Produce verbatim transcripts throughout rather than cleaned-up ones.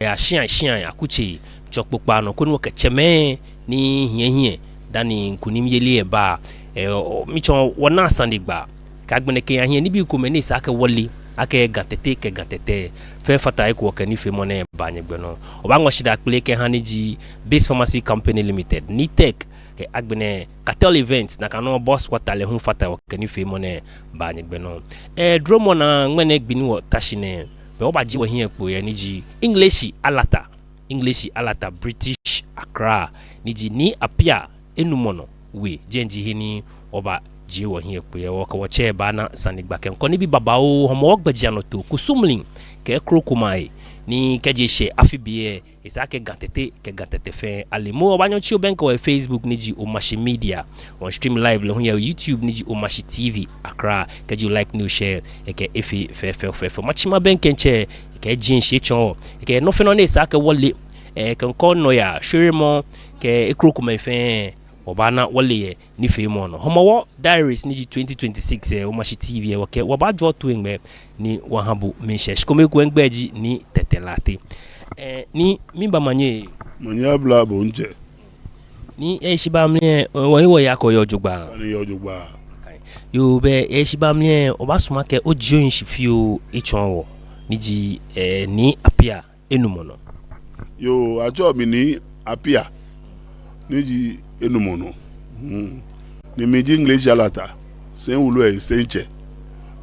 eh, ashiai shiai akutsei, tsɔ kpokpaa nɔ koni wɔkɛ tsɛmɛi ni hiɛ hiɛ dani kunimyeli lɛ baa. Eh, o, mitsɔɔ wɔnaa sanegbaa. Kɛ agbɛnɛ kɛyaa hiɛ nibii komɛi ni esa akɛ wɔle, akɛ Ga Tɛte kɛ Ga Tɛtɛ fɛɛ fata eko, wɔkɛ nifeemɔ nɛɛ baa nyɛgbɛ nɔ. Wɔbaaŋɔ shidaa kpele kɛha ni ji Base Pharmacy Company Limited, Nitec, kɛ agbɛnɛ Cartel Event, nakai nɔŋŋ Boss Quarter lɛ hu fata, wɔkɛ nifeemɔ nɛɛ baa nyɛgbɛ nɔ. Eh, dromɔ naa, ŋmɛnɛ gbi ni wɔta shi nɛɛ, belɛ wɔbaajie wɔhiɛ kpo yɛ ni ji English Alata, English Alata, British Accra, ni ji Nii Appiah enumɔ nɔ we, jɛi ji he ni wɔbaajie wɔhiɛ kpo yɛ. Wɔkɛ wɔtsɛ baana sanegbaa kɛ ŋkɔ nibii babaoo. Hɔmɔwɔ gbɛjianɔtoo kusum lɛ kɛ krokomɛi ni kɛji eshɛ afi biɛ, esa akɛ Ga Tɛte kɛ Ga Tɛtɛ fɛɛ ale. Mɔ wɔbaanyɛ otsi obɛŋkɛ wɔ yɛ Facebook ni ji Omashi Media. Wɔ stream live lɛ hu yɛ YouTube ni ji Omashi T V Accra. Kɛji o like ni o share, ekɛ efee fɛfɛɛfɛo. Matsi mabɛŋkɛ ntsɛ, ekɛ ejeŋ shi etsɔɔ, ekɛ nɔ fɛɛ nɔ ni esa akɛ wɔle, eh, kɛ ŋkɔ nɔyaa, shweremɔ kɛ ekrokomɛi fɛɛ, wɔbaana wɔle yɛ nifeemɔ nɔ. Hɔmɔwɔ Diaries ni ji twenty twenty-six, eh, Omashi T V, eh, wɔkɛ, wɔbaajɔɔ toi ŋmɛɛ ni wɔha bo miishɛɛ. Shikome ekoŋŋ, migbɛi ji Nii Tɛtɛ Lartey. Eh, ni miiba manye. Manye aba bo ntsɛ. Ni eshi ba mli lɛ, eh, wɔyi wɔyakɔ yɛ jogbaŋŋ. Ani yɛ jogbaŋŋ. Yoo, belɛ eshi ba mli lɛ, wɔbaasumɔ akɛ ojie ohe shi fioo otsɔɔ wɔ ni ji, eh, Nii Appiah enumɔ nɔ. Yoo, atsɛɔ mi Nii Appiah ni ji enumɔ nɔ. Hmm. Ni mi ji English Alata, sɛi wulu lɛ sɛitsɛ,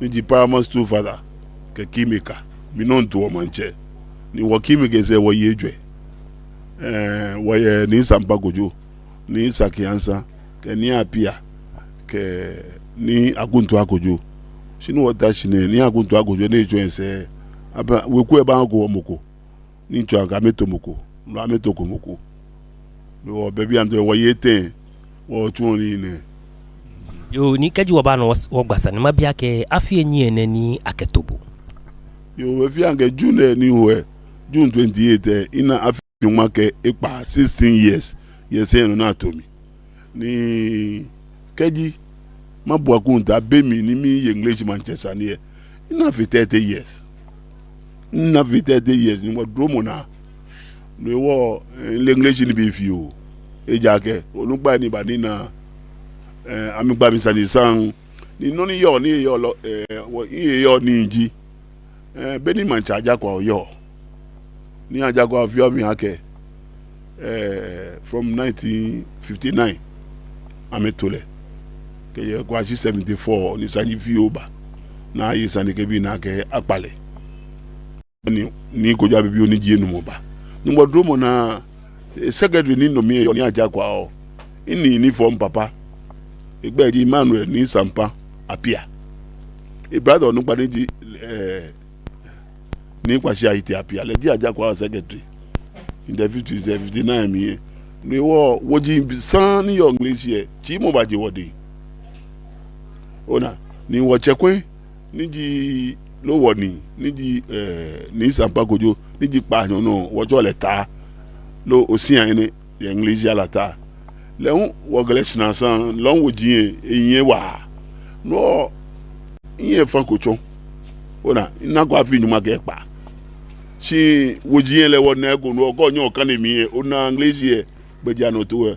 ni ji Paramount Stool Father kɛ Kingmaker. Mi nɔŋŋ toɔ maŋtsɛ. Ni wɔ Kingmaker sɛɛ wɔyɛ ejwɛ. Eh, wɔyɛ Nii Sampa Kojo, Nii Saki Ansa, kɛ Nii Appiah, kɛ Nii Akuntua Kojo. Shi ni wɔta shi nɛɛ, Nii Akuntua Kojo ni etsɔ esɛɛ, abɛ, weku lɛ baŋko wɔ mɔ ko. Ni tsɔɔ akɛ amɛto mɔ ko, no amɛtoko mɔ ko. Ni wɔ be bianɛ wɔyɛ etɛ, wɔtsuɔ nii nɛɛ. Yoo, ni kɛji wɔba nɔ wɔ, wɔgba sane, mabi akɛ afi enyiɛ nɛ ni akɛto bo. Yoo, efeɔ akɛ June lɛ ni ho lɛ, June twenty-eight lɛ, mina afi nyɔŋma kɛ ekpaa, sixteen years, yɛ sɛi nɔ ni ato mi. Ni kɛji mabu akɔntaa be mli ni miye English maŋtsɛ sane lɛ, mina afi thirty years. Mina afi thirty years ni wɔdromɔ naa. No hewɔ, eh, mile English nibii fioo. Ejaakɛ onukpai ni ba ni na, eh, amɛgba mi sane saŋŋ. Ni nɔ ni yɔɔ, ni yɔɔ lɛ, eh, wɔ, ni yɔɔ ni ji, eh, be ni Maŋtsɛ Ajakuawo yɔɔ. Ni Ajakuawo fiɔ mi akɛ, eh, from nineteen fifty-nine amɛto lɛ. Kɛjɛ Kwashi seventy-four ni sane fioo ba. Ni aye sane kɛ bii ni akɛ akpa lɛ. Ni, Nii Kojo Abibio ni ji enumɔ ba. Ni wɔdromɔ naa, eh, secretary ni no mi lɛ yɔɔ Nii Ajakuawo. Enii ni fɔ mi papa, egbɛi ji Emmanuel Nii Sampa Appiah. E brother onukpa ni ji, eh, Nii Kwashi Ayitey Appiah, lɛ ji Ajakuawo secretary. In the fifties, eh, fifty-nine mli lɛ. No hewɔ, woji saŋŋ ni yɔɔ English lɛ, tsii mɔ baje wɔdɛŋ. Ona, ni wɔtsɛkwɛ, ni ji loo wɔ Nii, ni ji, eh, Nii Sampa Kojo, ni ji kpaanyɔ nɔ, wɔtsɛɔ lɛ Taa, loo Osia Ene, yɛ English Alata. Lɛ hu wɔ Gɛlɛ shinaa saŋŋ, lɛ hu woji lɛ, eyi lɛ waa. No, minyɛ fã ko tsɔ. Ona, minako afi nyɔŋma kɛ ekpaa. Shi woji lɛ lɛ wɔna eko nɔ, kɛ onyɛ okane mli lɛ, ona English lɛ, gbɛjianɔtoo lɛ.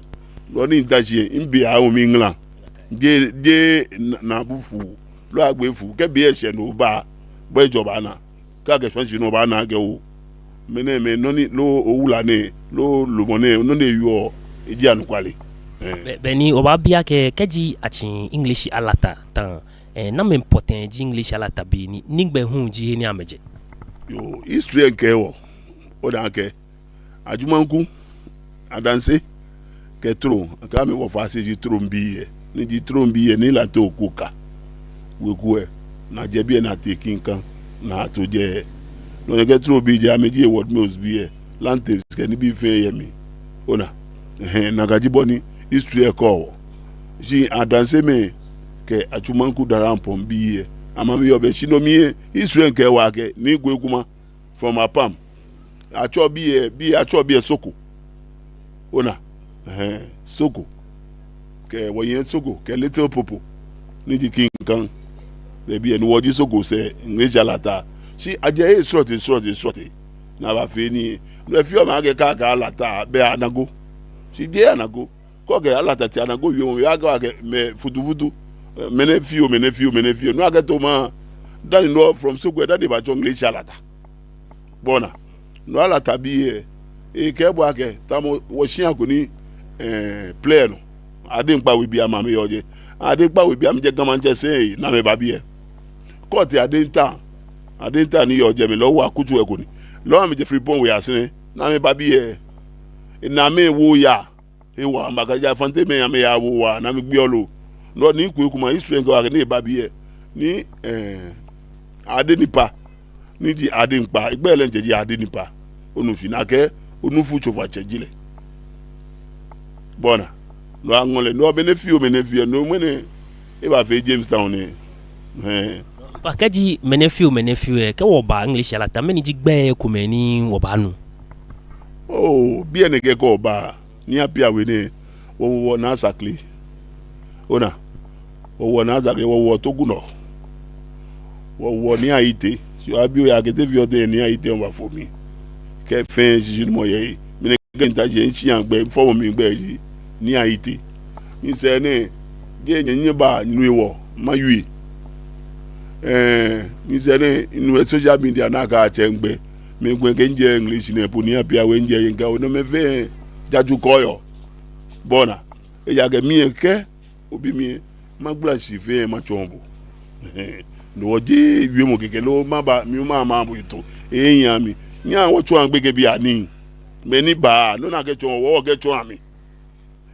Nɔ ni mita shi lɛ, mibi awo mi ŋla. Jeee, jeee na, naabu fuu, loo agbe fuu, kɛ be lɛ shɛ ni oba, bɔ ejɔ baana. Kɛ akɛ shwɛn shi nɔ baana akɛ oo. Mɛnɛmɛi nɔ ni, loo owula nɛɛ, loo lumɔ nɛɛ, nɔ ni eyɔɔ, eji anɔkwale. Eh. Be, be ni obaabi akɛ, kɛji atsi English Alata taŋ, eh, namɛi pɔtɛɛ ji English Alata bii ni, nɛgbɛ hu ji he ni amɛjɛ? Yoo, history lɛ kɛɔ wɔ, ona akɛ, Ajumanku, Adanse, kɛ Trom, akɛ amɛ wɔfã sɛɛ ji Trom bii lɛ. Ni ji Trom bii lɛ, Nii Lartey Okoka. Weku lɛ, ni ajɛ biɛ ni atee Kinkaŋ, ni ato jɛi. No nɛkɛ Trom bii lɛ, amɛji Edward Mills bii lɛ, Lanteps kɛ nibii fɛɛ yɛ mli. Ona, ɛhɛɛ, nakai ji bɔ ni history lɛ kɛɔ wɔ. Shi Adansemɛi kɛ Ajumanku Darampong bii lɛ, amɛ mli yɔɔ bɛ shi no mli lɛ, history lɛ kɛɔ wɔ akɛ, Nii Kwei Kuma from Apam. Atsɛɔ biɛ, biɛ, atsɛɔ biɛ Soko. Ona, ɛhɛɛ, Soko. Kɛ wɔyɛ Soko, kɛ Little Popo. Ni ji Kinkaŋ. Be biɛ ni wɔji Soko sɛɛ, English Alata. Shi ajɛ he srɔtoi, srɔtoi, srɔtoi. ni abafee nii. No hewɔ fioo mɛi akɛɛ akɛ Alata bɛ Anago. Shi jeee Anago. Kɛ okɛɛ Alata tee Anago yɔɔ, yɛ akɛ akɛ mɛi futufutu. Mɛnɛ fioo, mɛnɛ fioo, mɛnɛ fioo. No akɛto maŋ. Dani no from Sokwe, dani ebatsɔ Ŋleshi Alata. Bɔ ni. No Alata bii lɛ, ekɛɛ bo akɛ, tamɔ wɔshia ko ni, eh, player nɔ. Adeŋkpa We bii amɛ amɛyɔɔ jɛi. Adeŋkpa We bii amɛjɛ Ga Maŋtsɛ sɛi, ni amɛba biɛ. Kɛ otee Adeŋta, Adeŋta ni yɔɔ jɛmɛ lɛ, owo akutso lɛ ko ni. Lɛ amɛjɛ Frimpong We Asɛrɛ, ni amɛba biɛ. Ni amɛwo yaa. Ewa, amɛkɛɛ ja Fante mɛi amɛyawo waa, ni amɛgbeɔ loo. No ni Kwei Kuma history kɛɔ akɛ ni eba biɛ. Ni, eh, Adenipa. Ni ji Adeŋkpa, egbɛi lɛ diɛŋtsɛ ji Adenipa. Onu fɛɛ nakai, Onufu tsofatsɛ ji lɛ. Bɔ ni. No aŋɔ lɛ, no mɛnɛ fioo, mɛnɛ fioo, no mɛnɛ, ebafee Jamestown nɛɛ. Hɛɛ. Ba kɛji mɛnɛ fioo, mɛnɛ fioo lɛ, kɛ wɔba Ŋleshi Alata, mɛni ji gbɛi komɛi ni wɔbaanu? Oo, biɛ nɛɛ kɛ kɛ oba, Nii Appiah We nɛɛ, wɔwo Naa Sakle. Ona, wɔwo Naa Sakle, wɔwo Togunɔ. Wɔwo Nii Ayitey. Shi abi oya kɛ te fioo tɛŋŋ Nii Ayitey obafo mi. Kɛ fɛɛ shishinumɔ yɛ he. Mi nɛɛ kɛ mita shi, mishia gbɛi, mifɔmɔ mi gbɛi ji Nii Ayitey. Misɛɛ nɛɛ, jeee nyɛ nyɛba, nyɛnu hewɔ, mawie. Eh, misɛɛ nɛɛ, minu yɛ social media ni akɛɛ atsɛ migbɛi. Migbɛi kɛ mijɛ Ŋleshi nɛɛ po Nii Appiah We mijɛ yɛ ŋkɛ, ona mɛi fɛɛ, jaju kɔɔyɔɔ. Bɔ ni. Ejaakɛ mi lɛ kɛ obi mi lɛ, magbala shi fɛɛ matsɔɔ bo. No hewɔ jeee wiemɔ kɛkɛ loo maba, mi hu mama bo yitso. Ehe nyɛmi. Nyɛhaa wɔtsɔɔa gbekɛbii anii. Mɛi ni baa, no ni akɛtsɔɔ wɔ, wɔkɛtsɔɔ amɛ.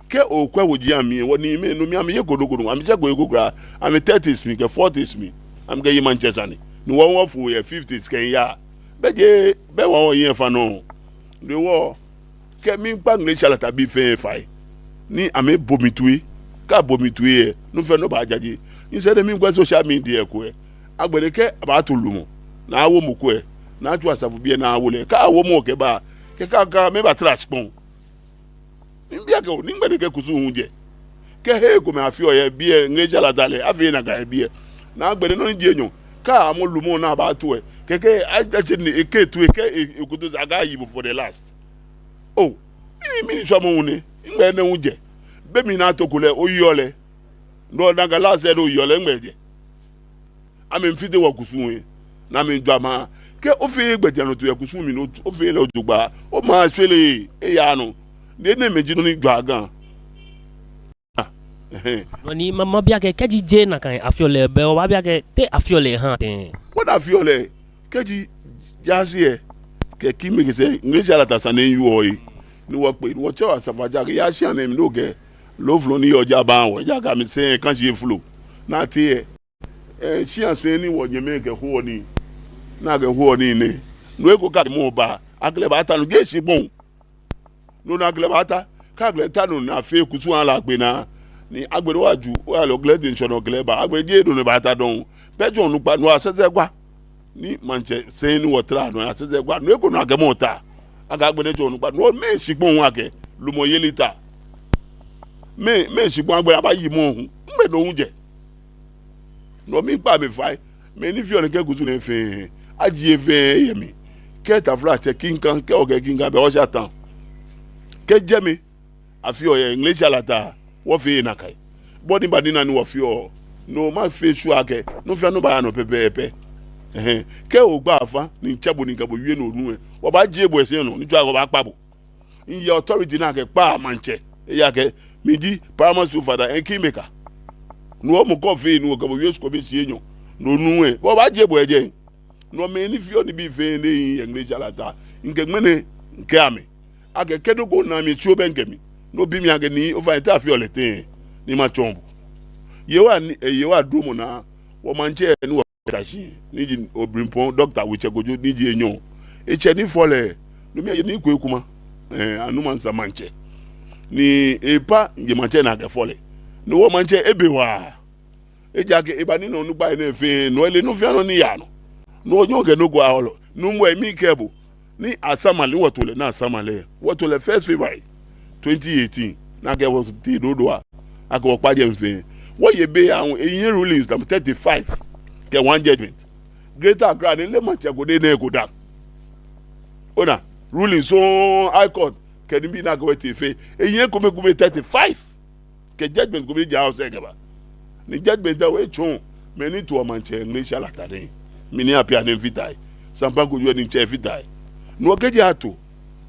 Kɛ okwɛ woji amli, wɔniimɛi, no mli amɛyeko nɔ ko nɔ, amɛshɛko he ko kwraa, amɛ thirties mli kɛ forties mli, amɛkɛye maŋtsɛ sane. Ni wɔ wɔfo yɛ fifties kɛyaa. Bɛ jeee, bɛ wɔ wɔyɛ fa nɔ. No hewɔ, kɛ miikpa Ŋleshi Alata bii fɛɛ fai, ni amɛbo mi toi, kɛ abo mi toi lɛ, nɔ fɛɛ nɔ baajaje. Misɛɛ nɛɛ miikwɛ social media ko lɛ, agbɛnɛ kɛ abaato lumɔ, ni awo mɔ ko lɛ, ni atsu asafobii lɛ ni awo lɛ, kɛ awo mɔ kɛba, kɛ ka ka mɛi batara shikpɔŋ. Mibi akɛ oo, ni nɛgbɛ nɛkɛ kusum hu jɛ? Kɛ hei komɛi afeɔ yɛ biɛ, Ŋleshi Alata lɛ, afeee nakai yɛ biɛ. Ni agbɛnɛ nɔ ni ji enyɔ, kɛ amɔ lumɔ ni abaato lɛ, kɛkɛ a-, atsɛ ni ekɛ toi, ekɛ e-, ekoto sɛɛ akɛyi bo for the last. Oo, mɛni, mɛni shwamɔ hu nɛ, nɛgbɛ nɛ hu jɛ? Be mli ni atoko lɛ, oyeɔ lɛ. No nakai last lɛ, oyeɔ lɛ, nɛgbɛ ejɛ? Amɛmiifite wɔkusum lɛ, ni amɛmiijwa maŋ. Kɛ ofeee gbɛjianɔtoo yɛ kusum mli ni ofeee lɛ jogbaŋŋ, omaŋ ashwere, eyaa nɔ. Ni enɛɛmɛi ji nɔ ni jwaa Ga. Ah, ɛhɛɛ. No ni ma, mabi akɛ, kɛji jeee nakai afeɔ lɛ, bɛ wɔbaabi akɛ, te afeɔ lɛ haa tɛŋŋ? Wɔda afeɔ lɛ, kɛji jaase lɛ, kɛ Kiŋmɛi kɛ sɛɛ, Ŋleshi Alata sane ni yɔɔ lɛ. Ni wɔkpe, ni wɔtsɛ wɔ asafoatsɛ akɛ, yaa shia nɛɛ mli ni okɛ loofɔlɔ ni yɔɔ jɛi aba wɔ, ejaakɛ amɛsɛɛ kã shi efolo. Ni atee lɛ, eh, shia sɛɛ ni wɔnyɛmɛi kɛhoɔ nii. Ni akɛhoɔ nii nɛɛ. No eko kɛ mɔ ba, akɛ lɛ baata nɔ, jeee shikpɔŋ. No ni akɛ lɛ baata, kɛ akɛ lɛ ta nɔ ni afee kusum ala akpe naa. Ni agbɛnɛ wɔju, wɔyalɔ kɛ lɛ diɛŋtsɛ nɔ kɛ lɛ ba, agbɛnɛ jeee no ni baata dɔŋŋ. Bɛ jɔɔ onukpa, no asɛsɛ gwa. Ni maŋtsɛ sɛi ni wɔtara nɔ, asɛsɛ gwa. No eko nɔ akɛ mɔ ta. Akɛ agbɛnɛ jɔɔ onukpa, no mɛɛ shikpɔŋ hu akɛ lumɔyeli ta? Mɛɛ, mɛɛ shikpɔŋ agbɛnɛ abayi mɔ hu? Nɛgbɛ no hu jɛ? No miikpa amɛ fai. Mɛi ni feɔ nɛkɛ kusum nɛɛ fɛɛ, ajie fɛɛ yɛ mli. Kɛ taflatsɛ Kinka, kɛ okɛɛ Kinka, bɛ Ɔsha Town. Kɛ jɛmɛ, afeɔ yɛ Ŋleshi Alata, wɔfeee nakai. Bɔ ni ba ni na ni wɔfeɔ, no mafee sure akɛ nɔ fɛɛ nɔ baaya nɔ pɛpɛɛpɛ. Ɛhɛɛ. Kɛ ogba afã, ni mitsɛ bo ni mikɛ bo wie ni onu lɛ, wɔbaajie bo yɛ sɛi nɔ, ni tsɔɔ akɛ wɔbaakpa bo. Miyɛ authority ni akɛkpaa maŋtsɛ. Ejaakɛ mi ji paramount steward, eh, kingmaker. No hewɔ mɔ ko fɛɛ ni wɔkɛ bo wie shikome shii enyɔ, ni onu lɛ, wɔbaajie bo yɛ jɛi. No mɛi ni feɔ nibii fɛɛ nɛɛ yɛ Ŋleshi Alata, mikɛ ŋmɛnɛ mikɛɛ amɛ akɛ kɛ nɔ ko na mi, tsi obɛŋkɛ mi. Ni obi mi akɛ nii, ofainɛ te afeɔ lɛ tɛŋŋ, ni matsɔɔ bo. Yehowa ni, eh, Yehowa duromɔ naa, wɔmaŋtsɛ ni wɔta shi, ni ji Oblempɔŋ Doctor Wetsɛ Kojo, ni ji enyɔ. Etsɛ ni fɔ lɛ, no mli eji Nii Kwei Kuma, eh, Anumansa maŋtsɛ. Ni epa, ni ji maŋtsɛ ni akɛfɔ lɛ. No hewɔ maŋtsɛ ebe waa. Ejaakɛ eba ni na onukpai nɛɛ fɛɛ, no ele nɔ fɛɛ nɔ ni yaa nɔ. No hewɔ nyɛkɛ nɔ ko ahɔlɔ. No hewɔ mikɛɛ bo. Ni asamale, wɔto lɛ ni asamale. Wɔto lɛ first February twenty eighteen. Ni akɛ wɔ tee Dodowa. Akɛ wɔ kpa jɛmɛ fɛɛ. Wɔye be aahu, ehiɛ rulings tamɔ thirty-five. Kɛ one judgment. Greater Accra ni ele maŋtsɛ ko dɛŋ ni eko daŋ. Ona, ruling sɔŋŋ, High Court kɛ nibii ni akɛ wɔ tee fɛɛ, eyi ekome kome thirty-five. Kɛ judgment kome ja osɛɛ kɛba. Ni judgment lɛ etsɔɔ mɛi ni toɔ maŋtsɛ Ŋleshi Alata nɛɛ, mɛi ni apia ni fata he, Sampa Kojo ni tsɛ fata he. Ni wɔkɛji ato,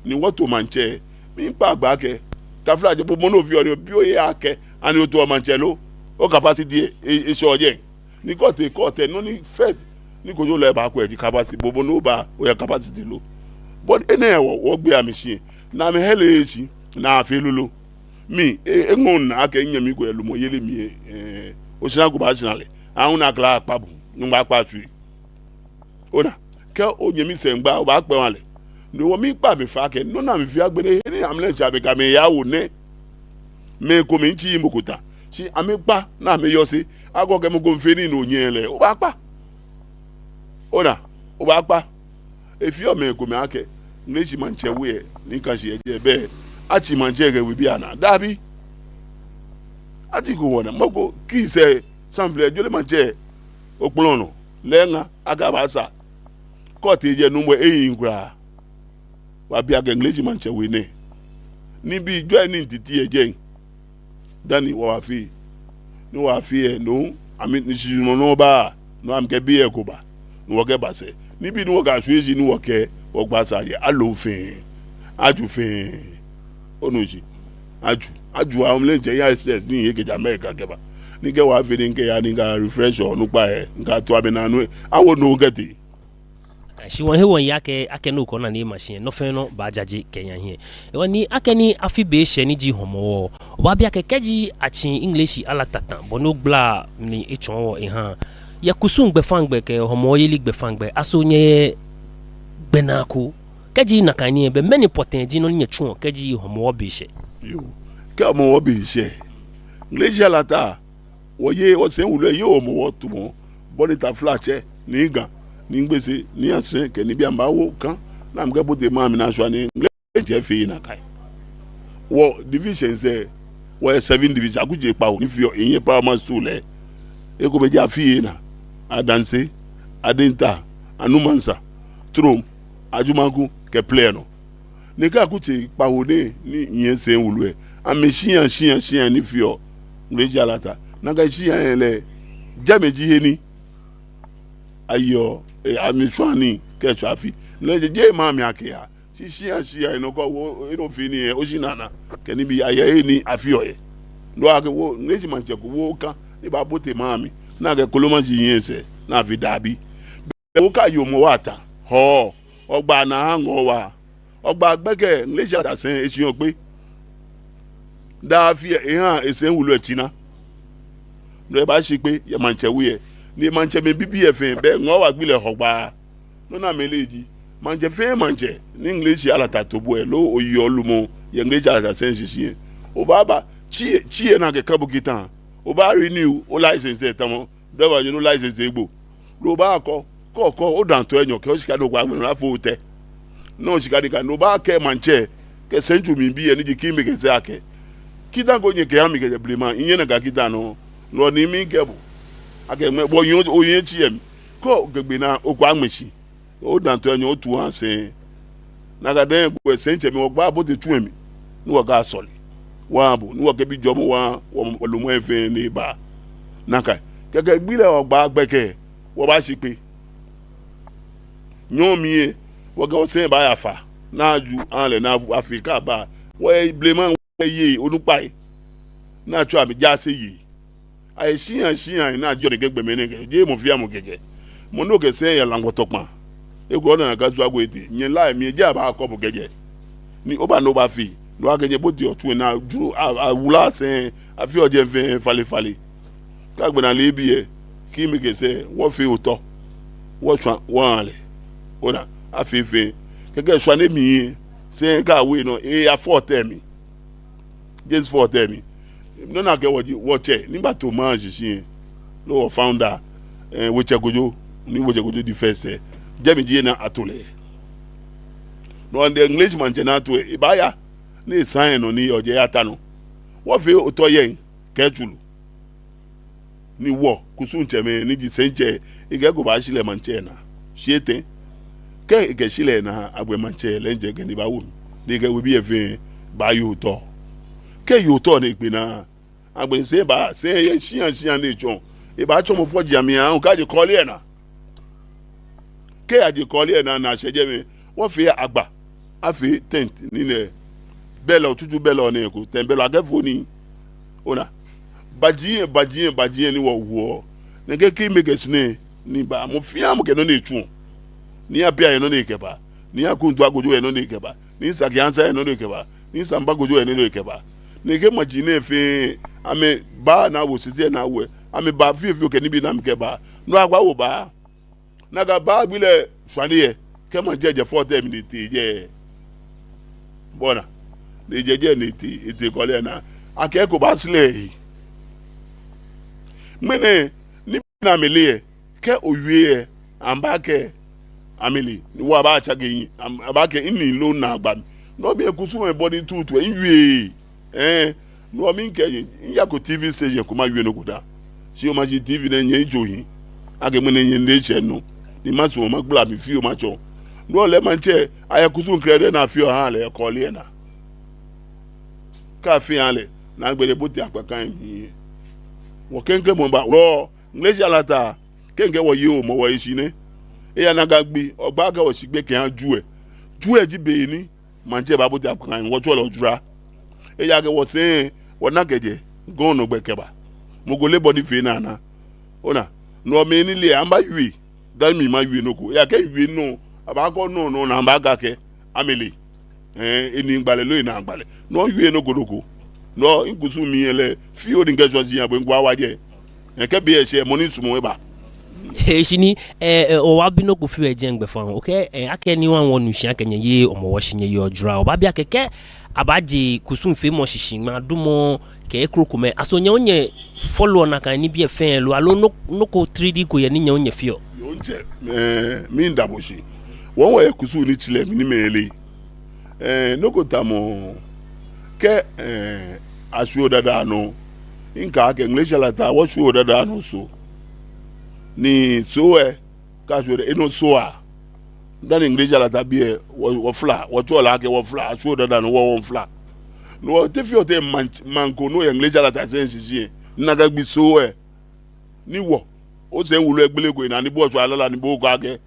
ni wɔto maŋtsɛ, miikpa gbɛ akɛ, taflatsɛ, bo mɔ ni ofeɔ nii, obi ohe akɛ, ani otoɔ maŋtsɛ lo? O capacity e, e, eshɛ jɛi. Ni kɛ otee court lɛ, nɔ ni first ni Kojo lɛ baakwɛ ji capacity, bo mɔ ni oba, oyɛ capacity lo? But enɛ wɔ, wɔgbe amɛshi, ni amɛhele shi, ni afee lolo. Mi, e, eŋɔɔ minaa akɛ minyɛmi ko yɛ lumɔyeli mli, e, e, oshara ko baashara lɛ. Ahu ni akla akpa bo, Nyɔŋmɔ akpa tsui. Ona, kɛ onyɛmi sɛɛ miigba, obaakpɛ oha lɛ. No hewɔ miikpa amɛ fai akɛ, nɔ ni amɛfee agbɛnɛ, he ni amɛlɛ tsɛ amɛkɛ amɛyawo nɛɛ, mɛi komɛi miitsii mɔ ko ta. Shi amɛkpa ni amɛyɔse, akɛ okɛ mɔ ko miifee nii ni onyɛɛɛ lɛ, obaakpa. Ona, obaakpa. Efeɔ mɛi komɛi akɛ, Ŋleshi Maŋtsɛ We lɛ, ni ka shi yɛ jɛi, bɛ atsi maŋtsɛ kɛ webii anaa. Dabi. Atsi ko wɔnaa. Mɔ ko kɛ sɛɛ, samflɛ, jɔle maŋtsɛ, okpɔlɔ nɔ, lɛ ŋa, akɛ abaasaa. Kɛ otee jɛi, nuumo ehiii kwraa. Wɔbi akɛ Ŋleshi Maŋtsɛ We nɛ. Nibii jɔɔ ni titi yɛ jɛi. Dani wɔbaafee. Ni wɔbaafee lɛ, no, amɛ, ni shishinumɔ nɔ ba, no amɛkɛ bii lɛ eko ba. Ni wɔkɛba sɛɛ. Nibii ni wɔkashwie shi ni wɔkɛ, wɔgba sa yɛ, alo fɛɛ. Aju fɛɛ. Onu shishi. Aju. Aju a, omlɛ ntsɛ ya stress ni eye kɛjɛ America kɛba. Ni kɛ wɔbaafee ni mikɛya ni mika refresh onukpa lɛ, mikato amɛnaa nɔ lɛ. Awo no kɛtee. Shi wɔhe wɔye akɛ, akɛ nɔ ko ni ema shi lɛ, nɔ fɛɛ nɔ baajaje kɛya hiɛ. Ehewɔ ni akɛni afi be eshɛ ni ji Hɔmɔwɔ, obaabi akɛ kɛji atsi Ŋleshi Alata ta, bɔ ni ogbala mli etsɔɔ wɔ eha, yɛ kusum gbɛfaŋ gbɛ kɛ Hɔmɔwɔ yeli gbɛfaŋ gbɛ, aso nyɛyɛ gbɛnaa ko? Kɛji nakai ni ebɛ, mɛni pɔtɛɛ ji nɔ ni nyɛtsuɔ kɛji Hɔmɔwɔ be eshɛ? Yoo. Kɛ Hɔmɔwɔ be eshɛ, Ŋleshi Alata, wɔyɛ, wɔsɛi wulu lɛ yɛ Hɔmɔwɔ tumɔ, bɔ ni taflatsɛ, Nii Ga, Nii Gbese, Nii Asere, kɛ nibii amɛbaawo kã, ni amɛkɛbote maŋ mli ni ashwa ni Ŋleshi Maŋtsɛ fee nakai. Wɔ division sɛɛ, wɔyɛ seven division, akutsei kpawo ni feɔ, eyɛ paramount stool lɛ. Ekomɛi ji Afiena, Adanse, Adenta, Anumansa, Trom, Ajumaku, kɛ Plɛnɔ. Nɛkɛ akutsei kpawo nɛɛ ni yɛ sɛi wulu lɛ, amɛshia, shia, shia ni feɔ Ŋleshi Alata. Nakai shia lɛ, jɛmɛ ji he ni ayeɔ, e, amɛshwaa nii kɛtsɔ afi. Nɔ jeee maŋ mli akɛyaa. Shi shia, shia, enɔ ko wo, enɔ fɛɛ ni yɛ, oshi nana. Kɛ nibii ayɛ he ni afeɔ yɛ. No akɛ wɔ, Ŋleshi Maŋtsɛ ko wo kã ni baabote maŋ mli. Ni akɛ kolomaji yɛ sɛɛ, ni afee dabi. Okayɔɔ Hɔmɔwɔ ata. Hɔɔ, ogbaa naa ha Ŋɔɔwa. Ogbaa gbɛkɛ Ŋleshi Alata sɛi, eshi okpe. Daa afi lɛ eha esɛi wulu lɛ tsina. No ebaashi kpe yɛ maŋtsɛ we lɛ. Ni maŋtsɛmɛi bibii lɛ fɛɛ, bɛ Ŋɔɔwa gbi lɛ Hɔgbaa. No ni amɛle ji. Maŋtsɛ fɛɛ maŋtsɛ ni Ŋleshi Alata to bo lɛ, loo oyeɔ lumɔ yɛ Ŋleshi Alata sɛi shishi lɛ, obaaba, tsi lɛ, tsi lɛ ni akɛka bo kita. Obaa renew o license lɛ tamɔ driver ni o license egbo. Loo obaakɔ, kɔ, kɔ, odaaŋ tɔ enyɔ kɛ oshika ni okpa gbɛ nɔ afo otɛ. Ni oshika ni ka, ni obaakɛɛ maŋtsɛ kɛ sɛitsumɔ bii lɛ ni ji kingmaker lɛ akɛ, kita ko nyɛkɛha mi kɛjɛ blema, minyɛ nakai kita nɔ. No ni mikɛɛ bo akɛ mɛɛ, bo oyɛ, oyɛ tsi lɛ mli. Kɔ gbegbe naa, okpa gbɛ shi. Odaaŋ tɔ enyɔ otu oha sɛi. Nakai dɛŋ gbɛ sɛitsɛmɛi, wɔgbaa bote tsu lɛ mli. Ni wɔkasɔle. Wɔha bo, ni wɔkɛ bi jɔɔmɔ wɔha, wɔ, wɔlumɔ lɛ fɛɛ ni eba. Nakai. Kɛkɛ gbi lɛ ogbaa gbɛkɛ, wɔbaashi kpe. Nyɔɔŋ mli lɛ, wɔkɛ wɔsɛi baaya fã. Ni aju, alɛ ni afee kaba. Wɔyɛ blema, wɔyɛ yei, onukpai. Ni atsɛɔ amɛ jaase yei. Ayɛ shia, shia, ni ajɔɔ nɛkɛ gbɔmɛi nɛɛ kɛ, jeee mɔ fɛɛ mɔ kɛkɛ. Mɔ ni okɛ sɛi yɛ Laŋgɔtɔ kpaa. Ekolɛ ona nakai tsu ko etee, nyɛ la mli lɛ, jeee abaakɔ bo kɛjɛ. Ni oba ni obafee, ni wɔkɛ nyɛ bote tsu lɛ naa, juro, a, awula sɛi, afeɔ jɛi fɛɛ falefale. Kɛ agbɛnɛ leebi lɛ, kingmaker lɛ, wɔfee otɔ. Wɔshwa, wɔha lɛ. Ona, afee fɛɛ. Kɛkɛ shwane mli lɛ, sɛi kɛ awe nɔ, eyafɔ tɛ mli. James Ford tɛ mli. Nɔ ni akɛɛ wɔ ji, wɔtsɛ ni bato maŋ shishi lɛ, loo wɔ founder, eh, Wotsɛ Kojo, ni Wotsɛ Kojo the first lɛ, jɛmɛ ji he ni ato lɛ. No hewɔ lɛ Ŋleshi Maŋtsɛ ni ato lɛ, ebaaya, ni esaa enɔ ni yɔɔ jɛi eyata nɔ. Wɔfee otɔ yɛŋ kɛ tsuru. Ni wɔ, kusumtsɛmɛi, ni ji sɛitsɛ, ekɛ eko baashi lɛ maŋtsɛ naa. Shi etɛ. Kɛ ekɛ shi lɛ naa, agbɛnɛ maŋtsɛ lɛ ŋjɛ kɛ ni baawo mli. Ni ekɛ webii lɛ fɛɛ baaye otɔ. Kɛ eye otɔ ni ekpe naa, agbɛnɛ sɛi baa, sɛi yɛ shia shia ni etsɔ. Ebaatsɔ mɔ fɔji amli aahu kɛjɛ kɔɔle lɛ naa. Kɛ eyaje kɔɔle lɛ naa ni ashɛ jɛmɛ, wɔfee agba, afee tent ni nɛ. Bɛlɛ, otutu bɛlɛ nɛɛ ko, tɛŋ bɛlɛ akɛfo nii. Ona. Baji lɛ, baji lɛ, baji lɛ ni wɔwoɔ. Nɛkɛ key makers nɛɛ ni baa, mɔ fɛɛ mɔ kɛ nɔ ni etsuɔ. Nii Appiah yɛ nɔ ni ekɛba. Nii Akoto Akojo yɛ nɔ ni ekɛba. Nii Saki Ansa yɛ nɔ ni ekɛba. Nii Sampa Kojo yɛ nɔ ni ekɛba. Nɛkɛ maji nɛɛ fɛɛ, amɛbaa ni awo sisi lɛ ni awo lɛ. Amɛbaa fioo fioo kɛ nibii ni amɛkɛbaa. No agba wo baa. Nakai baa gbi lɛ shwane lɛ, kɛ maŋtsɛ jɛ fɔtɛ mli ni etee jɛi. Bɔ ni, ni ejɛ jɛi ni etee, etee kɔɔle lɛ naa. Akɛ eko baasɛlɛ ehe. Ŋmɛnɛ, nibii ni amɛle lɛ, kɛ owie lɛ, amɛbaakɛɛ amɛle, ni wɔ abaatsake yi, am-, abaakɛɛ mini loo naagba mli. No mli lɛ kusum lɛ bɔ ni tuutu lɛ, miwie. Ɛɛ, no hewɔ mikɛɛ nyɛ, miyako T V station ko mawie nɔ ko dã. Shi omashi T V nɛɛ nyɛ mijo hiɛ. Akɛ ŋmɛnɛ nyɛ nɛɛ etsɛ nɔ. Ni masumɔ magbala mli fioo matsɔɔ. No hewɔ lɛ maŋtsɛ, ayɛ kusum krɛdɛɛ ni afeɔ ahã lɛ yɛ kɔɔle lɛ naa. Kɛ afee ahã lɛ, ni agbɛnɛ ebote akpakai amli. Wɔ klɛŋklɛŋ mɔ ba, wɔ, Ŋleshi Alata, kɛ mikɛɛ wɔyeee omɔ wɔhe shi nɛ. Eya nakai gbi, ogbaa akɛ wɔshi gbekɛ ahã Ju lɛ. Ju lɛ ji be ni maŋtsɛ baabote akpakai amli, wɔtsɛɔ lɛ Ojura. Ejaakɛ wɔsɛi, wɔna kɛjɛ Ga nɔ gbɛ kɛba. Mɔ ko leee bɔ ni efee ni ana. Ona, no hewɔ mɛi ni le lɛ, amɛbaawie. Dani mi mawie nɔ ko. Ejaakɛ miwie nɔ, abaakɔ nɔ nɔ ni amɛbaakɛɛ akɛ amɛle. Ɛɛ, eni gbalɛ loo enaaa gbalɛ. No hewɔ miwieee nɔ ko nɔ ko. No hewɔ mikusum mli lɛ, fioo ni mikɛshɔ shi abo mikwa wa jɛi. Ɛɛ, kɛ be lɛ shɛ, mɔ ni sumɔɔ eba. Ɛɛ, shi ni, ɛɛ, ɛɛ, wɔbaabi nɔ ko fioo yɛ jɛi gbɛfaŋ. Okɛɛ, ɛɛ, akɛni wɔnu shishi akɛ nyɛyeee Hɔmɔwɔ shi nyɛyeɔ Ojura. Wɔbaabi akɛ kɛ abaaje kusum feemɔ shishi, ŋmaadumɔ kɛ ekrokomɛi, aso nyɛ hu nyɛfɔloɔ nakai nibii lɛ fɛɛ lo, aloo nɔ, nɔ ko tiridi ko yɛ ni nyɛ hu nyɛfeɔ? Yoo, ntsɛ, ɛɛ, miida bo shi. Wɔ wɔyɛ kusum ni tsi lɛ mli ni mɛi leee. Ɛɛ, nɔ ko tamɔ kɛ, ɛɛ, ashwie odaadaa nɔ. Mikɛɛ akɛ Ŋleshi Alata, wɔshwieee odaadaa nɔ Soo. Ni Soo lɛ, kɛ ashwie odaadaa, enɔ Soo a. Dani Ŋleshi Alata bi lɛ, wɔ, wɔfla, wɔtsɛɔ lɛ akɛ wɔfla, ashwie odaadaa nɔ wɔ, wɔfla. No hewɔ te fioo te maŋ, maŋ ko ni yɔɔ Ŋleshi Alata sɛi shishi lɛ, nakai gbi Soo lɛ, ni wɔ, osɛi wulu lɛ gbele ko enaa ni bo oshwie lala ni bo okɛɛ akɛ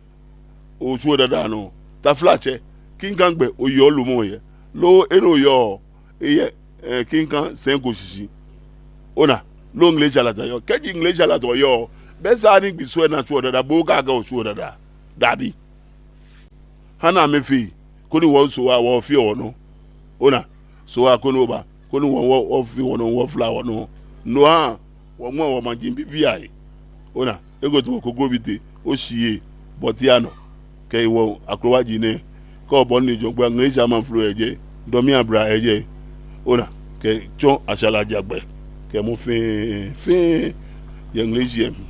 oshwie odaadaa nɔ. Taflatsɛ, Kinkaŋ gbɛ oyeɔ lumɔ yɛ. Loo enɔ oyɔɔ, eyɛ, ɛɛ, Kinkaŋ sɛi ko shishi. Ona, loo Ŋleshi Alata yɔɔ. Kɛji Ŋleshi Alata oyɔɔ, belɛ esa ni gbi Soo lɛ ni ashwie odaadaa, bo okɛɛ akɛ oshwie odaadaa. Dabi. Hã ni amɛfee, koni wɔ Soo lɛ wɔfee wɔnɔ. Ona, Soo lɛ koni oba, koni wɔ, wɔ, wɔfee wɔnɔ, wɔfla wɔnɔ. No hewɔ, wɔŋmɛɔ wɔmaji bibii ahe. Ona, eko tamɔ Kokrobite, Oshieye, Bortianor, kɛ wɔ Akrowa ji nɛɛ, kɛ obɔ ni jɔɔ gbɛ Ŋleshi Amanfro yɛ jɛi, Dome Abra yɛ jɛi. Ona, kɛtsɔ Ashalaja gbɛ, kɛ mɔ fɛɛ, fɛɛ, yɛ Ŋleshi lɛ mli.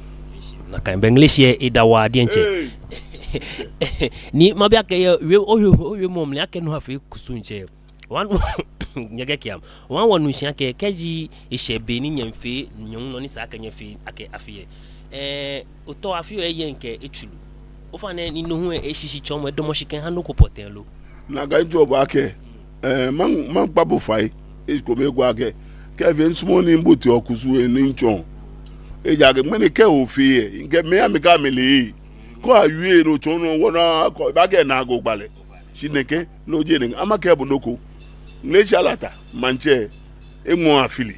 Nakai bɛ Ŋleshi lɛ eda waa diɛŋtsɛ. Hey! Ni mabi akɛ yɛ, owie, owie, owiemɔ mli akɛ no afee kusum tsɛ. Wɔ, nyɛkɛɛ kiam. Wɔ wɔnu shishi akɛ, kɛji eshɛ be ni nyɛmiifee, nyɛmiinu nɔ ni sa akɛ nyɛfee, akɛ afee lɛ. Ɛɛ, otɔ afii lɛ eyɛ ŋkɛ etsulu. Ofainɛ ni no hu lɛ eshishitsɔɔmɔ lɛ edamɔ shi kɛha nɔ ko pɔtɛɛ lo? Nakai ntsɔɔ bo akɛ, ɛɛ, maŋ, maŋkpa bo fai, ekome ko akɛ, kɛ efee misumɔɔ ni mibote okusum lɛ ni mitsɔɔ. Ejaakɛ ŋmɛnɛ kɛ ofee lɛ, ŋkɛ mɛi amɛkɛɛ amɛleee. Kɛ awie no tsɔɔ nɔ wɔnaa akɔ, ebaakɛɛ naa ko gbalɛ. Shi nɛkɛ, loo jeee nɛkɛ, amakɛɛ bo nɔ ko. Ŋleshi Alata maŋtsɛ, eŋmɔ afili.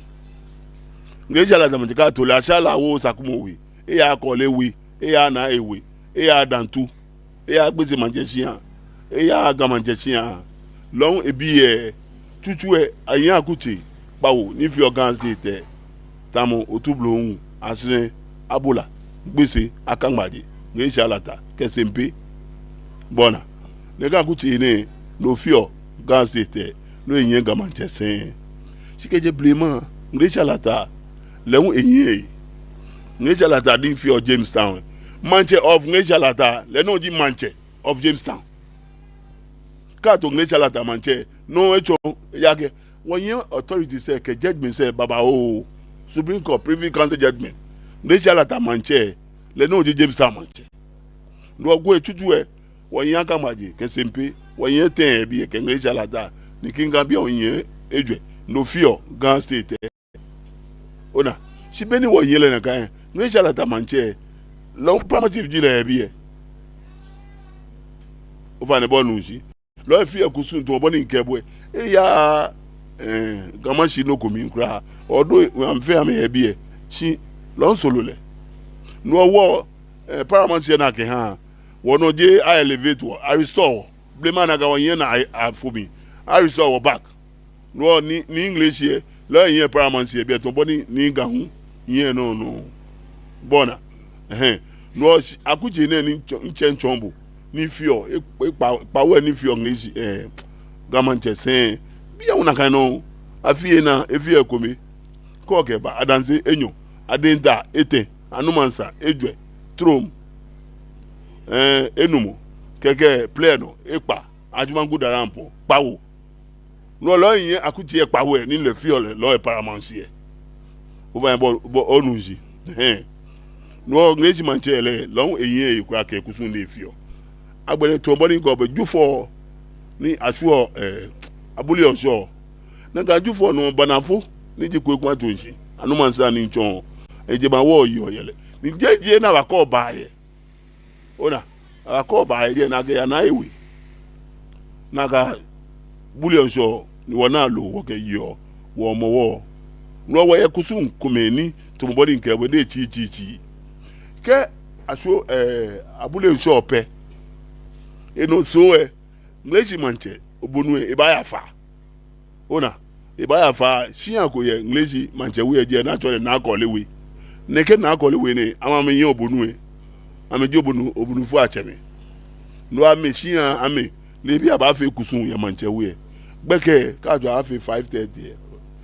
Ŋleshi Alata maŋtsɛ kɛ ato lɛ, Ashala awo Sakumɔ We, eyaaa Kɔle We, eyaaa Naa We, eyaaa Dantu, eyaaa Gbese maŋtsɛ shia, eyaaa Ga maŋtsɛ shia. Lɔŋ ebii lɛ, tsutsu lɛ, ayi akutsei kpawo ni feɔ Ga State lɛ, tamɔ Otublohum, Asere, Abola, Gbese, Akaŋmaje, Ŋleshi Alata, kɛ Sempe. Bɔ ni, nɛkɛ akutsei nɛɛ, no feɔ Ga State lɛ, no ehiɛ Ga maŋtsɛ sɛi. Shi kɛjɛ blema, Ŋleshi Alata, lɛ hu ehiɛ. Ŋleshi Alata ni feɔ Jamestown. Maŋtsɛ of Ŋleshi Alata, lɛ nɔŋŋ ji maŋtsɛ of Jamestown. Kɛ ato Ŋleshi Alata maŋtsɛ, no etsɔɔ, ejaakɛ, wɔhiɛ authorities lɛ kɛ judgments lɛ babaoo. Supreme Court, Privy Council judgment. Ŋleshi Alata maŋtsɛ, lɛ nɔŋŋ ji Jamestown maŋtsɛ. No hewɔ tsutsu lɛ, Wɔnyiɛ Akanmaje kɛ Sempe, wɔnyiɛ etɛ yɛ biɛ kɛ Ŋleshi Alata, ni Kinka biɛ wɔnyiɛ ejwɛ, no feɔ Ga State lɛ. Ona, shi be ni wɔnyiɛ lɛ nakai, Ŋleshi Alata maŋtsɛ, lɛ hu paramount chief ji lɛ yɛ biɛ. Ofainɛ bo onu shishi. Lɛ hu efeɔ ekusum tamɔ bɔ ni mikɛɛ bo lɛ. Eyaaa, eh, Ga Mashi nɔ ko mli kwraa. Although amɛfɛɛ amɛyɛ biɛ. Shi lɛ hu soro lɛ. No hewɔ, eh, paramount lɛ ni akɛha. Wɔnɔ jeee a-elevate wɔ, a-restore wɔ. Blema nakai wɔnyiɛ naa afo mli. A-restore wɔ back. No hewɔ ni, ni Ŋleshi lɛ, lɛ hu ehiɛ paramount yɛ biɛ tamɔ bɔ ni, ni Ga hu hiɛ nɔ nɔ. Bo ona. Ɛhɛɛ. No hewɔ shi, akutsei nɛɛ ni mitsɛ, mitsɛ mitsɔɔ bo. Ni feɔ, e, ekpa, kpawo lɛ ni feɔ Ŋleshi, eh, Ga Maŋtsɛ sɛi. Biɛ hu nakai nɔ. Afii enaa, efeɔ ekome. Kɛ okɛba, Adanse enyɔ, Adenta etɛ, Anumansa ejwɛ, Trom, eh, enumɔ, kɛkɛ Plɛnɔ ekpaa, Ajumanku Darampɔ kpawo. No hewɔ lɛ hu ehiɛ akutsei lɛ kpawo lɛ ni lɛ feɔ lɛ, lɛ hu paramount lɛ. Ofainɛ bo, bo onu shishi. Ɛhɛɛ. No hewɔ Ŋleshi Maŋtsɛ lɛ, lɛ hu ehiɛ ekwraa kɛ kusum ni efeɔ. Agbɛnɛ tamɔ bɔ ni mikɛɛ bo lɛ, Jufɔ ni ashwieɔ, eh, Abule Ɔshɔ. Nakai Jufɔ nɔ Banafo ni ji Kwei Kuma Tsoshi. Anumansa ni mitsɔɔ. Ejɛ ma wɔ yɔɔ yɛ lɛ. Ni jɛi ji he ni abakɔ baa yɛ. Ona, abakɔ baa yɛ jɛi ni akɛya Naa Ewe. Nakai Abule Ɔshɔ ni wɔnaa loo wɔkɛyeɔ wɔ Hɔmɔwɔ. No hewɔ wɔyɛ kusum komɛi ni tamɔ bɔ ni mikɛɛ bo lɛ, etsii, etsii, etsii. Kɛ ashwie, eh, Abule Ɔshɔ pɛ, enɔ Soo lɛ, Ŋleshi Maŋtsɛ, obonu lɛ, ebaaya faa. Ona, ebaaya faa, shia ko yɛ Ŋleshi Maŋtsɛ We lɛ jɛi ni atsɛɔ lɛ Naa Kɔle We. Nɛkɛ Naa Kɔle We nɛɛ, amɛ amɛyɛ obonu lɛ. Amɛji obonu, obonu fɔɔ atsɛmɛi. No hewɔ amɛ shia, amɛ, leebi abaafee kusum yɛ Maŋtsɛ We lɛ. Gbɛkɛ, kɛ atswa aafee five thirty lɛ,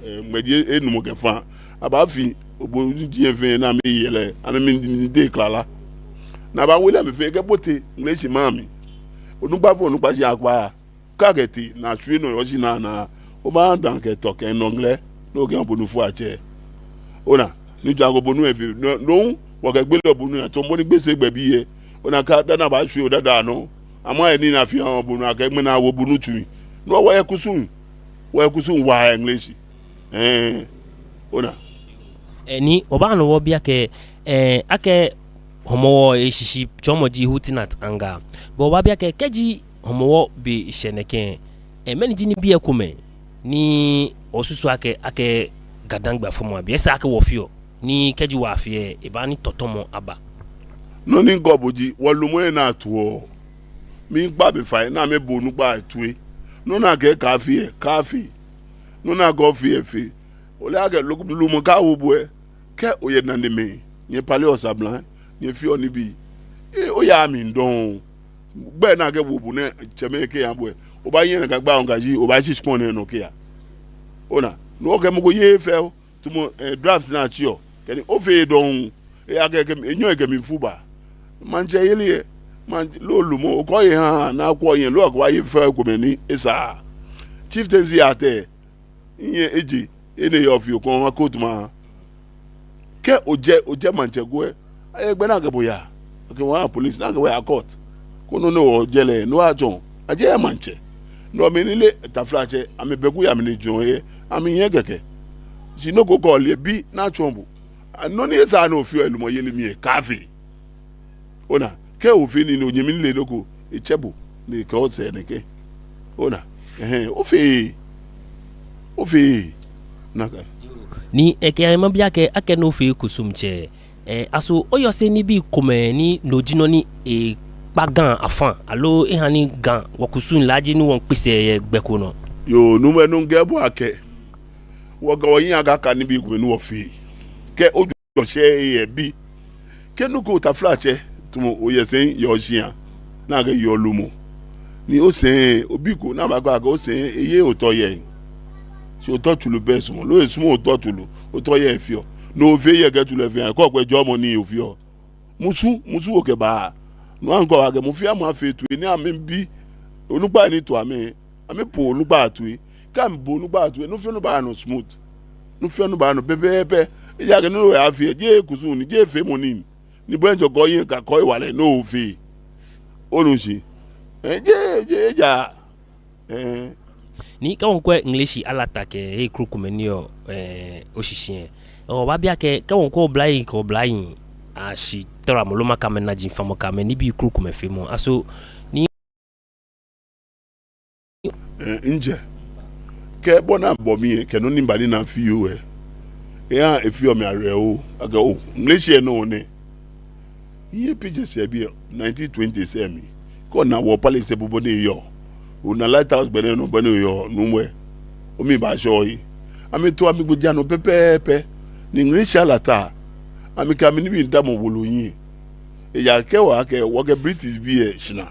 eh, ŋmɛji enumɔ kɛ fã. Abaafĩ obonu jɛi fɛɛ ni amɛye lɛ, amɛmiitee klala. Ni abaawo lɛ amɛ fɛɛ kɛbote Ŋleshi maŋ mli. Onukpa fɛɛ onukpa shi akpa. Kɛ akɛtee ni ashwie nɔ yɛ oshi naa naa, obaada kɛ tɔ kɛ nɔŋŋ lɛ, ni okɛ obonu fɔɔ atsɛ. Ona, ni ja ko obonu lɛ fɛɛ, no, no, wɔkɛ gbele obonu lɛ, tamɔ bɔ ni Gbese gbɛbii lɛ. Ona akɛ daa ni abaashwie odadaa nɔ. Amɛ yɛ nii ni afeɔ obonu akɛ ŋmɛnɛ awo obonu tsui. No hewɔ wɔyɛ kusum. Wɔyɛ kusum waa yɛ Ŋleshi. Ɛɛ, ona. Ɛɛ, ni obaanu wɔ biɛ akɛ, ɛɛ, akɛ Hɔmɔwɔ lɛ eshishitsɔɔmɔ ji Hootenanny Anga. Bɛ obaabi akɛ, kɛji Hɔmɔwɔ be shɛ nɛkɛ, ɛɛ, mɛni ji nibii komɛi ni osusuɔ akɛ, akɛ GaDangme afɔmɔ abii lɛ esa akɛ wɔfeɔ, ni kɛji wɔfee lɛ, ebaanyɛ tɔtɔmɔ aba? Nɔ ni mikɛɔ bo ji, wɔlumɔi lɛ ni atoɔ, miikpa amɛ fai ni amɛbo onukpai toi. Nɔ ni akɛɛ kaafee lɛ, kaafee. Nɔ ni akɛɛ ofee lɛ, fee. Ole akɛ lu-, lumɔ kɛ awo bo lɛ, kɛ oyɛ nanemɛi, nyɛpaleɔ sabla, nyɛfeɔ nibii. Ee, oyaaa mli dɔŋŋ. Gbɛ ni akɛwo bo nɛɛ, tsɛmɛi kɛya bo lɛ, obaanyɛ nakai gbɛ lɛ oŋka shi, obaashi shikpɔŋ nɛɛ nɔ kɛya. Ona, ni okɛ mɔ ko yeee fɛo, tamɔ, eh, draft ni atsiɔ, kɛ nii ofee dɔŋŋ, eya kɛ, kɛ, enyɔ ekɛ mlifu ba. Maŋtsɛyeli lɛ, maŋ-, loo lumɔ, okɔ ye ha, ni akwɛ nyɛ, loo akɛbaaye fɛo komɛi ni esaaa. Chieftaincy Act lɛ, nyɛ eje, enɛ yɔɔ fioo kɔŋŋ, ma court ma. Kɛ ojɛ, ojɛ maŋtsɛ ko lɛ, ayɛ gbɛ ni akɛ bo yaa. Akɛ bo yaa police, ni akɛ bo yaa court. Koni nɔ ni ojɛ lɛ, no atsɔɔ. Ajɛ maŋtsɛ. No mɛi ni le taflatsɛ, amɛbɛ ku ya mɛi ni jɔɔ yɛ, amɛyɛ kɛkɛ. Shi nɔ ko kɛ ole bi ni atsɔɔ bo. Nɔ ni esaaa ni ofeɔ yɛ lumɔyeli mli lɛ, kaafee. Ona, kɛ ofee nii ni onyɛmi le nɔ ko, etsɛ bo, ni ekɛɛ osɛɛ nɛkɛ. Ona, ɛhɛɛ, ofeee. Ofeee. Nakai. Ni ekɛ ya mabi akɛ, akɛ ni ofee kusum tsɛ. Ɛɛ, aso oyɔse nibii komɛi ni no ji nɔ ni ekpa Ga afã, aloo eha ni Ga wɔkusum laaje ni wɔmiikpe sɛɛ yɛ gbɛ ko nɔ? Yoo, numɔ nɔ mikɛɛ bo akɛ, wɔ Ga wɔhiɛ akaka nibii komɛi ni wɔfee. Kɛ ojɔ shɛ yɛ bi. Kɛ nɔ ko taflatsɛ, tamɔ oyɛ sɛi yɛ oshia, ni akɛ yɔɔ lumɔ. Ni osɛɛ, obi ko, ni abaakɛɛ akɛ osɛɛ, eye otɔ yɛ. Shi otɔ tsuru bɛ sumɔ, loo esumɔɔɔ otɔ tsuru, otɔ yɛ fioo. No ofee yɛ kɛ tsuru lɛ fɛɛ, kɔ kwɛ jɔɔmɔ ni ofeɔ. Musu, musu okɛbaa. No aŋkɔ akɛ mɔ fɛɛ mɔ afee toi, ni amɛbi onukpai ni to amɛ, amɛbo onukpai toi. Kɛ amɛbo onukpai toi, nɔ fɛɛ nɔ baanɔ smooth. Nɔ fɛɛ nɔ baanɔ pɛpɛɛpɛ. Ejaakɛ nɔ ni oyafee, jeee kusum ni, jeee feemɔ ni. Ni bo lɛ ojɔ kɔ yɛ ka kɔ ewalɛ ni ofee. Onu shishi. Ee, jeee, jeee, ja. Ee. Ni kɛ wɔŋkwɛ Ŋleshi Alata kɛ hei krokomɛi ni yɔɔ, ee, oshishi lɛ, wɔbaabi akɛ, kɛ wɔŋkwɛ oblayei kɛ oblahii ashitɔramɔ loo maŋ kɛ amɛnaji famɔ kɛ amɛnibii krokomɛi feemɔ, aso ni Ee, mijɛ. Kɛ bɔ ni abɔ mi lɛ, kɛ nɔ ni miba nina fioo lɛ, ehaa efeɔ mi awerɛho akɛ oo, Ŋleshi lɛ nɔ nɛ. Miye pictures yɛ biɛ, nineteen twenties lɛ mli. Kɛ ona wɔ palace lɛ po bɔ ni eyɔɔ, ona Light House gbɛ nɛɛ nɔ bɔ ni eyɔɔ, nuumo lɛ, omli baashɛ ohe. Amɛto amɛgbɛjianɔ pɛpɛɛpɛ, ni Ŋleshi Alata, amɛkɛ amɛnibii damɔ wolo hiɛ. Ejaakɛ wɔ akɛ, wɔkɛ British bii lɛ shina.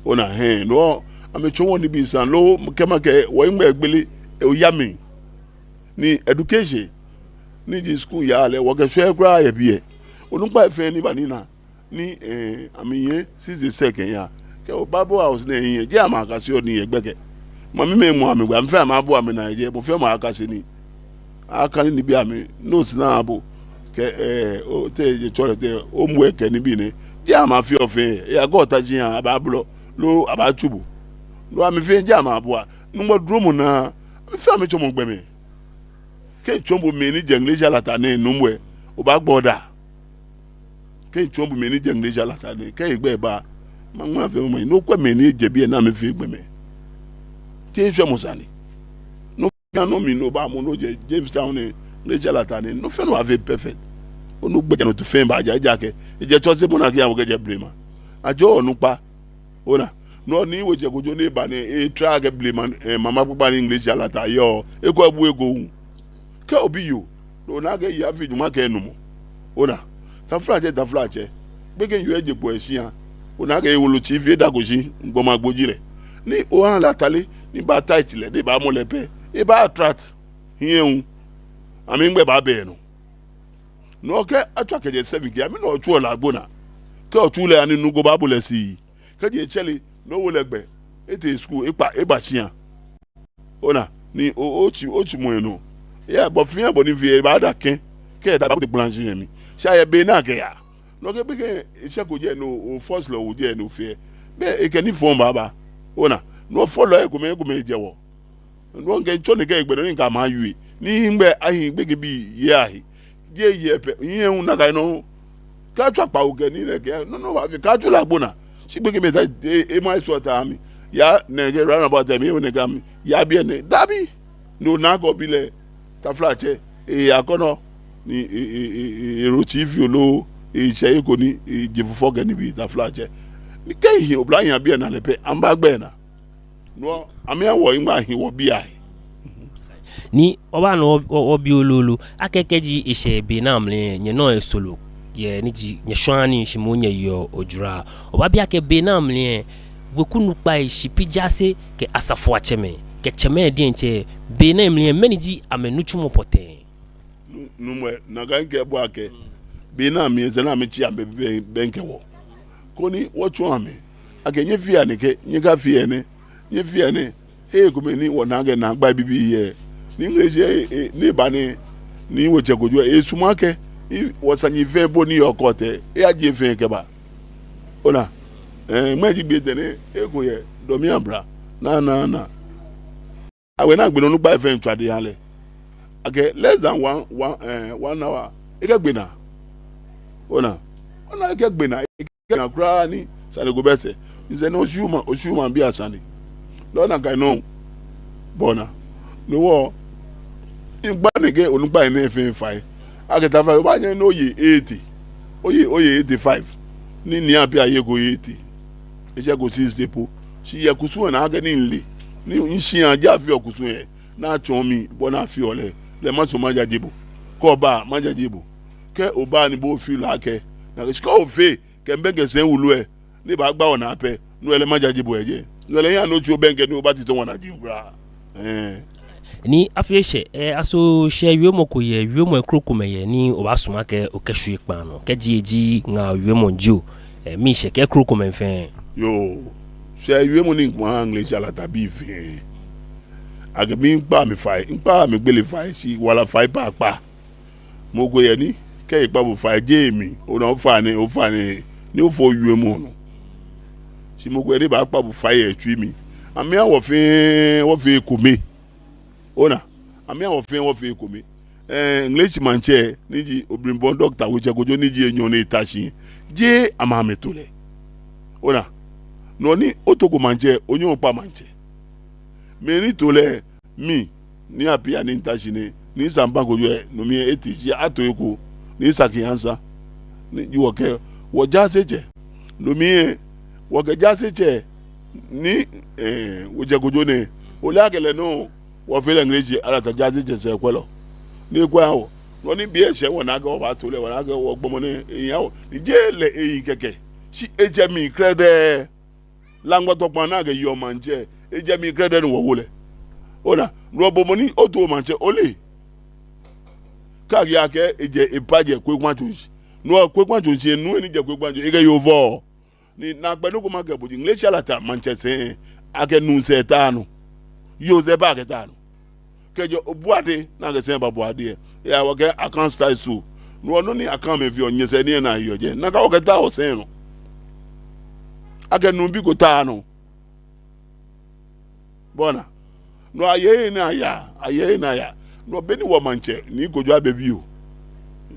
Ona, hɛɛ, no, amɛtsɔɔ wɔ nibii saŋŋ loo, kɛ makɛɛ, wɔhiŋmɛi gbele, ee, oya mli. Ni education, ni ji school yaa lɛ, wɔkɛshwɛɛɛ kwraa yɛ biɛ. Onukpai fɛɛ ni ba nina, ni, ee, amɛyɛ sisi sɛkɛ ya. Kɛ o Bible House nɛɛ hiɛ, jeee amɛkase nii yɛ gbɛkɛ. Mamimɛi mɔ amɛgbɛ, amɛfɛɛ amɛbu amɛnaa yɛ jɛi, mɔ fɛɛ mɔ akase nii. Akane nibii amɛ, nose naa abo. Kɛ, ee, otee je tsɔlɛ tɛ, omu ekɛ nibii nɛɛ. Jeee amɛfeɔ fɛɛ, eya gɔta ji ya, abaabolɔ, loo abaatsu bo. Loo amɛfɛɛ jeee amɛbua, nuumo dromɔ naa, amɛfɛɛ amɛtsɔmɔ gbɔmɛi. Kɛ mitsɔɔ bo mɛi ni jɛ Ŋleshi Alata nɛɛ nuumo lɛ, obaagbo daa. Kɛ mitsɔɔ bo mɛi ni jɛ Ŋleshi Alata nɛɛ, kɛ egbɛ ba, maŋ ŋmɛnɛ fɛɛ mɔ, no kwɛ mɛi ni jɛ biɛ ni amɛfee gbɔmɛi. Jeee shwɛmɔ sane. No fɛɛ nɔ mli ni obaamɔ ni ojɛ Jamestown nɛɛ, Ŋleshi Alata nɛɛ, no fɛɛ nɔ afee perfect. Onukpa jɛ nɔ tu fɛɛ baaja, ejaakɛ, ejɛ tsɔsemɔ naa kɛya mɔ kɛjɛ blema. Ajɔɔ onukpa. Ona, no ni wɔtsɛ Kojo ni ba nɛɛ, etara kɛ blema, ee, mama kpakpa ni Ŋleshi Alata yɔɔ, ekɔ ebu eko hu. Kɛ obiyoo, ona akɛ eyi afii nyɔŋma kɛ enumɔ. Ona, taflatsɛ, taflatsɛ. Gbekɛ yoo eje kpo eshia. Ona akɛ ewolo tsii fɛɛ edako shi, gbɔmɔ agbo ji lɛ. Ni oha lɛ atale, ni baa tight lɛ, ni baamɔ lɛ pɛ, ebaa attract hiɛ hu. Amɛhiŋmɛi baabɛ enɔ. No kɛ atswa kɛjɛ seven kɛ, amɛnɔ otsuɔ lɛ agbo naa. Kɛ otsu lɛ, ani nuu ko baabo lɛ shi. Kɛji etsɛre, no wo lɛ gbɛ, etee school, ekpa, eba shia. Ona, ni o, otsi, otsi mɔ enɔ. Ya, bɔ fɛɛ bɔ ni fee, ebaada kɛ, kɛ eda, baabote gbala shi yɛ mli. Shi ayɛ be ni akɛya. No kɛ be kɛ, eshɛ ko jɛ no, o first lɔ wo jɛ no fɛɛ. Be ekɛ nii fɔŋ baaba. Ona, no fɔlɔi ekomɛi, ekomɛi jɛ wɔ. No ŋkɛɛ tsɔ nɛkɛ gbɛ nɔ ni ŋkɛ amɛ yɔɔ. Ni hiŋmɛi ahi gbekɛbii yɛ ahe. Jeee yɛ pɛ, hiɛ hu nakai nɔ. Kɛ atswa kpawo kɛ nii nɛkɛ, no, no baafee, kɛ atsu lɛ agbo naa. Shi gbekɛbii ta, e, e, ma esɔ ta mi. Ya, nɛkɛ roundabout mi, e, nɛkɛ mi. Ya biɛ nɛɛ, dabi. No naa kɔ bi lɛ, taflatsɛ, e, akɔnɔ. Ni, e, e, e, e, ero tsii fio loo, e, shɛ eko ni, e, je fufɔ kɛ nibii taflatsɛ. Ni kɛ ehi, oblahii abiɛ naa lɛ pɛ, amɛbaagbɛ naa. No, amɛya wɔ hiŋmɛi ahi wɔbii ahe. Ni obaanu wɔ, wɔ, wɔbi lolo. Akɛ kɛji eshɛ be nɛɛ mli lɛ, nyɛnɔ esoro. Yɛ ni ji, nyɛshwaa nii shi moŋ nyɛyeɔ ojara. Obaabi akɛ be nɛɛ mli lɛ, weku nukpai, shipi jaase kɛ asafoatsɛmɛi, kɛ tsɛmɛi diɛŋtsɛ, be nɛɛ mli lɛ, mɛni ji amɛnitsumɔ pɔtɛɛ? Nu-, nuumo, nakai ŋkɛɛ bo akɛ, be nɛɛ mli lɛ, esa ni amɛtsi amɛ bɛ, bɛŋkɛ wɔ. Koni wɔtsɔɔ amɛ akɛ nyɛfea nɛkɛ, nyɛkafea enɛ, nyɛfea enɛ. Hei komɛi ni wɔna akɛ naagbai bibii yɛ. Ni ŋleshi, e, e, ni ba nɛɛ, ni wɔtsɛ Kojo, esumɔɔ akɛ, i, wɔsane fɛɛ po ni yɔɔ kɔɔtɛ, eyajie fɛɛ kɛba. Ona, e, mɛi ji gbɛ tɛŋŋ nɛɛ, eko yɛ, dɔmi abra, naa, naa, naa. Awe naa gbɛ nɔ onukpai fɛɛ miitswa de miha lɛ. Akɛ less than one, one, eh, one hour. Ekɛgbe naa. Ona. Ona ekɛgbe naa. Ekɛgbe naa kwraa ni sane ko bɛ sɛɛ. Misɛɛ nɔ oshi maŋ, oshi maŋbii asane. Lɛ ona akɛ no. Bɔ naa. No hewɔ. Migba nɛkɛ onukpai nɛɛ fɛɛ fai. Akɛ taflatsɛ obaanyɛ ni oye eighty. Oye, oye eighty-five. Ni, ni afi ayeko eighty. Eshɛ ko sixty po. Shi yɛ kusum lɛ naa akɛ ni mile. Ni mishia ja fi yɛ kusum lɛ. Ni atsɔɔ mi bɔ ni afeɔ lɛ. Lɛ masumɔ majaje bo. Kɛ oba majaje bo. Kɛ oba ni bo ofee lɛ akɛ. Nakai shi kɛ ofee. Kɛ mibɛŋkɛ sɛi wulu lɛ. Ni baagba onaa pɛ. No lɛ majaje bo yɛ jɛi. No lɛ yaa ni otsi obɛŋkɛ ni obatitɔ wɔnaa ji kwraa. Ɛɛ. Ni afi eshɛ, eh, aso shɛɛ wiemɔ ko yɛ, wiemɔi krokomɛi yɛ, ni obaasumɔ akɛ okɛshwie kpaa nɔ. Kɛji eji ŋaa wiemɔ jio, eh, miishɛɛ kɛ krokomɛi fɛɛ. Yoo, shɛɛ wiemɔ ni mikɛbaaha Ŋleshi Alata bii fɛɛ. Akɛ miikpa amɛ fai, miikpa amɛ gbele fai, shi wala fai pɛ akpa. Mɔ ko yɛ ni, kɛ ekpa bo fai jeee mi, ona ofainɛ, ofainɛ, ni ofɔ wiemɔ nɔ. Shi mɔ ko yɛ ni baakpa bo fai yɛ etsui mli. Amɛha wɔ fɛɛ wɔfee ekome. Ona, amɛha wɔ fɛɛ wɔfee ekome. Ɛɛ, Ŋleshi maŋtsɛ, ni ji oblinbɔn Doctor Wotsɛ Kojo, ni ji enyɔ ni eta shi. Jeee amɛ amɛto lɛ. Ona, nɔ ni otoko maŋtsɛ, onyɛŋ okpa maŋtsɛ. Mɛi ni to lɛ, mi, Nii Appiah ni mita shi nɛɛ, Nii Sampa Kojo lɛ, no mli lɛ ete shi ato eko, Nii Saki Ansa, ni ji wɔkɛ, wɔ jaasetsɛ, no mli lɛ, wɔkɛ jaasetsɛ, Nii, ɛɛ, Wotsɛ Kojo nɛɛ, ole akɛ lɛ nɔŋŋ, wɔfee lɛ Ŋleshi Alata jaasetsɛ sɛɛkwɛlɔ. Ni ekwɛɔ wɔ, nɔ ni biɛ eshɛ wɔnaa akɛ wɔbaato lɛ, wɔnaa akɛ wɔgbɔmɔ nɛɛ, eha wɔ, ni jeee lɛ eyi kɛkɛ, shi ejɛ mli krɛdɛɛ. Laŋgbɔtɔ kpaŋ ni akɛyeɔ maŋtsɛ, ejɛ mli krɛdɛɛ ni wɔwo lɛ. Ona, no hewɔ bo mɔ ni oto maŋtsɛ, ole. Kɛ akɛɛ akɛ ejɛ epa jɛ Kwei Kpatso shishi. No hewɔ Kwei Kpatso shishi, nuu ni jɛ Kwei Kpatso, ekɛ yoo fɔ. Ni naakpɛɛ nɔ ko makɛɛ bo ji, Ŋleshi Alata maŋtsɛ sɛi, akɛ nuu sɛɛ taa nɔ. Yoo sɛɛ pɛ akɛtaa nɔ. Kɛjɛ Obuade, ni akɛ sɛi ba Obuade lɛ, eya wɔkɛɛ Akan style so. No hewɔ nɔ ni Akan mɛi feɔ, nyɛsɛɛ ni ena yeɔ jɛi. Nakai wɔkɛtaa wɔsɛi nɔ. Akɛ nuu bi ko taa nɔ. Bo ona. No hewɔ aye ni aya, aye ni aya. No hewɔ be ni wɔ maŋtsɛ, Nii Kojo Ababio,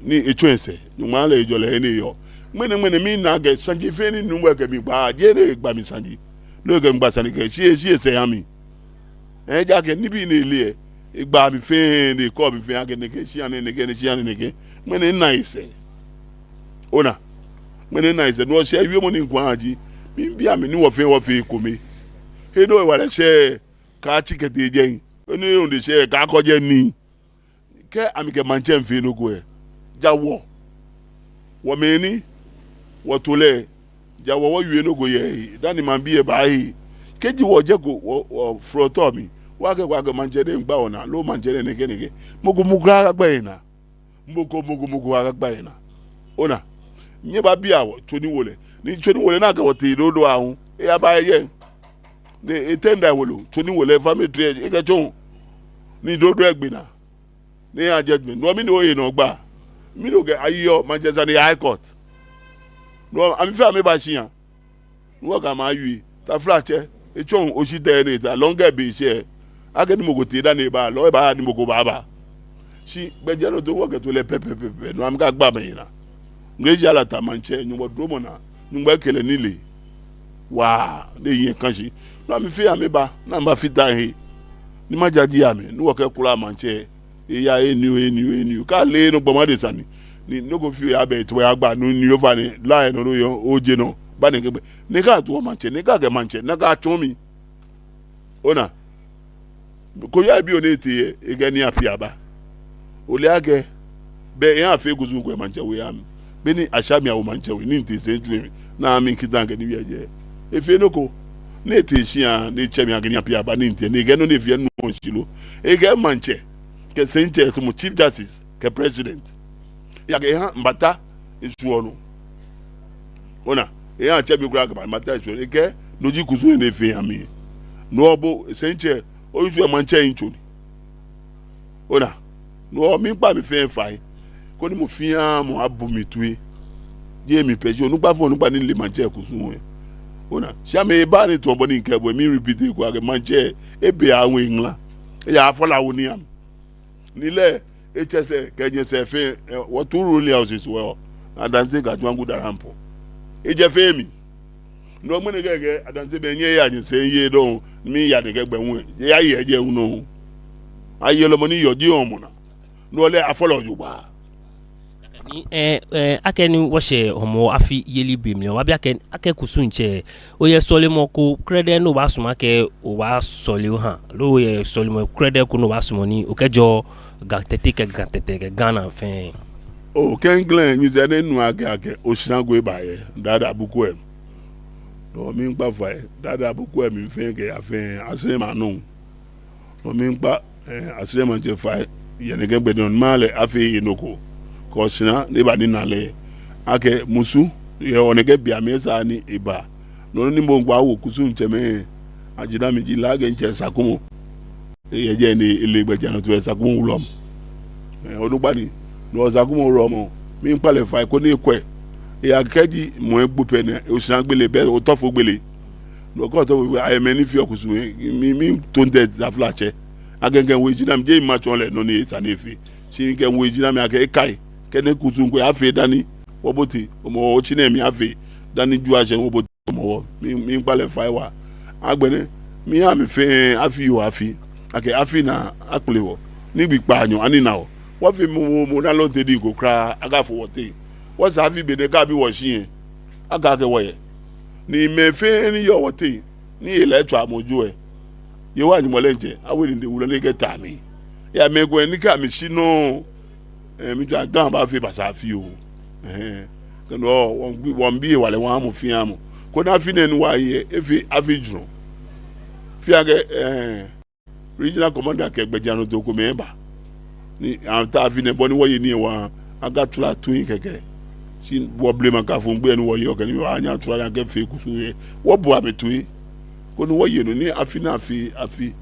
ni etsɔ esɛɛ, Nyɔŋmɔ aha lɛ hejɔlɛ he ni eyɔɔ. Ŋmɛnɛ, ŋmɛnɛ mina akɛ saji fɛɛ ni nuu lɛ kɛ mi gba, jeee ni egba mi saji. No ekɛ mi gba sane kɛkɛ, shi eshi esɛɛ eha mi. Ejaakɛ nibii ni ele lɛ, egba mi fɛɛ, ni ekɔ mi fɛɛ, akɛ nɛkɛ shia nɛɛ, nɛkɛ, nɛkɛ shia nɛɛ, nɛkɛ. Ŋmɛnɛ mina esɛɛ. Ona. Ŋmɛnɛ mina esɛɛ, no hewɔ shi wiemɔ ni mikɛbaaha ji, miibi amɛ ni wɔ fɛɛ wɔfee ekome. He ni hewalɛ shɛ, kaatsi kɛtee jɛi. He ni hewalɛ shɛ, kaakɔ jɛi nii. Kɛ amɛkɛ maŋtsɛ miifee nɔ ko lɛ, ja wɔ, wɔ mɛi ni wɔto lɛ, ja wɔ wɔwie nɔ ko yɛ ehe, dani maŋbii lɛ baahe. Kɛji wɔjɛko wɔ, wɔfrɔtɔ mli, wɔkɛɛ, wɔkɛɛ maŋtsɛ nɛɛ miigba wɔnaa, loo maŋtsɛ nɛɛ nɛkɛ nɛkɛ. Mɔ ko mɔ ko akaagba enaa. Mɔ ko mɔ ko mɔ ko akaagba enaa. Ona. Nyɛbabia wɔ, tso ni wo lɛ. Ni tso ni wo lɛ ni akɛ wɔ tee dodo aahu, eyaba eyɛ. Ni etee nda wolo, tso ni wo lɛ, family tree, ekɛtsɔ. Ni dodo egbe naa. Ni eya judgment. No hewɔ mɛni oye nɔ gba? Mɛni okɛɛ ayeɔ maŋtsɛ sane yɛ High Court? No hewɔ amɛfɛɛ amɛba shia. No hewɔ kɛ amɛwie. Taflatsɛ, etsɔ oshitɛ ni eta, lɔŋ kɛ be shɛ. Akɛni mɔ ko tee dani eba, lɔŋ eba ni mɔ ko baaba. Shi gbɛjianɔtoo wɔkɛto lɛ pɛpɛɛpɛ, no hewɔ amɛkagba amɛhe naa. Ŋleshi Alata maŋtsɛ, Nyɔŋmɔ duromɔ naa, Nyɔŋmɔ ekɛ lɛ nilee waa, ni ehiɛ ka shi. No hewɔ amɛfɛɛ amɛba, ni amɛbafata he. Ni majaje amɛ, ni wɔkɛ kula maŋtsɛ. Eya eni o, eni o, eni o. Kaale nɔ gbɔmɔ adesa ni. Ni nɔ ko fioo yabɛ eto yagba, no ni ofainɛ, la enɔ no yɔɔ, oje nɔ. Ba nɛkɛ gbɛ. Nɛkɛ atuɔ maŋtsɛ, nɛkɛ akɛ maŋtsɛ, nɛkɛ atsɔɔ mi. Ona. Ko ya bi one etee, ekɛ Nii Appiah ba. Ole akɛ, be eha afee kusum ko yɛ maŋtsɛ we amli. Be ni asha mi awo maŋtsɛ we, ni mitee sɛi ntsu mli, ni mikita kɛ nibii ajɛ. Efee nɔ ko, ni etee shia, ni etsɛ mi akɛ Nii Appiah aba ni mitee, ni ekɛɛ nɔ ni efee nɔ shi lo. Ekɛɛ maŋtsɛ, kɛ sɛitsɛ, tamɔ Chief Justice, kɛ President. Eya kɛ eha mibata, esuɔ nɔ. Ona, eya atsɛ mi kwraa kɛ mibata esuɔ nɔ. Ekɛɛ, no ji kusum ni efee eha mi. No hewɔ bo, sɛitsɛ, oyusuɔ maŋtsɛ yitso ni. Ona, no hewɔ miikpa amɛfɛɛ fai. Koni mɔ fɛɛ mɔ abu mi toi. Jeee mi pɛ, shi onukpa fɛɛ onukpa ni le maŋtsɛ kusum lɛ. Ona, shi amɛ eba ni tamɔ bɔ ni mikɛɛ bo, mi repeat eko akɛ maŋtsɛ, ebe awo eŋla. Eya afɔ la wo ni am. Ni lɛ, etsɛ sɛɛ, kɛ nyɛsɛɛ fɛɛ, eh, wɔ two ruling houses wɔ, Adanse kɛ Ajuaŋku Darampo. Ejɛ fɛɛ mli. No hewɔ ŋmɛnɛ kɛkɛ, Adanse be nyɛya nyɛsɛɛ nyɛye dɔŋŋ, miya nɛkɛ gbɛ hu, nyɛyaye jɛi hu nɔ. Ayelɔ mɔ ni yɔɔ ji omɔ naa. No hewɔ lɛ afɔ lɛ jogbaŋŋ. Ni, eh, eh, akɛni wɔshɛ Hɔmɔwɔ afi yeli be mli lɛ, wɔbaabi akɛ, akɛ kusum tsɛ, oyɛ sɔlemɔ ko krɛdɛɛ ni obaasumɔ akɛ obaasɔle oha, loo oyɛ sɔlemɔ krɛdɛɛ ko ni obaasumɔ ni okɛjɔɔ Ga Tɛte kɛ Ga Tɛtɛ kɛ Ghana fɛɛ? Oo, klɛŋklɛŋ, nyɛsɛɛ nɛɛ minu akɛ, akɛ oshara ko eba yɛ Dada Bukuem. No hewɔ miikpa fai, Dada Bukuem mli fɛɛ kɛ ya fɛɛ, asere ma nɔ. No hewɔ miikpa, eh, asere maŋtsɛ fai, yɛ nɛkɛ gbɛ nɔ ni maha lɛ afee he nɔ ko. Kɛ oshara ni eba ni ena lɛ. Akɛ musu, yɛ wɔ nɛkɛ be amli esa ni eba. No hewɔ ni mɔ ko awo kusum tsɛmɛi, ajina mi ji La kɛ ntsɛ Sakumɔ. Eyɛ jɛi ni ele gbɛjianɔtoo yɛ Sakumɔ wulɔmɔ. Eh, onukpa ni. No hewɔ Sakumɔ wulɔmɔ, miikpa lɛ fai koni ekwɛ. Eya kɛji mɔ egbo pɛ nɛɛ, oshara gbele bɛ, otɔfo gbele. Nɔ ko tɔ, ayɛ mɛi ni feɔ kusum lɛ, mi, mito ntɛ taflatsɛ. Akɛ mikɛ miwo eji naa mli, jeee mi matsɔɔ lɛ nɔ ni esa ni efee. Shi mikɛ miwo eji naa mli akɛ ekai, kɛ nɛɛ kusum ko afee dani wɔbote Hɔmɔwɔ otsi nɛɛ mli afee dani Ju ashɛ ni wɔbote Hɔmɔwɔ. Mi, miikpa lɛ fai waa. Agbɛnɛ, miiha amɛ fɛɛ afi oo afi. Akɛ afi naa akpele wɔ. Ni gbi kpaanyɔ anina wɔ. Wɔfee momo, mɔ ni alɔnte diŋ ko kwraa akafo wɔteŋ. Wɔsɛɛ afi benɛ kɛ abi wɔshi lɛ, akɛɛ akɛ wɔyɛ. Ni mɛi fɛɛ ni yɔɔ wɔteŋ, ni yei lɛ tswa amɛ ojo lɛ, Yehowa Nyɔŋmɔ lɛ diɛŋtsɛ awo enine wulɔmɔ lɛ kɛta mli. Yɛ mɛi komɛi ni kɛ amɛshi nɔ, eh, mitsɔɔ Ga baafee basaa fioo. Eh, kɛ no, wɔmiibi, wɔmiibi hewalɛ wɔha mɔ fɛɛ mɔ. Koni afi nɛɛ ni wɔye lɛ, efee afi jurɔ. Fɛɛ akɛ, eh, regional commander kɛ gbɛjianɔtoo komɛi ba. Ni ata afi nɛɛ bɔ ni wɔye nii lɛ waa, akɛ tswala toi kɛkɛ. Shi wɔ blema kafo ŋgbɛ ni wɔyeɔ kɛ ni wɔbaanyɛ atswala lɛ akɛfee kusum lɛ, wɔbo amɛ toi. Koni wɔye nɔ ni afi naa afee afi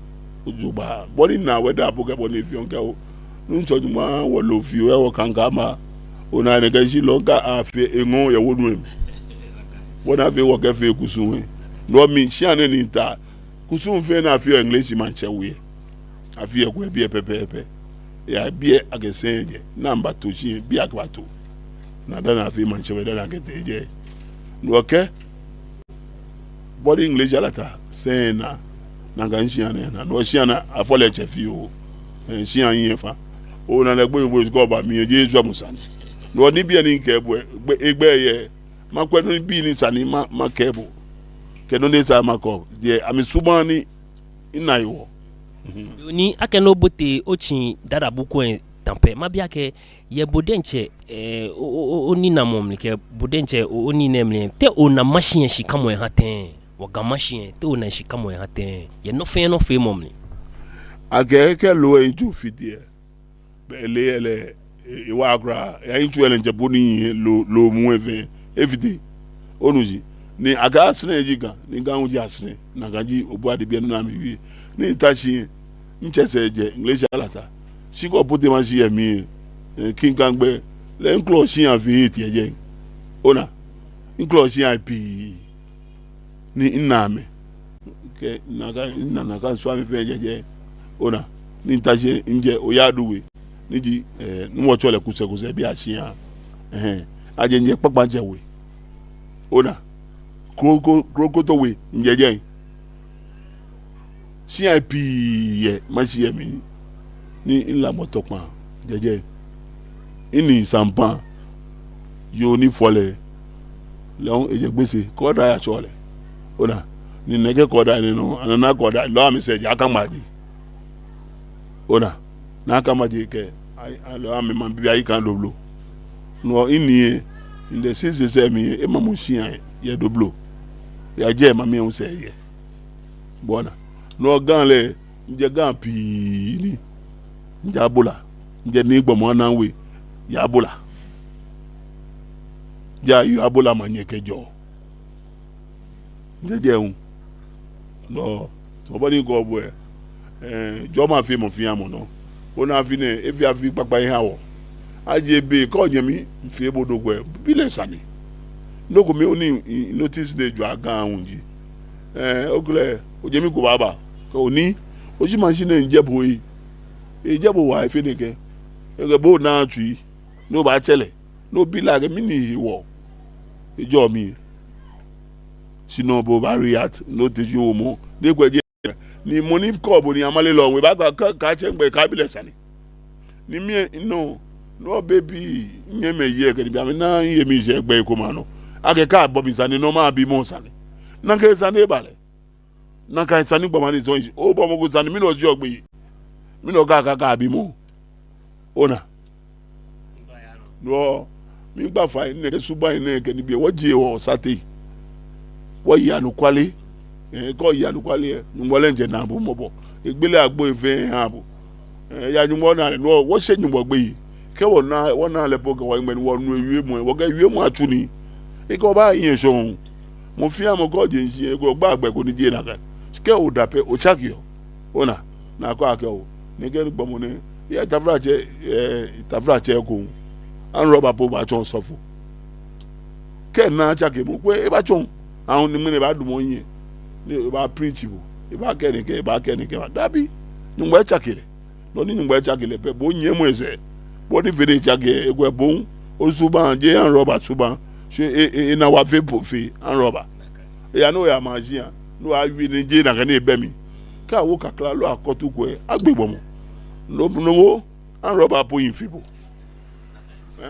jogbaŋŋ. Bɔ ni minaa weather po kɛ bɔ ni efeɔ ŋkɛɛ oo, Nuŋtsɔ Nyɔŋmɔ aha wɔ loo fioo yɛ wɔ kaŋkaŋ mli. Ona nɛkɛ shilɔ ŋkɛɛ afee eŋɔɔ yɛ wonu lɛ mli. Bɔ ni afee wɔkɛfee kusum lɛ. No mli shia nɛɛ ni mita. Kusum fɛɛ ni afeɔ yɛ Ŋleshi Maŋtsɛ We lɛ, afeɔ yɛ Ekwɛ biɛ pɛpɛɛpɛ. Yɛ biɛ akɛ sɛi jɛ, ni amɛbato shi yɛ biɛ akɛbato. Ni dani afee maŋtsɛ we dani akɛtee jɛi. No kɛ bɔ ni Ŋleshi Alata sɛi naa, nakai shia nɛɛ naa. No shia nɛɛ afɔ lɛ tsɛ fioo. Eh, shia hiɛ fa. Ona lɛ gbonyo gbonyo kɛ oba mli lɛ, jeee jwɛŋmɔ sane. No nibii ni mikɛɛ bo lɛ, egbɛi yɛ. Makwɛ nɔ ni bii ni sa ni ma, makɛɛ bo. Kɛ nɔ ni sa makɛɛ bo. Jeee amɛsuɔmɔ ni ina hewɔ. Ni akɛ no obote otsi Dada Buku lɛ tamɔ pɛ, mabi akɛ, yɛ bo diɛŋtsɛ, eh, o, o, o, oninamɔ mli kɛ bo diɛŋtsɛ o, onine mli, te ona mashi lɛ shikamɔ eha tɛŋŋ? Wɔ Ga mashi lɛ, te ona shikamɔ eha tɛŋŋ yɛ nɔ fɛɛ nɔ feemɔ mli? Akɛ kɛ loo lɛ eju fiti lɛ, bɛ ele lɛ, e, ewa kwraa. Eya ntsu lɛ lɛ ŋtsɛ bo ni loo, loo muu lɛ fɛɛ efite. Onu shishi? Ni akɛ Asɛrɛ ji Ga, ni Ga hu ji Asɛrɛ, nakai ji obu adi biɛ nɔ ni miwie. Ni mita shi lɛ, mitsɛ sɛɛ jɛ Ŋleshi Alata. Shi kɛ obote mashi yɛ mli lɛ, eh, Kinkaŋ gbɛ lɛ, mikɔlɔ shia fɛɛ eti yɛ jɛi. Ona, mikɔlɔ shia pii. Ni mina amɛ. Kɛ nakai, mina nakai ŋsuɔ amɛ fɛɛ jɛ jɛi. Ona, ni mita shi lɛ, mijɛ Oyaduwe. Ni ji, eh, ni wɔtsɛɔ lɛ Kusɛkusɛ bii ashia. Ɛhɛɛ. Ajɛ mijɛ Kpakpaŋtsɛ We. Ona, Kroko, Krokoto We, mijɛ jɛi. Shia pii yɛ mashi lɛ mli. Ni milamɔ Tɔkpaŋ jɛ jɛi. Mini Sampaŋ, yoo ni fɔ lɛ, lɛ hu ejɛ Gbese, Kɔɔda yatsɛɔ lɛ. Ona, ni nɛkɛ Kɔɔda nɛɛ nɔ, anana Kɔɔda, loo amɛsɛɛ jɛ Akaŋmaje. Ona, ni Akaŋmaje kɛ, ai, ai, loo amɛ maŋbii ayi ka Doblo. No mli lɛ, in the sixties lɛ mli lɛ, emamɔ shia yɛ Doblo. Eya jɛi mami hu sɛɛ yɛ. Bo ona. No Ga lɛ, mijɛ Ga pii ni. Mijɛ Abola. Mijɛ Nii Gbɔmɔ Anang We yɛ Abola. Mijɛ Ayo Abola Manyɛ kɛjɛɔ. Mijɛ jɛi hu. No, tamɔ bɔ ni mikɛɔ bo lɛ, eh, jɔɔmɔ afee mɔ fɛɛ mɔ nɔ. Ona afi nɛɛ, efee afi kpakpa eha wɔ. Aje be kɛ onyɛmi fee bo nɔ ko lɛ, bi lɛ sane. Nɔ ko mli ni minotice ni ejwaa Ga hu ji, eh, okulɛ, onyɛmi ko baaba. Kɛ Nii, oji mashi nɛɛ mijɛ bo lɛ. Ejɛ bo waa efee nɛkɛ. Ekɛ bo naa tsui. Ni obaatsɛ lɛ. Ni obi lɛ akɛ mɛni hewɔ ejɔɔ mli. Shi no bo obaareact, ni ote shi owo mɔ. Ni ekwɛ jɛi. Ni mɔ ni kɛɔ bo ni amale lɛ hu, ebaakɛɛ akɛ, kaatsɛ migbɛi, kaabi lɛ sane. Ni mi lɛ, no, no baby, minyɛmimɛi yɛ kɛ nibii amɛna, miye mishɛ gbɛ ko ma nɔ. Akɛ kaabɔ mi sane, no mabi mɔ sane. Nakai sane eba lɛ. Nakai sane gbɔmɔ ni sɔŋŋ. Obɔ mɔ ko sane, mɛni oshiɔ gbeyei? Mɛni okɛɛ akɛ kaabi mɔ? Ona. No, miikpa fai, nɛkɛ subaŋ nɛɛ kɛ nibii, wɔjie wɔsate. Wɔye anɔkwale. Eh, kɛ oye anɔkwale lɛ, Nyɔŋmɔ lɛ diɛŋtsɛ naa bo mɔbɔ. Egbele agbo lɛ fɛɛ eha bo. Eh, ya Nyɔŋmɔ naa lɛ, no, wɔshe Nyɔŋmɔ gbeyei. Kɛ wɔna, wɔna lɛ po kɛ wɔhiŋmɛi ni wɔnu ewiemɔ lɛ, wɔkɛ ewiemɔ atsu nii. Ekɛ obaaye shɔŋŋ. Mɔ fɛɛ mɔ kɛ oje shishi lɛ, kɛ ogba gbɛ ko ni jeee nakai. Kɛ oda pɛ, otsakeɔ. Ona, nakai akɛ oo, nɛkɛ gbɔmɔ nɛɛ, yɛ taflatsɛ, eh, taflatsɛ ko. Armed robber po baatsɔ osɔfo. Kɛ ena tsakemɔ ko, ebaatsɔ. Ahu ni mɛni baadumɔ hiɛ. ni ebaa preach bo, ebaakɛɛ nɛkɛ, ebaakɛɛ nɛkɛ, ba dabi. Nyɔŋmɔ etsake lɛ. Nɔ ni Nyɔŋmɔ etsake lɛ pɛ, bo nyiɛmɔ esɛɛ. Bɔ ni fee ni etsake, ekwɛ bo, osubaŋ jeee armed robber subaŋ. Shi e, e, ena wa fe po fe armed robber. Eya ni oya maŋ shia, ni oyawie ni jeee nakai ni ebɛ mli. Kɛ awo kakla loo akɔtu kwɛ, agbe gbɔmɔ. No, no, armed robber po yiŋ fe bo.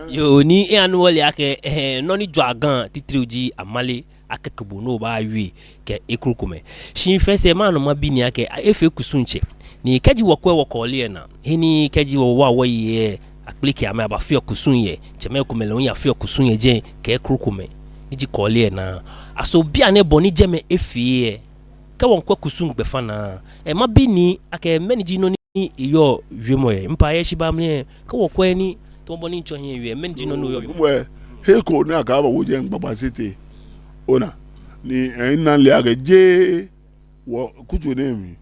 Yoo, ni eya ni wɔle akɛ, eh, nɔ ni jɔɔ Ga titri ji amale akɛke bo ni obaawie kɛ ekroko mɛi. Shi fɛɛ sɛɛ maŋ nɔ mabi ni akɛ, efee kusum tsɛ. Ni kɛji wɔkwɛ wɔ kɔɔle lɛ naa, he ni kɛji wɔwa wɔyi lɛ, akpeleke amɛ abafeɔ kusum yɛ, tsɛmɛi komɛi lɛ hu yafeɔ kusum yɛ jɛi kɛ ekroko mɛi. Ni ji kɔɔle lɛ naa. Aso bianɛ bɔ ni jɛmɛ efee lɛ, kɛ wɔŋkwɛ kusum gbɛfaŋ naa, eh, mabi ni akɛ mɛni ji nɔ ni eyɔɔ wiemɔ lɛ. Mpa yɛ shi ba mli lɛ, kɛ wɔkwɛ ni, tamɔ bɔ ni ŋtsɔ hiɛ wie, mɛni ji nɔ ni oyɔɔ wiemɔ lɛ. He ko ni akaba wo jɛi ŋgbagba sɛɛ tɛ. Ona, ni, eh, ena lɛ akɛ jeee wɔ kutso nɛɛ mli.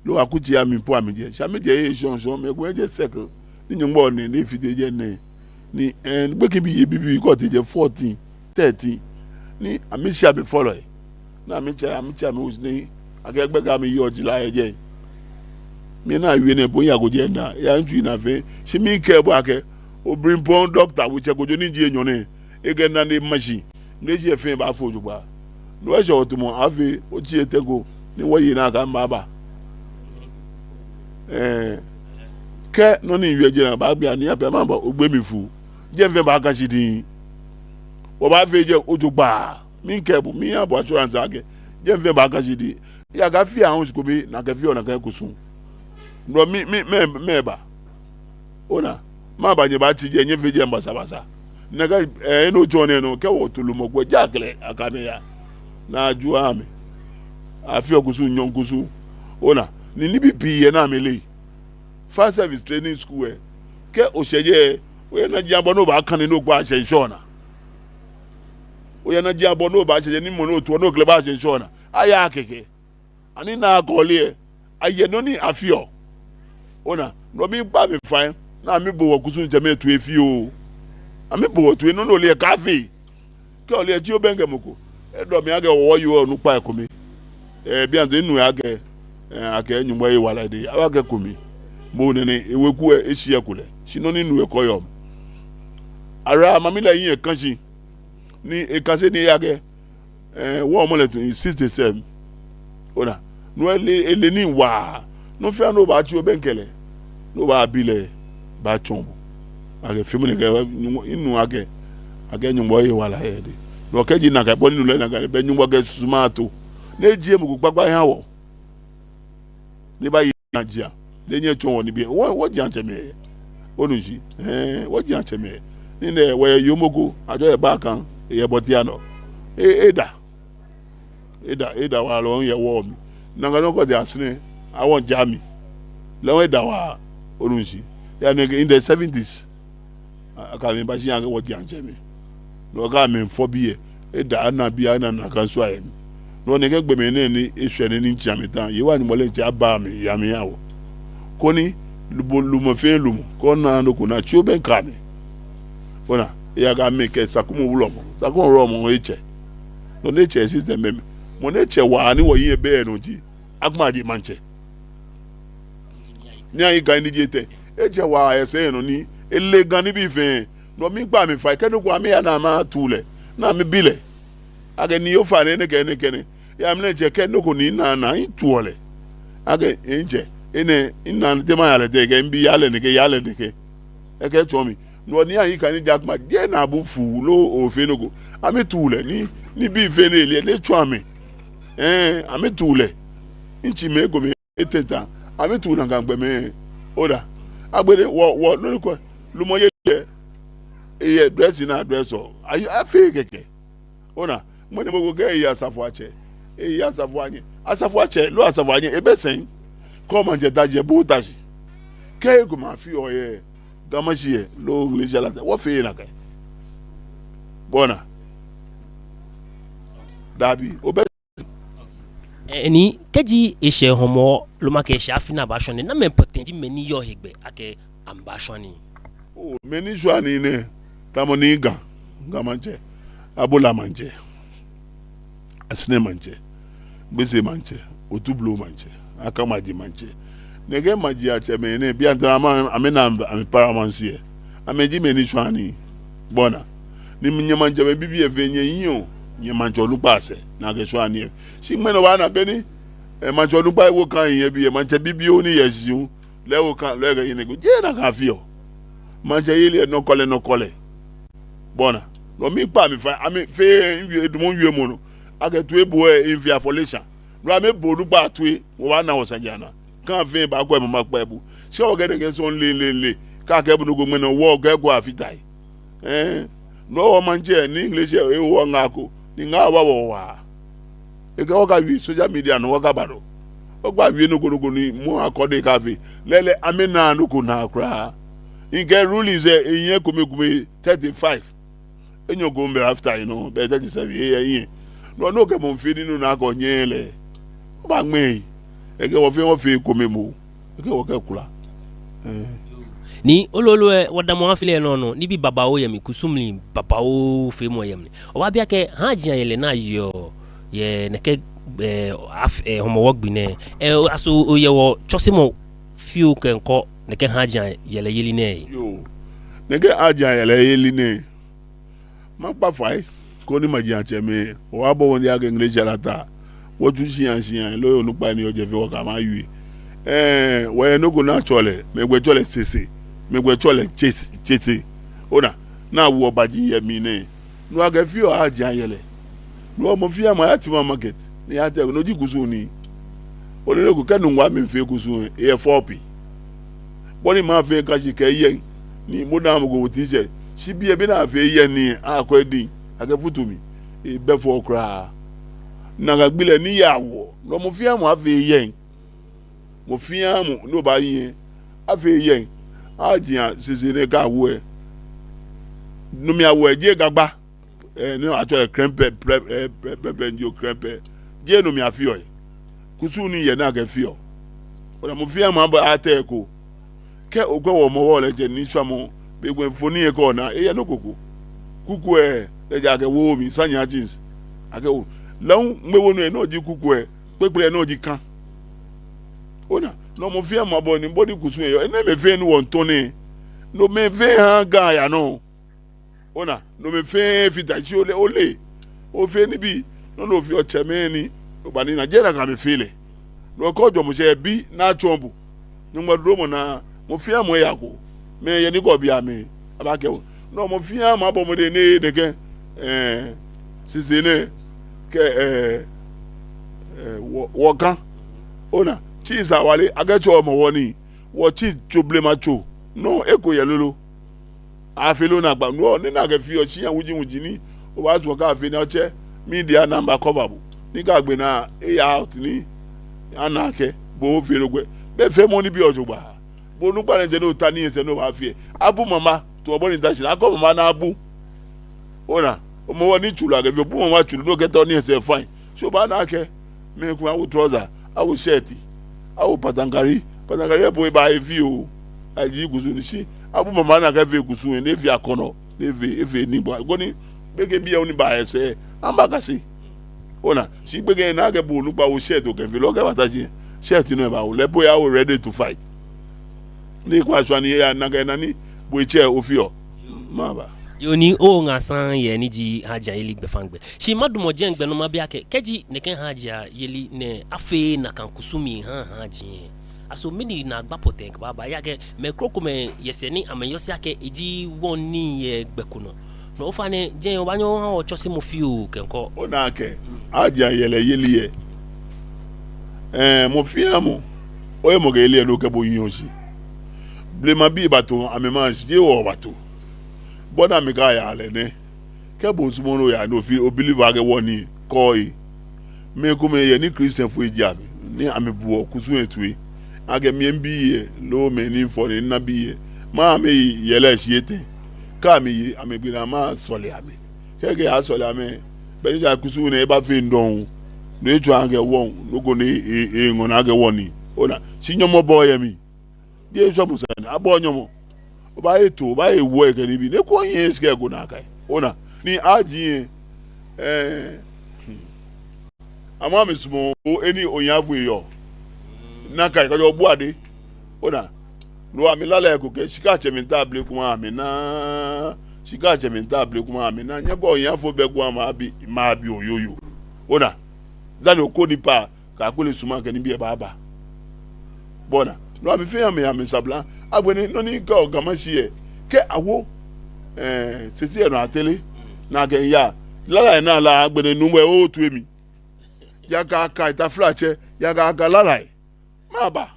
Loo akutso amli po amɛjɛ. Shi amɛjɛ eshɔŋ shɔŋ, mɛi komɛi jɛ circle. Ni Nyɔŋmɔ ni, ni efite jɛ nɛɛ. Ni, eh, gbekɛbii yɛ bibii kɛ otee jɛ fourteen, thirteen. Ni amɛshi amɛfɔlɔi. Ni amɛtsɛ, amɛtsɛ amɛ wuji ni akɛ gbekɛ amɛyɔɔ jila yɛ jɛi. Mina awie nɛɛ po yago jɛi naa, ya ŋtsui naa fɛɛ. Shi mikɛɛ bo akɛ, obrimpo doctor wutsɛ ko jo ni ji enyɔ nɛɛ. Ekɛ nane machine. Ni eshi efee baafo jogbaŋŋ. No eshɛ otumɔ afee, otsi etɛ ko. Ni wɔyi naa kɛ maba. Eh, kɛ nɔ ni miwie jɛ naa, baagbia ni apɛ maba, ogbe mi fuu. Jɛmɛ fɛɛ baaka shi diŋŋ. Wɔbaafee jɛi jogbaŋŋ. Mikɛɛ bo, miiha bo assurance akɛ, jɛmɛ fɛɛ baaka shi diŋŋ. Eya kɛ afii ahɔ̃ɔ shi ko be, nakai fio nakai kusum. No mi, mi, mɛɛ, mɛɛ ba. Ona, maba nyɛbatsi jɛi, nyɛfee jɛi basabasa. Nakai, eh, eno tsɔ nɛɛ nɔ, kɛ wɔto lumɔ ko, ja kɛlɛ, akɛ amɛya. Ni ajɔɔ amɛ. Afeɔ kusum, nyɔɔŋ kusum. Ona, ni nibii pii yɛ ni amɛleee. Fire service training school lɛ. Kɛ oshɛ jɛi, oyɛ najiaŋ bɔ ni obaakane ni okpa ashɛ ŋshɔnaa naa. Oyɛ najiaŋ bɔ ni obaashɛ jɛi ni mɔ ni otuɔ ni okɛ lɛ baashɛ ŋshɔnaa naa. Aya kɛkɛ. Ani naa kɔɔle lɛ, ayɛ nɔ ni afeɔ. Ona, no miikpa amɛ fai, ni amɛbo wɔ kusumtsɛmɛi toi fioo. Amɛbo wɔ toi, nɔ ni ole lɛ kaafee. Kɛ ole lɛ tsi obɛŋkɛ mɔ ko. Edɔ mi akɛ wɔ wɔyɔɔ onukpai komɛi. Eh, bianɛ minu akɛ, eh, akɛ Nyɔŋmɔ ewa lɛ de, awa kɛ kumi. Mɔ nɛɛ ni eweku lɛ, eshi ekolɛ. Shi nɔ ni minu ekɔ yɔɔ. Ara mami lɛ yiŋ eka shi. Ni eka shi ni eyakɛɛ, eh, wɔ mɔ lɛ tun in sixty-seven. Ona, no ele, ele nii waa. Nɔ fɛɛ nɔ ni obaatsi obɛŋkɛ lɛ. Ni obaabi lɛ, baatsɔɔ bo. Akɛ fimɔ ni kɛ, minu akɛ, akɛ Nyɔŋmɔ ewa lɛ de. No kɛji nakai bɔ ni minu lɛ nakai, bɛ Nyɔŋmɔ kɛ susuma ato. Ni ejie mɔ ko kpakpa eha wɔ. Ni baaye naa jia. Ni enyɛ etsɔɔ wɔ nibii. Wɔ, wɔji atsɛmɛi. Onu shishi. Eh, wɔji atsɛmɛi. Ni nɛɛ, wɔyɛ yoomo ko. Ajɔɔ yɛ baka. Eyɛ bɔ tia nɔ. E, eda. Eda, eda waa lɛ hu yɛ wɔ mli. Nakai nɔ ko de asine. Awɔ jami. Lɛ hu eda waa. Onu shishi. Ya nɛɛ kɛ in the seventies. A, akɛ amɛ ba shi akɛ wɔji atsɛmɛi. No kɛ amɛfɔ bii lɛ. Eda ana bii ana nakai nsuɔ yɛ mli. No nɛkɛ gbɔmɛi nɛɛ ni eshwɛ nɛɛ ni ntsi amɛta. Yehowa Nyɔŋmɔ lɛ ntsi aba amɛ, ya amɛ ya wɔ. Koni lumɔ, lumɔ fɛɛ lumɔ. Koni nɔ ko naa tsi obɛŋkɛ amɛ. Ona, eyakɛɛ amɛ kɛ Sakumɔ wulɔmɔ. Sakumɔ wulɔmɔ etsɛ. No ni etsɛ system mɛi. Mɔ ni etsɛ waa ni wɔyi ebɛ nɔ ji. Akuma ji maŋtsɛ. Ni ayi Ga ni ji etɛ. Etsɛ waa yɛ sɛɛ nɔ ni ele Ga nibii fɛɛ. No miikpa amɛ fai kɛ nɔ ko amɛya ni amɛtu lɛ. Ni amɛbi lɛ. Akɛ ni ofainɛ nɛkɛ nɛkɛ nɛ. Ya mli lɛ etsɛ kɛ nɔ ko ni naa naa etuɔ lɛ. Akɛ etsɛ. Enɛ ena ni te maya lɛ tɛ kɛ mibi ya lɛ nɛkɛ ya lɛ nɛkɛ. Ekɛɛ tsɔɔ mi. No ni ayi Ga ni ji akuma. Jeee naabu fuu loo ofee nɔ ko. Amɛtu lɛ ni, nibii fɛɛ ni ele lɛ etsɔɔ amɛ. Eh, amɛtu lɛ. Ntsi mɛi komɛi. Etɛ ta, amɛtu nakai gbɔmɛi. Oda. Agbɛnɛ, wɔ, wɔ, nɔ ni kɔ, lumɔyeli lɛ. Eyɛ dress ni adressɔ. Ayi, afee kɛkɛ. Ona, mɔ ni mɔ ko kɛɛ eya Asafoatsɛ. Eya Asafoanyɛ. Asafoatsɛ, loo Asafoanyɛ, ebɛ sɛŋ. Kɛ maŋtsɛ ta shi, bo ta shi. Kɛ eko ma fi oyɛ. Ga Mashi lɛ, loo Ŋleshi Alata. Wɔfeee nakai. Bo ona. Dabi, obɛ Eh, ni, kɛji eshɛ hɔmɔ, loo makɛɛ eshɛ afi ni abaashɔ nii, namɛi pɔtɛɛ ji mɛi ni yɔɔ hegbɛ akɛ amɛbaashɔ nii? Oo, mɛi ni shwaa nii nɛɛ, tamɔ ni Ga, Ga maŋtsɛ, Abola maŋtsɛ, Asɛrɛ maŋtsɛ, Gbese maŋtsɛ, Otublohum maŋtsɛ, Akamaji maŋtsɛ. Nɛkɛ majiatsɛmɛi nɛɛ, bianɛ amɛ, amɛnaa amɛ paramountcy lɛ. Amɛji mɛi ni tswaa nii. Bo ona. Ni nyɛ maŋtsɛmɛi bibii lɛ fɛɛ nyɛyiɔ nyɛ maŋtsɛ onukpai asɛɛ ni akɛtswaa nii lɛ. Shi ŋmɛnɛ obaana beni, eh, maŋtsɛ onukpa ewo kan yɛ biɛ, maŋtsɛ bibioo ni yɛ shishi hu, lɛ ewo kan, lɛ ekɛye nɛkɛ. Jeee nakai afeɔ. Maŋtsɛyeli lɛ nɔkwɛlɛ, nɔkwɛlɛ. Bo ona. No miikpa amɛ fai, amɛfee, miwie, edumɔ miwiemɔ nɔ. Akɛ toi ebɔ lɛ, mife afɔleshaa. No amɛbo onukpa toi, wɔbaana wɔsaji anaa. Kan fɛɛ baakɔ ema makpa ebu. Shi wɔkɛ nɛkɛ sɔŋŋ lɛ, lɛ, lɛ. Kaakɛɛ bo nɔ ko ŋmɛnɛ, wɔkɛ ko afite he. Ɛɛ, no hewɔ maŋtsɛ ni English lɛ, ewo wɔ ŋaa ko, ni ŋaa wa wɔ waa. Ekɛɛ wɔkawie social media nɔ, wɔkaba nɔ. Wɔkpa wie nɔ ko nɔ ko ni mɔ akɔ de kafee. Lɛɛlɛŋ amɛnaaa nɔ ko naa kwraa. Mikɛɛ rulings lɛ, ehiɛ kome kome thirty-five. Enyɔ ko bɛ after, you know, bɛ thirty-seven, ehiɛ, ehiɛ. No, no kɛ mɔ fɛɛ ni no naa kɔ nyɛ lɛ. Wɔbaŋmɛ he. Ekɛɛ wɔ fɛɛ wɔfee ekome moŋ. Ekɛɛ wɔkɛ kula. Ɛɛ. Ni ololo lɛ, wɔdamɔ afi lɛ nɔ nɔ, nibii babaoo yɛ mli, kusumii babaoo feemɔ yɛ mli. Obaabi akɛ haaji ayɛlɛ ni ayeɔ yɛ nɛkɛ, ɛɛ, af-, ɛɛ, Hɔmɔwɔ gbi nɛɛ, ɛɛ, aso oyɛ wɔtsɔsemɔ fioo kɛkɔ nɛkɛ haaji ayɛlɛ yeli nɛɛ? Yoo. Nɛkɛ haaji ayɛlɛ yeli nɛɛ, makpa fai koni majiatsɛmɛi, wɔbabɔ wɔnii akɛ ŋleshi lɛ ata. Wɔtsu shia shia, loo onukpai ni yɔɔ jɛi fɛɛ wɔkɛ amɛ awie. Ɛɛ, wɔyɛ nɔ ko ni atsɛɔ lɛ, mɛi gbɛi tsɛɔ lɛ tsese, mɛi gbɛi tsɛɔ lɛ tsese, tsese. Ona, ni awoɔ baaji yɛ mli nɛɛ. No akɛfeɔ haaji ayɛlɛ. No hewɔ mɔ fɛɛ mɔ aya Tema market, ni eyatee, no ji kusum nii. Ole nɔ ko, kɛ Nungua mɛi fee kusum lɛ, eyɛ fɔɔ pii. Bɔ ni maŋ fɛɛ ka shi kɛ yɛŋ, ni mɔ daa mɔ ko wo ti sɛɛ. Shi biɛ be ni afee yɛŋ ni akɔ edi, akɛfutu mli, ebɛ fɔɔ kwraa. Nakai gbi lɛ ni yaawo, no mɔ fɛɛ mɔ afee yɛŋ. Mɔ fɛɛ mɔ ni obaaye, afee yɛŋ. Haaji asese nɛɛ kɛ awo lɛ, no mli awo lɛ jeee gagba. Ɛɛ, ni atsɛɔ lɛ krɛmpɛ, prɛ-, ɛɛ, prɛ-, prɛmpɛ, ni ji krɛmpɛ. Jeee no mli afeɔ lɛ. Kusum nii yɛ ni akɛfeɔ. Ona, mɔ fɛɛ mɔ abɔ atɛ eko. Kɛ okwɛ wɔ Hɔmɔwɔ lɛ jɛ nitsumɔ, be gbɛ mfoniri lɛ kɛ ona, eyɛ nɔ ko ko. Kuku lɛ, lɛ ji akɛwo mli, sanya jeans. Akɛwo. Lɛ hu, ŋmɛwo nɔ lɛ, no ji kuku lɛ, kpekple lɛ, no ji kan. Ona, no mɔ fɛɛ mɔ abɔ ni, bɔ ni kusum lɛ yɔɔ, enɛɛmɛi fɛɛ ni wɔmiitao nɛɛ. Nomɛi fɛɛ haa Ga yaa nɔ. Ona, nomɛi fɛɛ fata shi ole, ole. Ofee nibii, no nɔ ofeɔ, otsɛmɛi ni, oba ni na jɛ na ka amɛfee lɛ. No kɛ ojɔɔmɔ shi ebi ni atsɔɔ bo. Nyɔŋmɔ dromɔ naa, mɔ fɛɛ mɔ eyako. Mɛi yɛ ni kɛ obi amɛ, abaakɛɛ bo. No mɔ fɛɛ mɔ abɔ mɔdɛŋ ni eye nɛkɛ, ɛɛ, sisi nɛɛ, kɛ, ɛɛ, ɛɛ, wɔ, wɔkã. Ona, tsi sa wale, akɛtsɔɔ mɔ wɔ ni, wɔtsi tso blema tso. No, eko yɛ lolo. Afee loo naagba, no, ni akɛfeɔ shi awuji wuji ni, obaatao kɛ afee ni otsɛ, media number cover bo. Ni kɛ agbe naa, eya out ni, ana akɛ, bo ofee loo kwɛ. Be fɛɛ mɔ ni biɔ jogbaŋŋ. Bo onukpa nɛɛ jɛ ni ota nii yɛ sɛɛ ni obaafee. Abu mama, to bɔ ni ta shi, akɔ mama ni abu. Ona, Hɔmɔwɔ ni tsuru akɛfeɔ, bu mama tsuru, no kɛ tɔ nii yɛ sɛɛ fine. So obaana akɛ, mɛi komɛi awo trouser, awo shirt, awo patangari, patangari lɛ po ebaafee fioo, eji kusum nii shi, abu mama ni akɛfee kusum lɛ, ni efee akɔnɔ, ni efee, efee nii bɔ, koni, gbekɛbii lɛ ni baa yɛ sɛɛ, amɛbakase. Ona, shi gbekɛ ni akɛ bo onukpa wo shirt okɛfee lɛ, okɛbata shi, shirt nɔ ebaawo, lɛ po eyawo ready to fight. Ni ekɔ ashwa ni eya nakai nɔ ni, bo etsɛ ofeɔ. Maba. Yoo, ni oŋa saŋŋ yɛ ni ji haaji ayeli gbɛfaŋ gbɛ. Shi madamɔ jɛmɛ gbɛ nɔ mabi akɛ, kɛji nɛkɛ haaji ayeli nɛɛ afeee nakai kusumii ahaa haaji lɛ, aso mɛni naagba pɔtɛɛ kɛbaaba? Ejaakɛ mɛi krokomɛi yɛ sɛɛ ni amɛyɔse akɛ eji wɔŋ nii yɛ gbɛ ko nɔ. No ofainɛ, jɛmɛ obaanyɛ oha wɔ tsɔsemɔ fioo kɛkɔ. Ona akɛ, haaji ayɛlɛ yeli lɛ. Ɛɛ, mɔ fɛɛ mɔ, oye mɔ kɛ yeli lɛ ni okɛ bo nyiɛ shi. Blemabii bato amɛmaŋ shi, jeee wɔ bato. Bɔ ni amɛkɛya lɛ nɛ. Kɛ bo osumɔɔɔ ni oya ni ofee, o believe akɛ wɔŋ ni kɔɔ lɛ. Mɛi komɛi yɛ ni Christianfoi ji amɛ, ni amɛbuɔ kusum lɛ toi. Akɛ mi mibii lɛ, loo mɛi ni mifɔ ni mina bii lɛ, maha amɛye yɛlɛ shii etɛ. Kɛ amɛye, amɛgbe naa masɔle amɛ. Kɛ akɛɛ asɔle amɛ, beni ja kusum nɛɛ ebafee dɔŋŋ. No etsɔɔ akɛ wɔŋ, no ko ni e, e, eŋɔɔ naa akɛ wɔŋ ni. Ona, shi nyɔmɔ bɔ yɛ mli. Jeee sɔɔmɔ sane, abɔ nyɔmɔ. Obaaye too, obaaye wuɔ kɛ nibii. Ni eko nyɛ eskɛ ko nakai. Ona, ni haaji lɛ, ɛɛ, hmm. Amɛ amɛsumɔɔ, o, he ni ohiafo lɛ yɔɔ. Nakai kɛjɛ Obuade. Ona. No amɛ lala lɛ eko kɛ, shika tsɛmɛi ta ble kuma amɛna. Shika tsɛmɛi ta ble kuma amɛna. Nyɛkɔ ohiafo bɛ kuma mabi, mabi oyoyo. Ona. Dani okɔ nipa, kɛ Akwele suma kɛ nibii lɛ baaba. Bɔ ni. No amɛfɛɛ amɛ, amɛsabla. Agbɛnɛ nɔ ni kɛɔ Ga Mashi lɛ. Kɛ awo. Eh, sisi lɛ nɔ atere. Nakai ya. Lala lɛ naa la agbɛnɛ nuumo lɛ otue mli. Yaka aka taflatsɛ, yaka aka lala lɛ. Maba.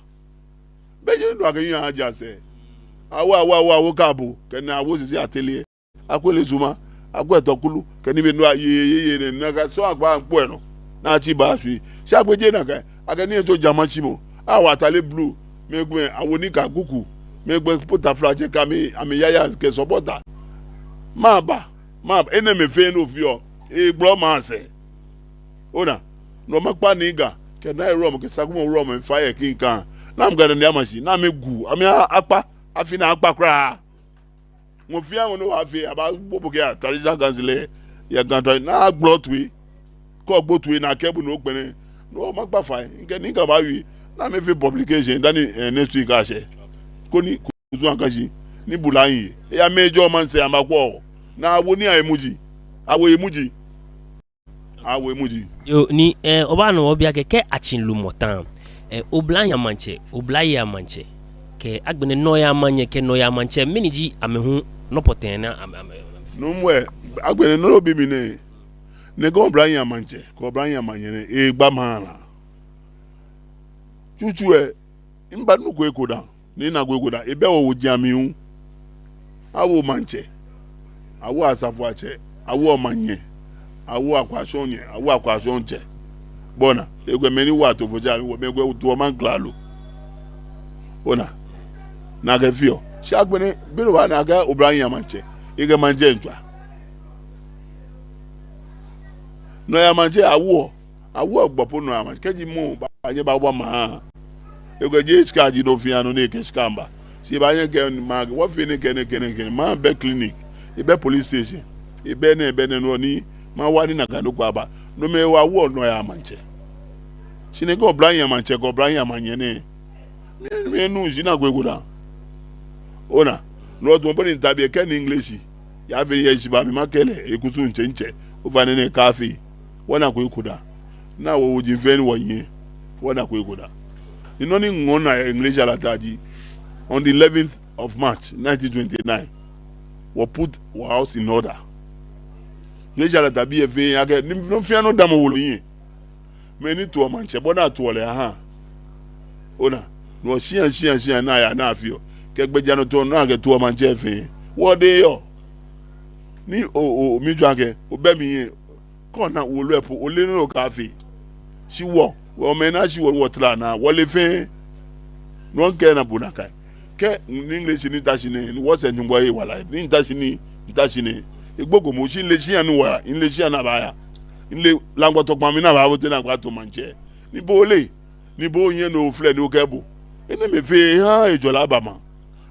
Bɛ je nu akɛ yin aja sɛɛ. Awo, awo, awo, awo kabo. Kɛ ni awo sisi atere lɛ. Akwele suma, akwɛ tɔkulu, kɛ ni mɛi nu aye, ye, ye, ye, ni nakai sɔŋŋ akpa ŋkpɔ lɛ nɔ. Ni atsi ba sui. Shi agbɛnɛ je nakai, akɛ nii lɛ to jama shi mɔ. Awo atale blue, mɛi gbɛ, awo nika kuku, mɛi gbɛ po taflatsɛ kɛ amɛ, amɛyaya kɛ sɔpɔta. Maba, maba, enɛɛmɛi fɛɛ nɔ fioo, egblɔ masɛɛ. Ona, no makpa ni Ga, kɛ naa lɛ wulɔmɔ, kɛ Sakumɔ wulɔmɔ, fai lɛ kiŋ kan. Ni amɛkɛ dani ama shi, ni amɛgu, amɛ a-, akpa, afi ni akpa kwraa. Mɔ fɛɛ mɔ ni baafee, abaabo bo kɛya traditional council lɛ, ya Ga tradi-, ni agbo toi. Kɛ ogbo toi ni akɛ bo ni okpɛlɛ. No makpa fai, mikɛ ni kaba wie. Ni amɛfee publication, dani, eh, next week ashɛ. Koni kusum akashi, ni bula nyi. Eya mɛi jɔ maŋsɛɛ amɛkwɔ. Ni awo nii aye muji. Awo ye muji. Awo ye muji. Yoo, ni, eh, obaanu obi akɛ, kɛ atsi lumɔ ta. Eh, oblayei amaŋtsɛ, oblayei amaŋtsɛ. Kɛ agbɛnɛ nɔyaa maŋnyɛ, kɛ nɔyaa maŋtsɛ, mɛni ji amɛ hu nɔ pɔtɛɛ ni amɛ, amɛ, amɛ. Nuumo lɛ, agbɛnɛ nɔ ni obi mi nɛɛ. Nɛkɛ oblayei amaŋtsɛ, kɛ oblayei amaŋnyɛ nɛɛ, egba maŋ lɛ. Tsutsu lɛ, mibaanu ko eko dã. Ni mina ko eko dã. Ebɛ wɔ woji amli hu. Awo maŋtsɛ. Awo asafoatsɛ. Awo maŋnyɛ. Awo akwashɔŋnyɛ. Awo akwashɔŋtsɛ. Bɔ ni. Ekwɛ mɛi ni wo atofotsɛ amli, wo mɛi kwɛ wo tuɔ maŋ klalo. Ona. Nakai fioo. Shi agbɛnɛ, be ni obaana akɛ oblayei amaŋtsɛ. Ekɛ maŋtsɛ ntswa. Nɔyaa maŋtsɛ awo. Awo gbɔ po nɔyaa maŋtsɛ. Kɛji mɔ baanyɛ abua maŋ. Ekwɛ jeee shika ji nɔ fɛɛ nɔ ni ekɛ shika miiba. Shi ebaanyɛ ekɛɛ maŋ, wɔfee nɛkɛ, nɛkɛ, nɛkɛ. Maŋ bɛ clinic. Ebɛ police station. Ebɛ nɛɛ, ebɛ nɛɛ nɔ ni. Maŋ wa ni nakai nɔ ko aba. No mli wa awo nɔyaa maŋtsɛ. Shi nɛkɛ oblayei amaŋtsɛ kɛ oblayei amaŋnyɛ nɛɛ. Mɛni, mɛni ji nɔ ko eko dã. Ona, no tamɔ bɔ ni mitabi lɛ kɛ ni English. Yafee yɛ shi ba mi makɛɛ lɛ, ekusum tsɛŋtsɛ. Ofainɛ nɛɛ kaafee. Wɔna ko eko dã. Ni wɔ woji fɛɛ ni wɔyɛ. Wɔna ko eko dã. Ni nɔ ni ŋɔɔ naa yɛ English alata ji. On the eleventh of March, nineteen twenty-nine, we put our house in order. English alata bii lɛ fɛɛ akɛ, ni nɔ fɛɛ nɔ damɔ wolo hiɛ. Mɛi ni toɔ maŋtsɛ bɔ ni atoɔ lɛ aha. Ona, no shĩa, shĩa, shĩa ni aya ni afeɔ. Kɛ gbɛjianɔtoo ni akɛtoɔ maŋtsɛ fɛɛ. Wɔdɛŋ yɔɔ. Ni o, o, mitsɔɔ akɛ, obɛ mli yɛ. Kɛ ona wolo lɛ po, ole nɔ ni okaafee. Shi wɔ, wɔ mɛi ni ashi wɔ, wɔtara naa, wɔle fɛɛ. No mikɛɛ na bo nakai. Kɛ ni English ni ta shi nɛɛ, ni wɔsɛɛ Nyɔŋmɔ ye wala, ni ta shi ni, ta shi nɛɛ. Egboko mɔ shi mile shĩa ni wɔya, mile shĩa ni abaaya. Mile Laŋgɔtɔ kpãa mli ni abaabote ni abaato maŋtsɛ. Ni bo ole, ni bo onyɛ ni oflɛ ni okɛɛ bo. Enɛɛmɛi fɛɛ ha ejɔlɛ aba maŋ.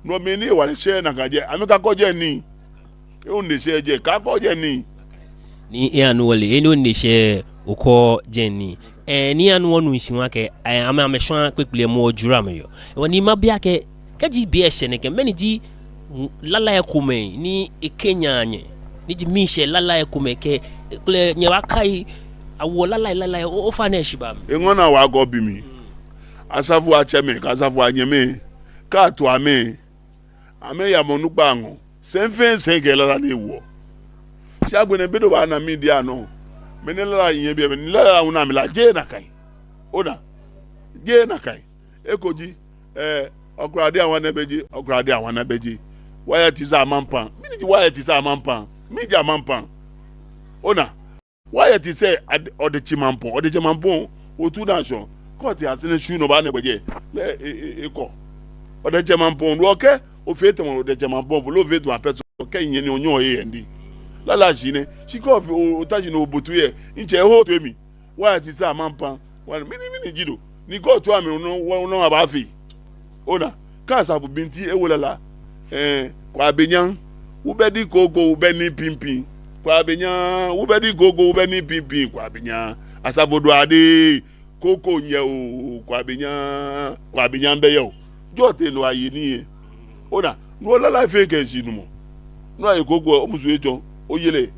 No mɛi ni ewa lɛ shɛ nakai jɛ, amɛkakɔ jɛi nii. Ewo nɛɛ shɛ jɛ, kakɔ jɛi nii. Ni eya ni wɔle, eni one shɛ okɔ jɛi nii. Eh, ni eya ni wɔnu shishi waa akɛ, eh, amɛ, amɛshwã kpekple mɔ jura amɛ yɔɔ. Wɔ ni mabi akɛ, kɛji be lɛ shɛ nɛkɛ, mɛni ji, mm, lala lɛ ekomɛi, ni ekɛ nyɛ nyɛ. Ni ji miishɛɛ lala lɛ ekomɛi kɛ, kulɛ nyɛbaakai, awo lala lɛ, lala lɛ, o, ofainɛ shi ba mi. Eŋɔɔ naa waa kɛ obi mi. Asafoatsɛmɛi, kɛ asafoanyɛmɛi, kɛ atoamɛi. Amɛyamɔ onukpai aŋɔɔ, sɛi fɛɛ sɛi kɛ lala ni ewoɔ. Shi agbɛnɛ be ni obaana media nɔ, mɛni lala yɛ biɛ, mɛni lala hu ni amɛla jeee nakai. Ona, jeee nakai. Eko ji, eh, ɔkradi awa nɛɛ bɛ ji, ɔkradi awa nɛɛ bɛ ji. Wɔyɛ te sɛ amampam. Mɛni ji wɔyɛ te sɛ amampam. Mɛni ji amampam. Ona. Wɔyɛ te sɛ ad-, Ɔdɛtsɛ Mampɔŋ, Ɔdɛtsɛ Mampɔŋ, otu naa shɔ, kɛ otee Asɛrɛ shuu ni obaana gbɛjɛ, lɛ e, e, ekɔ. Ɔdɛtsɛ Mampɔŋ, no okɛɛ, ofee tamɔ Ɔdɛtsɛ Mampɔŋ, bo lɛ ofee tamɔ apɛ sɔ, kɛ nyɛ ni onyɛ oye yɛ ndi. Lala shi nɛ, shi kɛ ofee, o, ota shi ni obotu yɛ, ntsɛ eho toi mli, wɔyɛ te sɛ amampam, Wani, mɛni, mɛni ji no? Ni kɛ otu amɛ, onɔ, onɔ abaafee. Ona, kɛ Asafu Binti ewo lala. Eh, Kwabenya, wobɛdi koko, wobɛni pimpim. Kwabenya, wobɛdi koko, wobɛni pimpim. Kwabenya, Asafo Duade, Koko nyɛ oo, Kwabe Nyan, Kwabe Nyan bɛ yɛ oo. Jɔɔ tee nɔ aye nii yɛ. Ona, no lala fɛɛ kɛ shishinumɔ. No aye Koko, omusu etsɔ, oyele.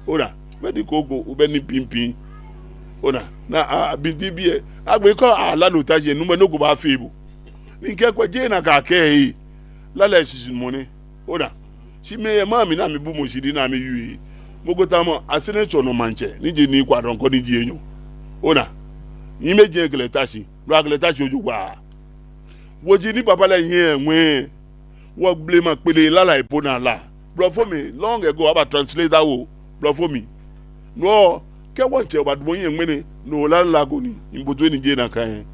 Ona, bɛ ni Koko, obɛ ni pimpim. Ona, na a binti biɛ. Agbɛnɛ kɛ ala no ta shi, numɔ nɔ ko baafee bo. Ni kɛ kwɛ jeee nakai kɛkɛ. Lala shishinumɔ nɛ. Ona. Shi mɛi yɛ maŋ mli ni amɛbu mɔ shihilɛ ni amɛwie. Mɔ ko tamɔ Asɛrɛ Tsɔnɔ maŋtsɛ, ni ji Nii Kwadɔŋkɔ ni ji enyɔ. Ona. Nyɛmɛi ji ekɛlɛ ta shi. Lɔ akɛlɛ ta shi ojogbaŋŋ. Wɔji ni papa lɛ yɛ ŋwɛi. Wɔ blema kpele lala epo naa la. Blɔfo mli, long ago, aba translate awo. Blɔfo mli. No, kɛ wɔtsɛ oba dumɔ yɛ ŋmɛnɛ, no lala ko ni, mboto ni jeee nakai.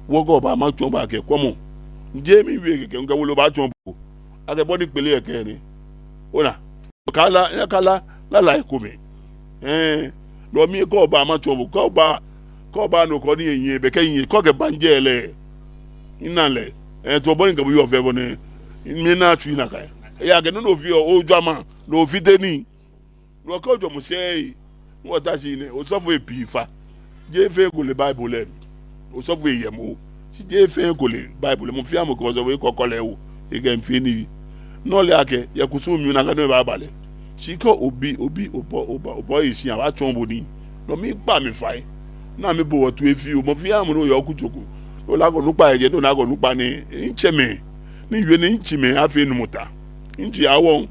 Wɔkɛ oba matsɔɔ bo akɛ, kwɛmɔ. Jeee miwie kɛkɛ, mikɛ wolo baatsɔɔ bo. Akɛ bɔ ni kpele lɛ kɛɛ nɛ. Ona. Kala, ya kala, lala ekomɛi. Ɛɛ, no mli kɛ oba matsɔɔ bo, kɛ oba, kɛ oba nɔ ko ni yɛ, bɛ kɛ yɛ, kɛ okɛba ŋjɛ lɛ. Ina lɛ. Ɛɛ, to bɔ ni kɛ bo yɔɔ fɛɛ bɔ nɛ. Mina tsui nakai. Eya kɛ no no fioo, ojwamaŋ, no fite nii. No kɛ ojwamaŋ shɛ, ni wɔta shi nɛ, osɔfoi pii fa. Jeee fɛɛ ko le Bible lɛ. Osɔfoi yɛ mɔ. Shi jeee fɛɛ ko le Bible lɛ. Mɔ fɛɛ mɔ kɛ osɔfo ekɔkɔ lɛ wo. Ekɛ mfee nii. No ole akɛ, yɛ kusum mli nakai nɔ baaba lɛ. Shi kɛ obi, obi, obɔ, obɔ, obɔ eshi abaatsɔɔ bo nii. No mli kpa mi fai. Ni amɛbo wɔ toi fioo. Mɔ fɛɛ mɔ ni yɔɔ kutuku. No lɛ akɛ onukpa yɛ jɛi, no lɛ akɛ onukpa nɛ. Ntsɛmɛi. Ni yɔɔ nɛ ntsɛmɛi afee numɔ ta. Ntsi awɔŋ,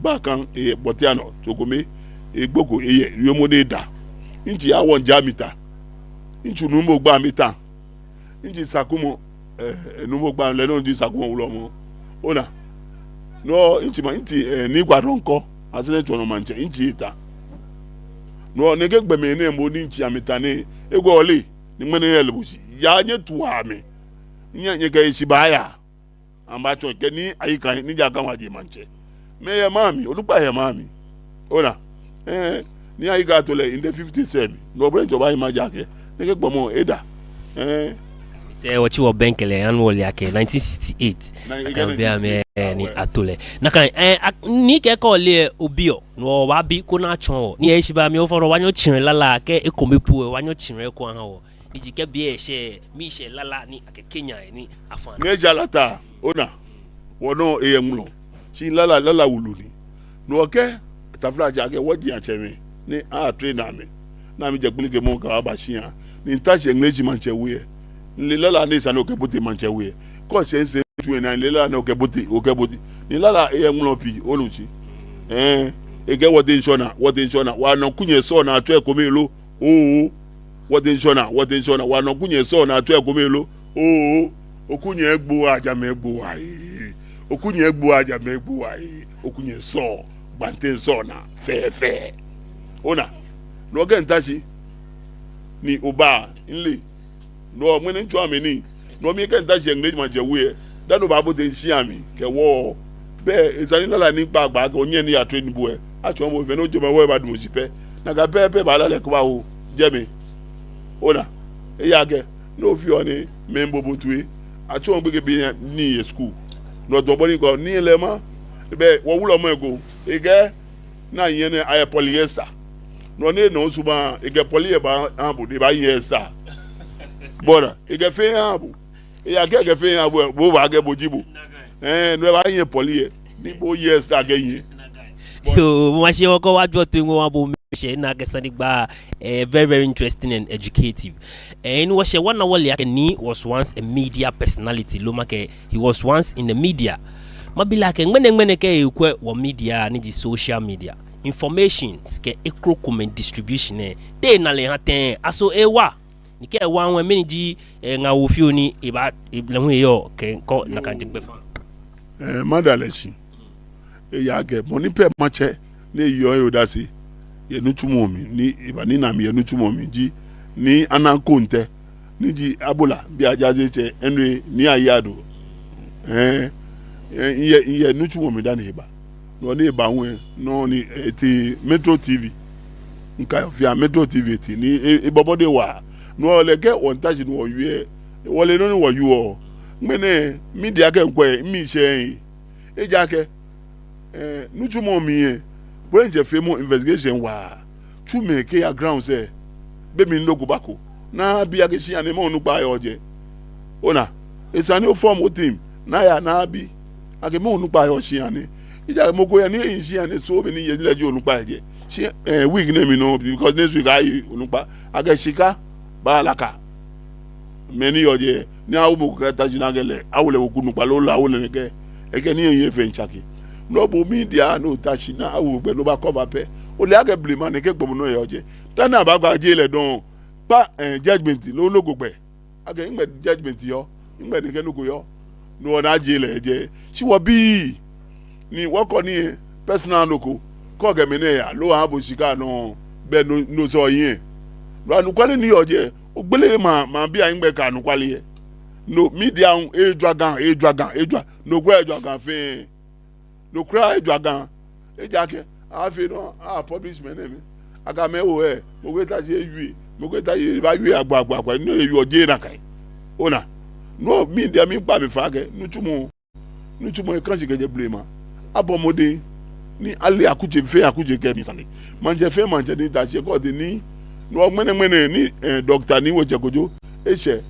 Bakan, eyɛ Bɔtianɔ, Tsokome, Egboko, eyɛ, yoomo ni da. Ntsi awɔŋ Jamita. Ntsi Nuumo Gbami ta. Ntsi Sakumɔ, eh, eh, Nuumo Gbami lɛ nɔ ntsi Sakumɔ wulɔmɔ. Ona. No, ntsi ma, ntsi, eh, Nii Kwadɔŋkɔ, Asɛrɛ Tsɔnɔ maŋtsɛ, ntsi eta. No, nɛkɛ gbɔmɛi nɛɛ moŋ ni ntsi amɛta nɛɛ, ekolɛ, ni ŋmɛnɛ yɛ lɛ bo shi. Ya nyɛtua amɛ. Nyɛ, nyɛkɛ eshi baaya. Amɛbaatsɔɔ kɛ Nii Ayika, ni ji Akanwaje maŋtsɛ. Mɛi yɛ maŋ mli, onukpa yɛ maŋ mli. Ona. Eh, Nii Ayika to lɛ in the fifty-seven. No bɔ ni tsɔ baayi maŋ ja kɛ. Nɛkɛ gbɔmɔ, eda. Eh. Sɛ wɔtsi wɔbɛŋkɛ lɛ, ani wɔle akɛ nineteen sixty-eight. Na, akɛ akɛ bɛ amɛ, eh, ni ato lɛ. Nakai, eh, ak-, ni kɛ kɔ lɛ obi o. No wɔbaabi ko ni atsɔɔ. Ni eshi ba mi ofɔrɔ wanyɔ tsirɛ lala kɛ ekome po, wanyɔ tsirɛ ko aha wɔ. Ni ji kɛ biɛ shɛ, miishɛɛ lala ni akɛ Kenya ni afã. Ni eja lata, ona, wɔnɔ eyɛ ŋmlɔ. Shi lala, lala wulu ni. No kɛ, taflatsɛ akɛ wɔji atsɛmɛi, ni atrain amɛ. Ni amɛjɛ kpeleke mɔ kɛ aba shia. Ni nta shi English maŋtsɛ we. Ni lala ni esa ni okɛbote maŋtsɛ we. Kɔ shɛ nsɛ tsu ena ni lala ni okɛbote, okɛbote. Ni lala eyɛ ŋmlɔ pii, olu shi. Eh, ekɛ wɔte ŋshɔnaa, wɔte ŋshɔnaa. Wɔnɔ kunyɛ sɔnaa tsɔ ekome lo. Oo, wɔte ŋshɔnaa, wɔte ŋshɔnaa, wɔnɔ kunyɛ sɔnaa tsɔ ekome lo. Oo, okunyɛ egbo ajamɛ egbo ayi. Okunyɛ egbo ajamɛ egbo ayi. Okunyɛ sɔ, gbante sɔnaa, fɛfɛ. Ona, no kɛ nta shi, ni oba, nle. No, ŋmɛnɛ ntsɔ amɛ ni. No mli kɛ nta shi English maŋtsɛ we. Dani obaabote shia mli. Kɛ wɔ. Bɛ, esa ni lala ni kpakpa kɛ onyɛ ni ya train bo ɛ. Atsɔɔ bo fɛɛ no jɔɔmɔ wɔ baadumɔ shi pɛ. Nakai pɛpɛ baalala kɛ baawo. Jɛmɛ. Ona. Eya kɛ. No fioo ni mɛi bobo toi. Atsɔɔ gbekɛbii ni yɛ school. No to bɔ ni kɔ. Ni lɛ ma. Bɛ, wɔ wulɔmɔ eko. Ekɛ. Ni yɛ nɛɛ ayɛ polyester. No ni no suma, ekɛ poly lɛ baaha bo, ni ebaaye ester. Bɔ ni, ekɛ fɛɛ aha bo. Eya kɛ ekɛ fɛɛ aha bo, bo baakɛɛ bo ji bo. Eh, no ebaaye poly lɛ. Ni bo ye ester kɛye. Yoo, mɔ shi wɔkɔ wajɔ toi ŋwɔ wabo mishɛ na kɛ sane gba, eh, very, very interesting and educative. Eh, ni wɔshɛ wɔna wɔle akɛ Nii was once a media personality, loo makɛɛ he was once in the media. Mabi lɛ akɛ ŋmɛnɛ ŋmɛnɛ kɛ ekwɛ wɔ media ni ji social media, informations kɛ ekrokomɛi distribution lɛ, te ena lɛ eha tɛŋŋ, aso ewa? Ni kɛ ewa hu lɛ mɛni ji, eh, ŋaawoo fioo ni ebaa, e, lɛ hu eyɔɔ kɛkɔ nakai ji gbɛfaŋ? Eh, mada lɛ shi. Eya kɛ, mɔ ni pɛ matsɛ, ni eyɔɔ ehe odase yɛ nitsumɔ mli, ni eba ni ena mi yɛ nitsumɔ mli ji, Nii Anang Konte, ni ji Abola, Bii Ajaase tsɛ, Henry Nii Ayado. Eh, eh, miyɛ, miyɛ nitsumɔ mli dani eba. No ni eba hu lɛ, no ni, eh, etee Metro T V. Mikai fiaa Metro T V etee, ni e, ebɔbɔ de waa. No lɛ kɛ wɔmiita shi ni wɔyeɔ lɛ, wɔle nɔ ni wɔyeɔ. Ŋmɛnɛ, media kɛ mikwɛ, mimii shɛɛɛ. Ejaakɛ, eh, nitsumɔ mli lɛ, bo lɛ ojɛ feemɔ investigation waa. Tsu mɛi kɛya ground sɛɛ. be mli nɔ ko bako. Ni abi akɛ shia nɛɛ mɛɛ onukpa yɔɔ jɛi. Ona, esa ni o form o team, ni aya ni abi akɛ mɛɛ onukpa yɔɔ shia nɛɛ. Ejaakɛ mɔ ko yɛ ni ehi shia nɛɛ so be ni eye lɛ ji onukpa yɛ jɛi. Shi, eh, week nɛɛ mli nɔŋŋ, because next week aye onukpa. Akɛ shika, baalaka. Mɛi ni yɔɔ jɛi, ni awo mɔ ko kɛta shi ni akɛ lɛ, awo lɛ weku nukpa loo lɛ awo lɛ nɛkɛ. Ekɛ nii lɛ fɛɛ miitsake. No bo media nɔ ta shi ni awo gbɛ nɔ ba cover pɛ. Ole akɛ blema nɛkɛ gbɔmɔ nɔ yɔɔ jɛi. Dani abaagba ajie lɛ dɔŋŋ. Kpa, eh, judgment loo nɔ ko gbɛ. Akɛ nɛgbɛ judgment yɔɔ, nɛgbɛ nɛkɛ nɔ ko yɔɔ. No hewɔ ni ajie lɛ jɛi. Shi wɔbii, ni wɔkɔ nii yɛ personal nɔ ko. Kɛ okɛ mɛi nɛɛ yaa, loo aha bo shika nɔ, bɛ no, no sɛɛ ohiɛ. No anɔkwale ni yɔɔ jɛi, ogbele maŋ, maŋbii anɔkwale yɛ. No media hu, ejwa Ga, ejwa Ga, ejwa. No kwraa ejwa Ga fɛɛ. No kwraa ejwa Ga. Ejaakɛ, afee nɔ, a publish mɛi nɛɛ mli. Akɛ mɛi awo lɛ, mɔ ko eta shi ewie, mɔ ko eta shi ebaawie agbo, agbo, agbo, no hewɔ jeee nakai. Ona, no media miikpa mli fai akɛ, nitsumɔ, nitsumɔ lɛ eka shi kɛjɛ blema. Abɔ mɔdɛŋ, ni ale akutsei fɛɛ akutsei kɛ mli sane. Maŋtsɛ fɛɛ maŋtsɛ ni ta shi kɔ te ni, no ŋmɛnɛ ŋmɛnɛ ni, eh, Doctor Nii Wotsɛ Kojo, eshɛ,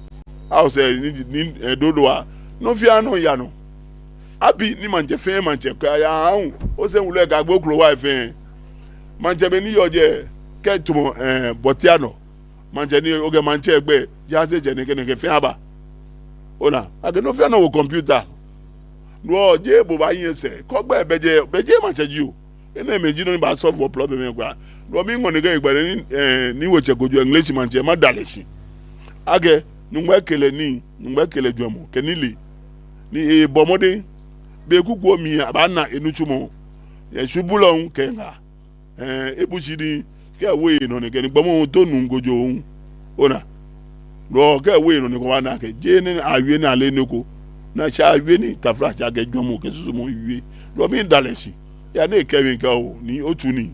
awo sɛɛ ni, ni, eh, dodo a, nɔ fɛɛ nɔ yaa nɔ. Abi ni maŋtsɛ fɛɛ maŋtsɛ kɛ aya aahu, osɛɛ wulu lɛ kɛ agbo krowai fɛɛ. Maŋtsɛ be ni yɔɔ jɛi kɛtee mɔ, eh, bɔtia nɔ. Maŋtsɛ ni okɛ maŋtsɛ gbɛi, jaasetsɛ nɛkɛ nɛkɛ fɛɛ aba. Ona, akɛ nɔ fɛɛ nɔ wo computer. No hewɔ jeee bo baahi sɛɛ, kɔ gbɛ bɛ jeee, bɛ jeee maŋtsɛ ji o. Enɛɛmɛi ji nɔ ni baa solve wɔ problem lɛ kwraa. No hewɔ miiŋɔ nɛkɛ egba ni, eh, Nii Wotsɛ Kojo English maŋtsɛ mada lɛ shi. Akɛ, Nyɔŋmɔ kɛ lɛ nii, Nyɔŋmɔ kɛ lɛ jwɛŋmɔ, kɛ nilee. Ni ebɔ mɔdɛŋ, be kukuoo mli abaana enitsumɔ. Yɛ shubulɔ hu kɛ ŋaa. Eh, ebu shi ni, kɛ ewo enɔ nɛkɛ ni gbɔmɔ hu to nu gojo hu. Ona. No hewɔ kɛ ewo enɔ nɛkɛ obaana akɛ, jeee nɛɛ awie ni ale nɔ ko. Ni esa awie ni taflatsɛ kɛ jwɛŋmɔ kɛ susumɔ wie. No hewɔ mida lɛ shi. Ya ni ekɛ mi kɛɛ oo, ni otsu nii.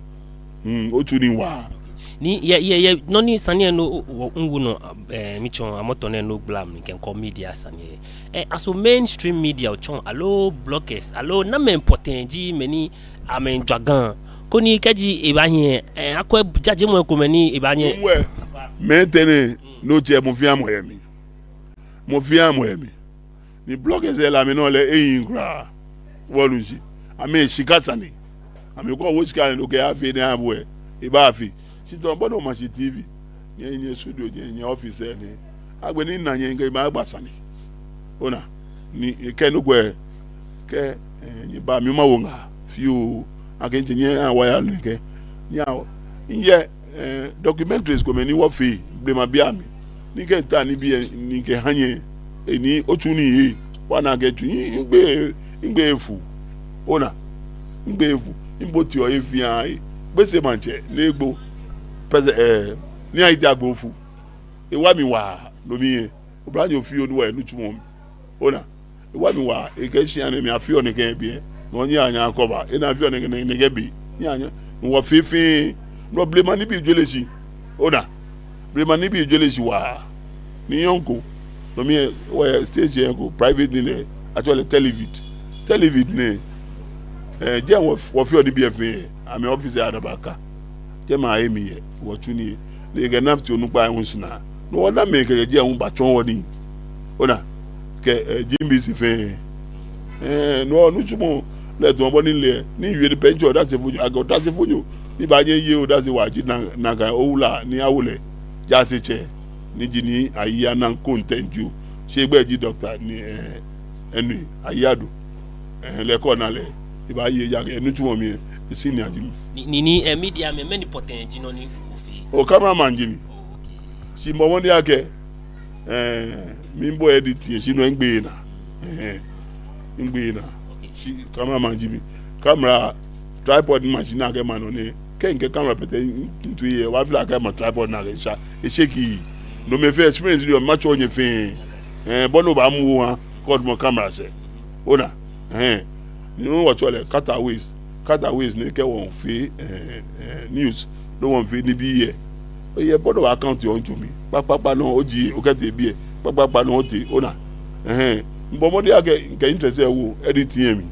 Hmm, otsu nii waa. Ni yɛ, yɛ, yɛ, nɔ ni sane lɛ nɔ, o, o, miwu nɔ, eh, mitsɔ amɔtɔ nɛɛ nɔ gbla mli kɛkɔ media sane lɛ. Eh, aso mainstream media otsɔ, aloo bloggers, aloo namɛi pɔtɛɛ ji mɛi ni amɛmiijwa Ga. Koni kɛji ebaahi lɛ, eh, akwɛ jajemɔ komɛi ni ebaahi lɛ. Ŋwɛ, mɛi tɛŋŋ nɛɛ, no tsɛ mɔ fɛɛ mɔ yɛ mli. Mɔ fɛɛ mɔ yɛ mli. Ni bloggers lɛ amɛnɔ lɛ ehiii kwraa. Wɔnu shishi. Amɛshika sane. Amɛkɔ wo shika nɛɛ okɛyafee nɛɛ abu lɛ. Ebaafee. Shi tamɔ bɔ ni oma shi T V. Nyɛ, nyɛ studio, nyɛ, nyɛ office lɛ nɛɛ. Agbɛnɛ ni mina nyɛ kɛ maagba sane. Ona. Ni kɛ nɔ ko lɛ. Kɛ, eh, nyɛba mi mawo ŋaa. Fioo. Akɛ ntsɛ nyɛ awa ya nɛkɛ. Nyɛ awo. Nyɛ eh, documentaries komɛi ni wɔfee blema bii amli. Ni kɛ mita nibii lɛ ni mikɛha nyɛ, eh, ni otsu nii lɛ, wɔna akɛ tsu, mi, migbeee, migbeee fu. Ona, migbeee fu, miboteɔ he fɛɛ he. Gbese maŋtsɛ, ni egbo, pɛsɛ, eh, ni ayi te agbo fu. Ewa mi waa, no mli lɛ, oblanyo fioo ni wa yɛ nitsumɔ mli. Ona, ewa mi waa, ekɛɛ shia nɛɛ mli afeɔ nɛkɛ biɛ. No nyɛhaa nyɛya cover, ena afeɔ nɛkɛ, nɛkɛ, nɛkɛ be. Nyɛhaa nyɛ, no hewɔ fɛɛ fɛɛ, no blema nibii jwere shi. Ona, blema nibii jwere shi waa. Ni yɔŋ ko, no mli lɛ, wɔyɛ station ko, private ni nɛ, atsɛɔ lɛ Televid. Televid nɛɛ, eh, jɛi wɔ, wɔfeɔ nibii lɛ fɛɛ, amɛ office lɛ adabaka. Jɛmɛ ahe mi yɛ, wɔtsu nii lɛ. Ni ekɛ Nafti onukpa lɛ hu shinaa. No hewɔ namɛi kɛjɛ jɛi hu batsɔɔ wɔ nii. Ona, kɛ, eh, G B C fɛɛ. Eh, no hewɔ nitsumɔ lɛ tamɔ bɔ ni mile, ni miwie lɛ pɛ mitsɛ odasefonyo, akɛ odasefonyo. Ni baanyɛ aye odase waa ji na, nakai owula ni awo lɛ. Jaasetsɛ. Ni ji Nii Ayi Anang Konteŋ jio. Shi egbɛi ji Doctor Nii, eh, Henry Ayi Ado. Eh, lɛ kɛ ona lɛ, ebaaye ejaakɛ enitsumɔ mli lɛ, e senior ji mi. Ni, ni, ni, eh, media mli, mɛni pɔtɛɛ ji nɔ ni ofeɔ? O cameraman ji mi. Oh, okay. Shi mibɔ mɔdɛŋ akɛ, eh, mibɔ edit lɛ, shi no migbeee naa. Eh, migbeee naa. Okay. Shi cameraman ji mi. Camera, tripod ni ma shi ni akɛma nɔ nɛɛ. Kɛ mikɛ camera pɛtɛ mi, mi, mitoi lɛ, wɔfee lɛ akɛ ma tripod ni akɛsha. E shake. No mli fɛɛ experience ni yɔɔ mli matsɔɔ nyɛ fɛɛ. Eh, bɔ ni obaamu oha, kɛ otumɔ camera sɛɛ. Ona, eh, ni no wɔtsɛɔ lɛ cutaways, cutaways nɛɛ kɛ wɔmiifee, eh, eh, news, loo wɔmiifee nibii lɛ. Oyɛ bɔ ni obaa count yɛ otsu mli, kpakpakpa nɔ oji, okɛtee biɛ, kpakpakpa nɔ otee, ona, eh, mibɔ mɔdɛŋ akɛ, mikɛ interest lɛ wo, editing lɛ mli.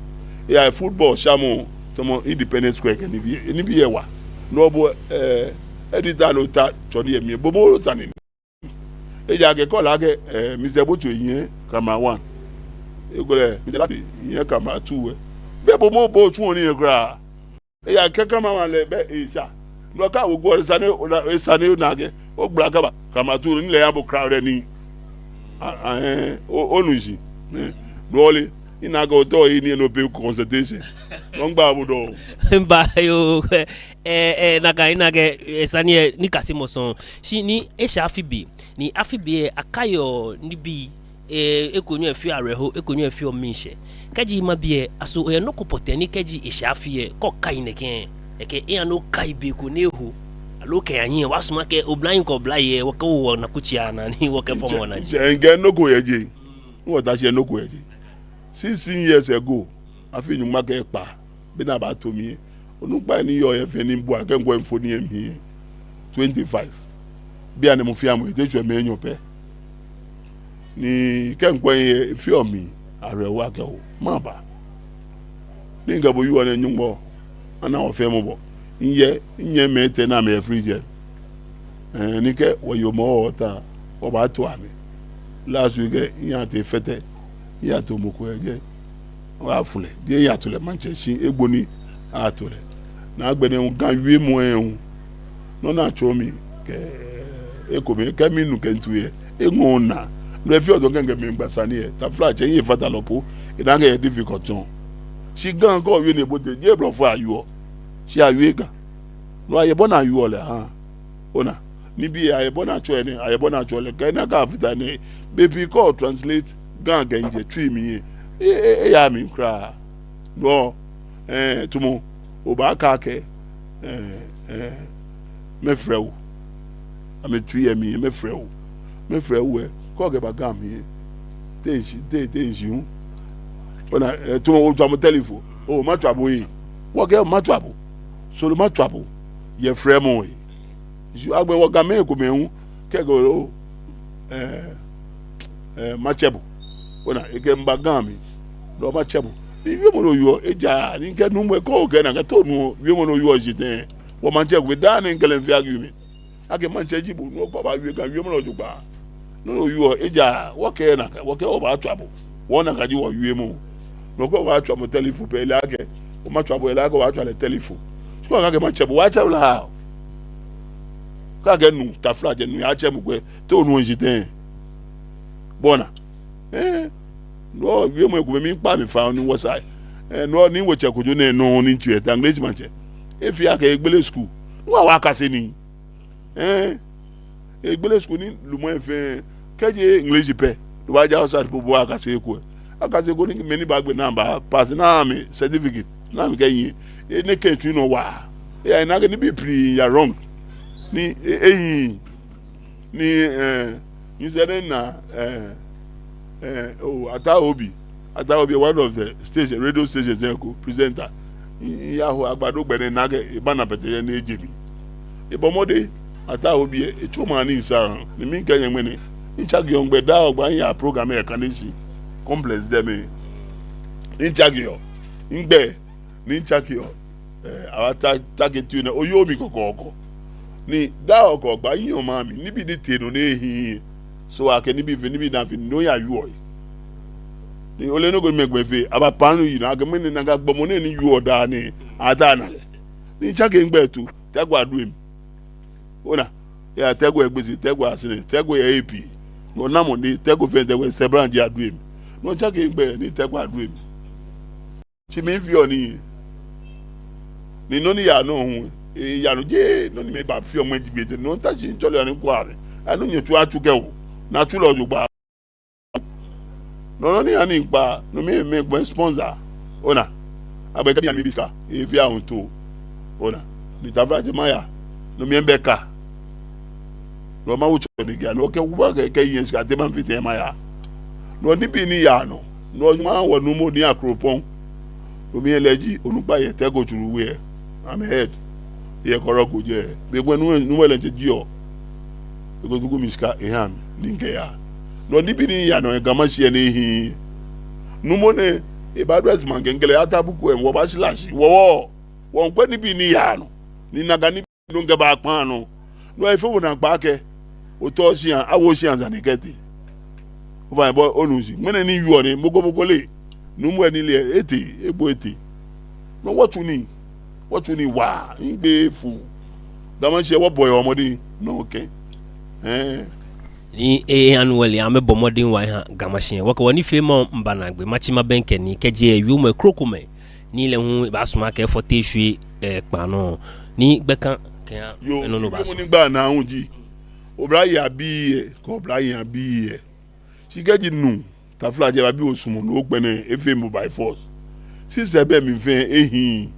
Eyɛ football shamɔ, tamɔ Independence Square kɛ nibii lɛ, nibii lɛ wa. No hewɔ bo, eh, Editor lɛ ota tsɔne yɛ mli, bo moŋ sane ni. Ejaakɛ kɛ ole akɛ, eh, Mister Bocho yɛ Camera One. Ekolɛ Mister Lartey yɛ Camera Two lɛ. Bɛ bo moŋ bo otsuɔ nii lɛ kwraa. Ejaakɛ Camera One lɛ bɛ esha. No hewɔ kɛ owo lɛ sane, ona, esha ni ona akɛ ogbala kɛba Camera Two ni lɛ eyaha bo crowd lɛ ni. Ah, ah, eh, o, onu shishi. Eh, no hewɔ lɛ, mina akɛ otao oye nii lɛ nɔ pɛ consultation. No miigba bo dɔŋŋ. Miiba yoo, eh, eh, nakai mina akɛ, eh, sane lɛ nikasemɔ sɔŋŋ. Shi ni esha afi be, ni afi be lɛ akaiɔ nibii, eh, eko nyɛ efeɔ awerɛho, eko nyɛ efeɔ miishɛɛ. Kɛji mabi lɛ, aso oyɛ nɔ ko pɔtɛɛ ni kɛji esha afi lɛ, kɛ okai nɛkɛ, ekɛ eha ni okai be ko ni eho, aloo okɛya hiɛ, wɔsumɔɔ akɛ oblahii kɛ oblayei lɛ, wɔkɛwo wɔnakutsei anaa ni wɔkɛfɔmɔ wɔnaji. Ŋtsɛ, ŋkɛɛ nɔ ko yɛ jɛi. Wɔta shi yɛ nɔ ko yɛ jɛi. Sixteen years ago, afi nyɔŋma kɛ ekpaa, be ni abato mi lɛ, onukpai ni yɔɔ yɛ fɛɛ ni bua akɛ ŋkwɛ mfoniri lɛ mli lɛ, twenty-five. Bianɛ mɔ fɛɛ mɔ etee etswa mɛi enyɔ pɛ. Ni kɛ ŋkwɛ lɛ efeɔ mi awerɛho akɛ oo, maba. Ni ŋkɛ bo wieɔ nɛɛ Nyɔŋmɔ, ana wɔ fɛɛ mɔbɔ. Ŋyɛ, ŋyɛ mɛi etɛ ni amɛyɛ free jɛ. Eh, ni kɛ wɔyɔɔ mɔ wɔta, wɔbaato amɛ. Last week lɛ, miyatee Fɛtɛ, miyato mɔ ko yɛ jɛi. Wɔyafu lɛ, jeee miyato lɛ maŋtsɛ shi, egbo ni ato lɛ. Ni agbɛnɛ hu Ga wiemɔ lɛ hu, nɔ ni atsɔɔ mi kɛ, ekomɛi kɛ minu kɛ mitu lɛ, eŋɔɔ minaa. No efeɔ tamɔ kɛ ŋkɛ mɛi miigba sane lɛ, taflatsɛ, miye fatalɔ po, ena akɛ eyɛ difficult tsɔ. Shi Ga kɛ owie ni ebote, jeee blɔfo awieɔ. Shi awieɔ Ga. No ayɛ bɔ ni awieɔ lɛ, ah. Ona, nibii ayɛ bɔ ni atsɔɔ enɛ, ayɛ bɔ ni atsɔɔ lɛ, kɛ ena akɛ afata nɛɛ, bei pii kɛ otranslate Ga kɛjɛ Twi mli lɛ, e, e, eyaaa mli kwraa. No, eh, tamɔ, obaakɛɛ akɛ, eh, eh, mɛfrɛ wo. Amɛ Twi yɛ mli lɛ, mɛfrɛ wo. Mɛfrɛ wo lɛ, kɛ okɛba Ga mli lɛ, te nshi, te, te nshi hu. Ona, eh, tamɔ otswamɔ telephone. Oo, matswa bo ee. Wɔkɛɛ matswa bo. Soro matswa bo. Yɛ frɛmɔ lɛ. Shi agbɛnɛ wɔ Gamɛi komɛi hu kɛɛ akɛ oo, eh, eh, matsɛ bo. Ona, ekɛɛ miba Ga mli, no matsɛ bo. Ni wiemɔ ni owieɔ ejaaa, ni ŋkɛɛ nuumo lɛ, kɛ okɛɛ nakai, te onu wiemɔ ni owieɔ shishi tɛŋŋ? Wɔmaŋtsɛ ko bɛ daa nɛɛ ŋkɛ lɛ miifee argument. Akɛ maŋtsɛ ji bo, no hewɔ kɛ obaawie Ga, wiemɔ lɛ jogbaŋŋ. Nɔ ni owieɔ ejaaa, wɔkɛɛ nakai, wɔkɛɛ obaatswa bo. Wɔ nakai ji wɔwiemɔ. No hewɔ kɛ obaatswa mɔ telephone pɛ, ele akɛ omatswa bo, ele akɛ obaatswa lɛ telephone. Shi kɛ okɛɛ akɛ matsɛ bo, wɔtsɛɔ bo lɛ. Kɛ akɛɛ nuu, taflatsɛ nuu, yaatsɛ mɔ ko lɛ, te onuɔ shishi tɛŋŋ? Bo ona. Eh, no hewɔ wiemɔi komɛi miikpa mi fai ni wɔsa. Eh, no hewɔ ni wɔtsɛ Kojo nɛɛ nɔ ni etswa eta English maŋtsɛ. Efee akɛ egbele school. No hewɔ wɔkase nii. Eh, egbele school ni lumɛi fɛɛ kɛjɛ English pɛ. No baaja outside po bo akase eko. Akase eko ni mɛi ni baagbe naa baa pass ni amɛ certificate ni amɛkɛnyiɛ. Enɛ kɛ tsu nɔ waa. Eya ena akɛ nibii pii ya wrong. Ni, eh, eh, ni, eh, ni sɛ nɛ na, eh, eh, oh, Ataa Obi. Ataa Obi, one of the station, radio stations lɛ eko, presenter. Miyaho agbadɔ gbɛ nɛɛ, mina akɛ eba Nampete yɛ ni eje mi. Ebɔ mɔdɛŋ, Ataa Obi, etsɔɔ mi nii saŋŋ, ni mikɛɛ nyɛ ŋmɛnɛ. Mitsakeɔ migbɛi daa, ogba miya program lɛ yɛ Kaneshie Complex lɛ mli. Mitsakeɔ migbɛi, ni mitsakeɔ, eh, awa ta, take tune, oyoo mi kɔkɔɔkɔ. Ni daa okɔ gba yɔɔ maŋ mli, nibii ni tee nɔ nɛɛ ehiii. So akɛ nibii fɛɛ, nibii naa fɛɛ, no ya yoo. Ni ole nɔ ko ni mɛi gbɛ fɛɛ, aba panu yi na, akɛ mɛni nakai gbɔmɔ nɛɛ ni yoo daa nɛɛ, ata na lɛ. Ni mitsake migbɛi tu, Tɛgu Aduem. Ona, ya Tɛgu yɛ Gbese, Tɛgu yɛ Asɛrɛ, Tɛgu yɛ A P. No namɔ ni Tɛgu fɛɛ, Tɛgu yɛ Sɛbranji Aduem. No mitsake migbɛi ni Tɛgu Aduem. Shi mifeɔ nii. Ni nɔ ni yaa nɔ hu, eyaa nɔ jeee nɔ ni mɛi baafee ŋmɛji gbɛ tɛ. No ta shi mitsɔɔ lɛ ni kwɛ mi. Anu nyɛ tsu atsu kɛ o. Ni atsu lɛ jogbaŋŋ. No nɔ ni ani kpa, no mli mɛi gbɛ sponsor. Ona. Agbɛnɛ kɛ mi ani mibi shika. Efee ahunto. Ona. Ni taflatsɛ maya. No mli mibɛ ka. No mawo tsɔ ni kɛ, no kɛ wuba kɛ, kɛ yɛn shika te mafee tɛŋŋ maya. No nibii ni yaa nɔ. No Nyɔŋmɔ wɔ nuumo ni Akropong. No mli lɛ ji onukpa yɛ Tɛgu tsuru we. Amɛ head. Yɛ kɔrɔ ko jɛ. Be ko nu, nuumo lɛ ŋtsɛ jio. Eko tuku mi shika eha mi. Ni mikɛya. No nibii ni yaa nɔ yɛ Ga Mashie ni ehiii. Nuumo nɛɛ, eba address maŋ kɛ mikɛ lɛ yata buku lɛ, wɔbaashi lashi. Wɔ, wɔ. Wɔŋkwɛ nibii ni yaa nɔ. Ni nakai ni no ŋkɛba kpaa nɔ. No hewɔ efeɔ bo naakpɛɛ akɛ otɔ shia, awo shia sane kɛtee. Ofainɛ, bo onu shishi. Ŋmɛnɛ ni yɔɔ nɛɛ, mɔ ko mɔ ko leee. Nuumo ni le etee, ebo etee. No hewɔ wɔtsu nii, wɔtsu nii waa, migbee fuu. Ga Mashie, wɔbɔɔ mɔdɛŋ nɔ kɛ. Ɛɛ. Ni eha nu wɔle amɛbɔ mɔdɛŋ waa eha Ga Mashie. Wɔkɛ wɔnifeemɔ miiba naagbee, matsi mabɛŋkɛ Nii kɛjɛ wiemɔ krokomɛi. Ni lɛ hu ebaasumɔ akɛ efɔte eshwie, ɛɛ, kpaa nɔ. Ni gbɛ ka kɛha. Yoo, enɔ nɔ wiemɔ ni baasumɔ. Miigba naa hu ji, oblayei abii lɛ, kɛ oblayei abii lɛ. Shi kɛji nuu, taflatsɛ, babi osumɔɔ nɔ, okpɛlɛ, efeɔ bo by force. System bɛ mli fɛɛ ehiii.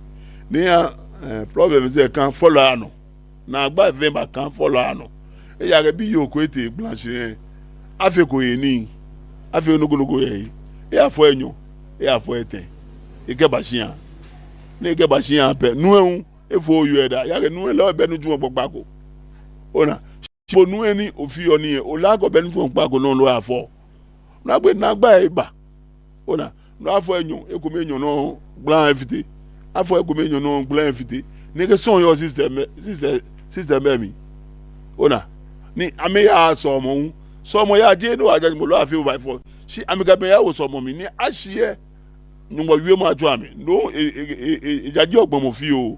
Ni eha, ɛɛ, problem sɛɛ ka fɔlɔi anɔ. Naagba fɛɛ ba ka fɔlɔi anɔ. Ejaakɛ biyoo ko etee gbalashihilɛ. Afeko he nii. Afeko nɔ ko nɔ ko yɛ he. Eyafɔ enyɔ. Eyafɔ etɛ. Ekɛba shia. Ni ekɛba shia pɛ, nuu lɛ hu efo yoo lɛ daa. Ejaakɛ nuu lɛ, lɛ hu ebɛ nitsumɔ kpakpa ko. Ona. Shi bo nuu lɛ ni ofeɔ nii lɛ, ole akɛ obɛ nitsumɔ kpakpa ko ni oyafɔ. Naagba, naagba eba. Ona, no afɔ enyɔ, ekome enyɔ nɔ gbala efite. Afɔ ekome enyɔ nɔ gbala efite. Ni ekɛ sɔŋ yɔɔ system, system, system lɛ mli. Ona, ni amɛyaa sɔlemɔ hu. Sɔlemɔ yaa jeee no ajajimɔ lɛ afee by force. Shi amɛkɛ amɛ yawo sɔlemɔ mli ni ashi lɛ, Nyɔŋmɔ wiemɔ atsɔɔ amɛ. No, e, e, e, e, ejajeɔ gbɔmɔ fioo.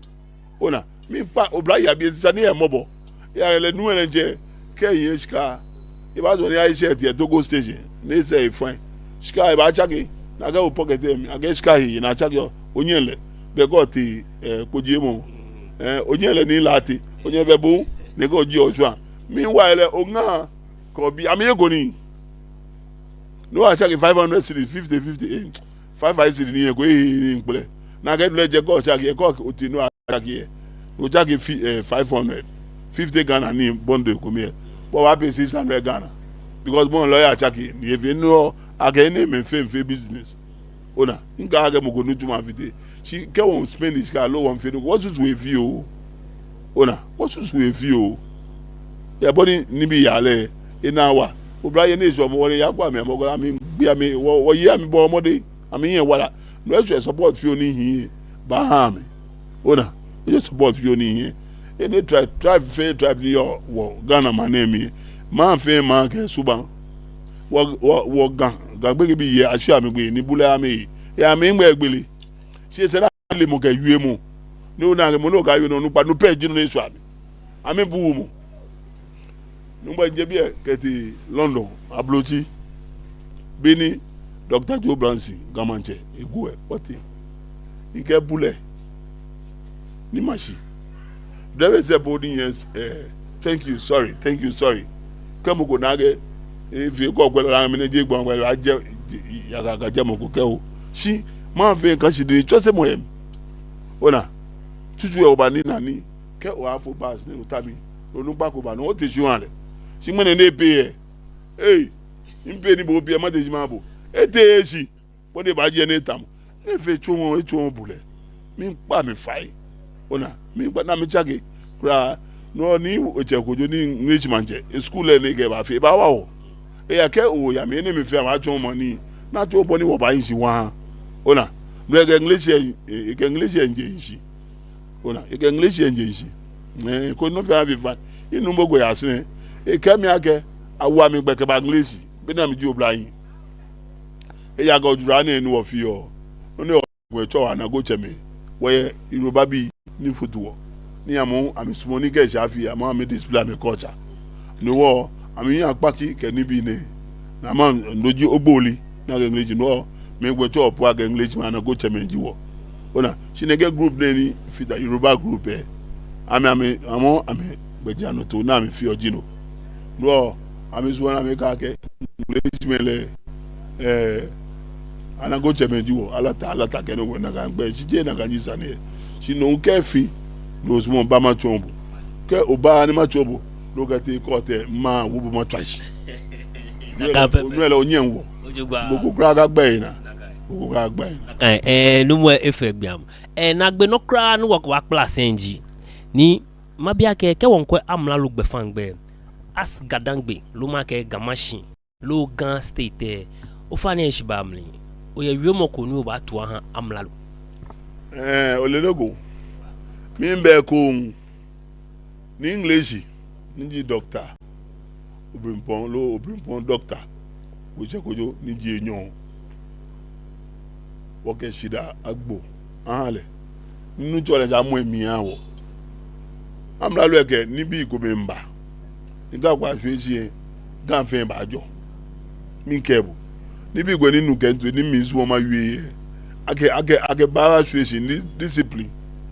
Ona, miikpa oblayei abii lɛ, esa ni amɛmɔ mɔbɔ. Ejaakɛ lɛ nuu lɛ diɛŋtsɛ, kɛ ehiɛ shika, ebaazɔ ni aye shirt yɛ Togo station, ni esɛɛ efine. Shika ebaatsake, ni akɛwo pocket lɛ mli, akɛ shika he, ni atsakeɔ, onyɛŋ lɛ, be ko otee, ɛɛ, kpojiemɔ. Ɛɛ, onyɛŋ lɛ ni lɛ atee, onyɛŋ bɛ bo, ni kɛ oji oshwa. Meanwhile lɛ, oŋa, kɛ obi, amɛyeko nii. No atsake five hundred cedis, fifty, fifty, ɛɛ, five five cedis ni yeko, ɛɛ, ni ŋkpɛlɛ. Ni akɛ no lɛ jɛ kɛ otsake, kɛ otee no atsake lɛ. Otsake fi, ɛɛ, five hundred. Fifty Ghana ni bundle ko mli lɛ. Bo obaa pay six hundred Ghana. Because mɔ lɛ oyatsake, ni efee no, akɛ enɛɛmɛi fɛɛ miifee business. Ona, mikɛɛɛ akɛ mɔ ko nitsumɔ afite. Shi kɛ wɔmiispend shika loo wɔmiifee nɔ ko, wɔsusu he fioo. Ona, wɔsusu he fioo. Yɛ bɔ ni nibii yaa lɛ, ena wa. Oblayei ni sɔlemɔ wɔ lɛ, yakwɛ amɛ, mɔ ko la amɛgbe amɛ, wɔ, wɔyei amɛbɔ mɔdɛŋ, amɛhiɛ wala. No hewɔ support fioo ni hiɛ, baaha amɛ. Ona, ejɛ support fioo ni hiɛ. Enɛ tribe, tribe fɛɛ tribe ni yɔɔ wɔ Ghana maŋ nɛɛ mli. Maŋ fɛɛ maŋ kɛ esubaŋ. Wɔ, wɔ, wɔ Ga, Ga gbekɛbii yɛ, ashi amɛgbɛ ni bulɛ amɛ. Yɛ amɛ ŋmɛ gbele. Shi esa ni ale mɔ kɛ wiemɔ. Ni ona akɛ mɔ ni okɛɛ wiemɔ nɔ, onukpa, no pɛ ji nɔ ni eshwɛ amɛ. Amɛbuuu mɔ. Nungba, mijɛ biɛ kɛtee London, Ablotsiri. Be ni Doctor Joe Brunson, Ga Maŋtsɛ, egu lɛ, wɔtee. Mikɛɛ bulɛ. Ni mashi. Driver sɛɛ po ni, yes, ɛɛ, thank you, sorry, thank you, sorry. Kɛ mɔ ko na akɛ, efee ko kwɛ lɛ, amɛnɛ je gbɔŋ kwɛ lɛ, ajɛ, yakaka jɛ mɔ ko kɛ o. Shi, maŋ fɛɛ ka shi ni tsɔsemɔ yɛ mli. Ona, tsutsu lɛ oba ni na ni, kɛ oyaafo bus ni ota mli, onukpa ko ba ni otee shi oha lɛ. Shi ŋmɛnɛ ni epay lɛ, ei, mipay ni bo pay lɛ, mate shi maha bo. Etee eshi. Bɔ ni ebaajɛ ni etamɔ. Ni efee tsɔɔmɔ, etsɔɔ bulɛ. Miikpa amɛ fai. Ona, miikpa ni amɛtsake. Kwraa, no ni etsɛ Kojo ni English maŋtsɛ, e school lɛ ni ekɛbaafee, ebaawa wɔ. Eya kɛ oya mli, enɛɛmɛi fɛɛ amɛtsɔɔmɔ nii. Ni atsɔɔ bɔ ni wɔbaahi shi waa. Ona, no ekɛ English lɛ, e, ekɛ English lɛ je shishi. Ona, ekɛ English lɛ je shishi. Ɛɛ, koni nɔ fɛɛ afee fai. Minu mɔ ko yɛ Asɛrɛ. Ekɛɛ mi akɛ, awo amɛ gbɛ kɛba English. Be ni amɛji oblahii. Eya kɛ ojura nɛɛ ni wɔfeɔ. Nɔ ni wɔgbɛtsɔɔ anago tsɛmɛi. Wɔyɛ Yorubabii ni futu wɔ. Ni amɛ, amɛsumɔɔ ni kɛ eshɛ afi, amɛ, amɛ display amɛ culture. No hewɔ, amɛhiɛ akpaki kɛ nibii nɛɛ. Ni amɛ, no ji ogboli, ni akɛ English no hewɔ, migbɛtsɔɔ po akɛ English maŋ anago tsɛmɛi ji wɔ. Ona, shi nɛkɛ group nɛɛ ni fata Yoruba group lɛ. Amɛ, amɛ, amɛ, amɛgbɛjianɔtoo ni amɛfeɔ ji no. No hewɔ, amɛsumɔɔ ni amɛkɛɛ akɛ, English mɛi lɛ, ɛɛ, anago tsɛmɛi ji wɔ, alata, alata kɛ nɔ ko nakai gbɛi, shi jeee nakai ji sane lɛ. Shi no kɛ efee, no osumɔɔ oba matsɔɔ bo. Kɛ obaaa ni matsɔɔ bo, no kɛtee kɔɔtɛ, mawo bo matswa shi. Nakai pɛpɛ. No lɛ onyɛŋ wɔ. Ojogbaŋŋ. Mɔ ko kwraa kagba enaa. Nakai. Mɔ ko kwraa kagba enaa. Nakai, ɛɛ, nuumo efee gbiam. Ɛɛ, naagbee nɔ kwraa ni wɔkɛbaakpala sɛi ji, ni mabi akɛ, kɛ wɔmiikwɛ amralo gbɛfaŋ gbɛ, as Ga-Dangme, loo makɛɛ Ga Mashie, loo Ga State lɛ, ofainɛ heshibaa mli, oyɛ wiemɔ ko ni obaato aha amralo? Ɛɛ, ole nɔ ko. Miibɛ ekoŋŋ. Ni English, ni ji doctor, Oblempɔŋ loo Oblempɔŋ doctor, Kwetse Kojo ni ji enyɔ. Wɔkɛ shidaa agbo aha lɛ. Ni Nuŋtsɔ lɛ ja mɔ emli aha wɔ. Amralo lɛ kɛɛ nibii komɛi miiba. Ni Ga kpa shwie shi lɛ, Ga fɛɛ baajɔ. Mikɛɛ bo. Nibii komɛi ni minu kɛ mitoi ni misumɔɔ mawie lɛ, akɛ, akɛ, akɛ baashwie shi ni discipline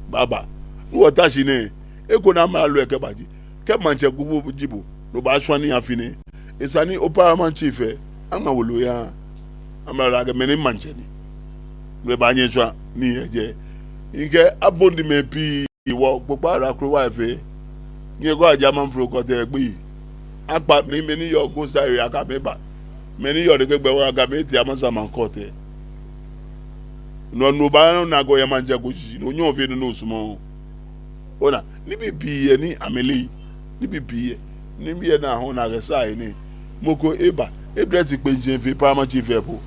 baaba. Ni wɔta shi nɛɛ, eko ni amralo lɛ kɛba ji, kɛ maŋtsɛ ko bo ji bo, ni obaashwa nii afi nɛɛ, esa ni o paramount chief lɛ aŋma wolo oyaha amralo lɛ akɛ mɛni maŋtsɛ ni. Mɛi baanyɛ ashwa nii yɛ jɛi. Mikɛɛ abondimɛi pii wɔ kpokpaa lɛ akrowa lɛ fɛɛ. Nyɛkɔ aja maŋ fro kɔtɛ gbi. Akpa mɛi, mɛi ni yɔɔ Coastal Area akɛ amɛba. Mɛi ni yɔɔ Nɛkɛ gbɛ wɔ akɛ amɛtee Amasaman kɔtɛ. No, no obaana akɛ oyɛ maŋtsɛ ko shishi, no onyɛɔ ofee nɔ ni osumɔɔ. Ona, nibii pii yɛ ni amɛleee. Nibii pii yɛ. Nibii yɛ ni ahɔɔ ni akɛsaa he nɛɛ. Mɔ ko eba, edress kpeŋ shi efee paramount chief lɛ po.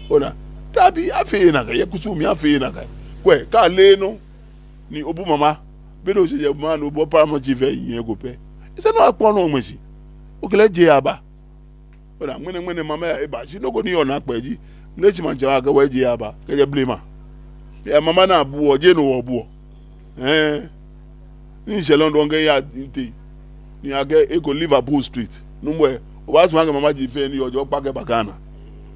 Ona, dabi, afeee nakai, yɛ kusum mli afeee nakai. Kwɛ, kɛ ale nɔ ni obu mama, be ni oshɛ jɛmɛ ni obu paramount chief lɛ yiŋ eko pɛ, esa ni okpɔ nɔ ŋmɛ shi. Okɛ lɛ je aba. Ona, ŋmɛnɛ, ŋmɛnɛ mama lɛ eba. Shi nɔ ko ni yɔɔ naakpɛɛ ji, Ŋleshi Maŋtsɛ wa kɛ wɔ je aba, kɛjɛ blema. Yɛ mama ni abu wɔ, jeee no wɔbu wɔ. Ɛɛ. Ni mishɛ London kɛya mitee. Ni akɛɛ eko Liverpool Street. Nuumo lɛ, obaasumɔ akɛ mama ji fɛɛ ni yɔɔ jɛi okpa kɛba Ghana.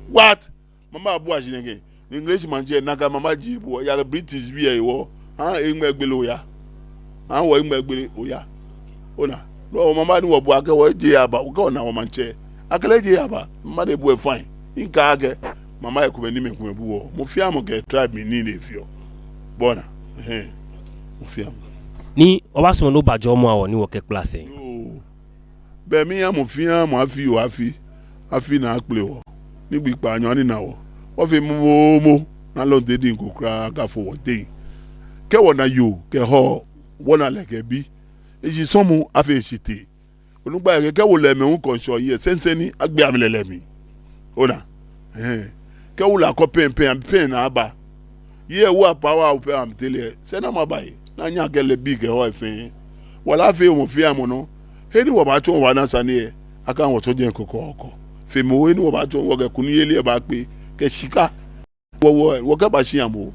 What? Mama abu ashi nɛkɛ. Ni Ŋleshi Maŋtsɛ nakai mama ji bu wɔ, yɛ British bii lɛ hewɔ. Aha eŋmɛ egbele oya. Aha wɔ eŋmɛ egbele oya. Ona. No mama ni wɔbu akɛ wɔ je aba, okɛ ona wɔ maŋtsɛ. Akɛ lɛ je aba. Mama lɛ bu lɛ fine. Mikɛɛ akɛ mama lɛ ekomɛi ni mɛi komɛi bu wɔ. Mɔ fɛɛ mɔ kɛ tribe mli nii ni efeɔ. Bɔ ni. Ɛhɛɛ. Mɔ fɛɛ mɔ. Ni obaasumɔ ni obajɔɔ mɔ awɔ ni wɔkɛkpla sɛɛ. Yoo. Bɛ miiha mɔ fɛɛ mɔ afi oo afi, afi ni akpele wɔ, ni gbi kpaanyɔ anina wɔ. Wɔfee momomo, ni alɔnte diŋ ko kwraa akafo wɔteŋ. Kɛ wɔna yoo kɛ hɔ, wɔna lɛ kɛ bi. Eshi sɔmɔ afee shitee. Onukpai kɛɛ kɛ wolɛmɛi hu kɔ ŋshɔ yɛ sɛnsɛn ni agbe amɛ lɛ lɛ mli. Ona. Ɛhɛɛ. Kɛ wula kɔ pɛŋpɛŋ, amɛ pɛŋ ni aba. Yɛ wɔ apa wɔ pɛ amɛteŋ lɛ, sɛɛ ni amɛba yɛ. Ni anyɛ akɛ lɛ bi kɛ hɔ fɛɛ. Wala afee mɔ fɛɛ mɔ nɔ. He ni wɔbaatsɔ wɔna sane lɛ, akɛ wɔ tsɔ jɛi kɔkɔɔkɔ. Feemɔ he ni wɔbaatsɔ wɔkɛ kunimyeli lɛ baakpe, kɛ shika. Wɔ, wɔ, wɔkɛba shia mɔ.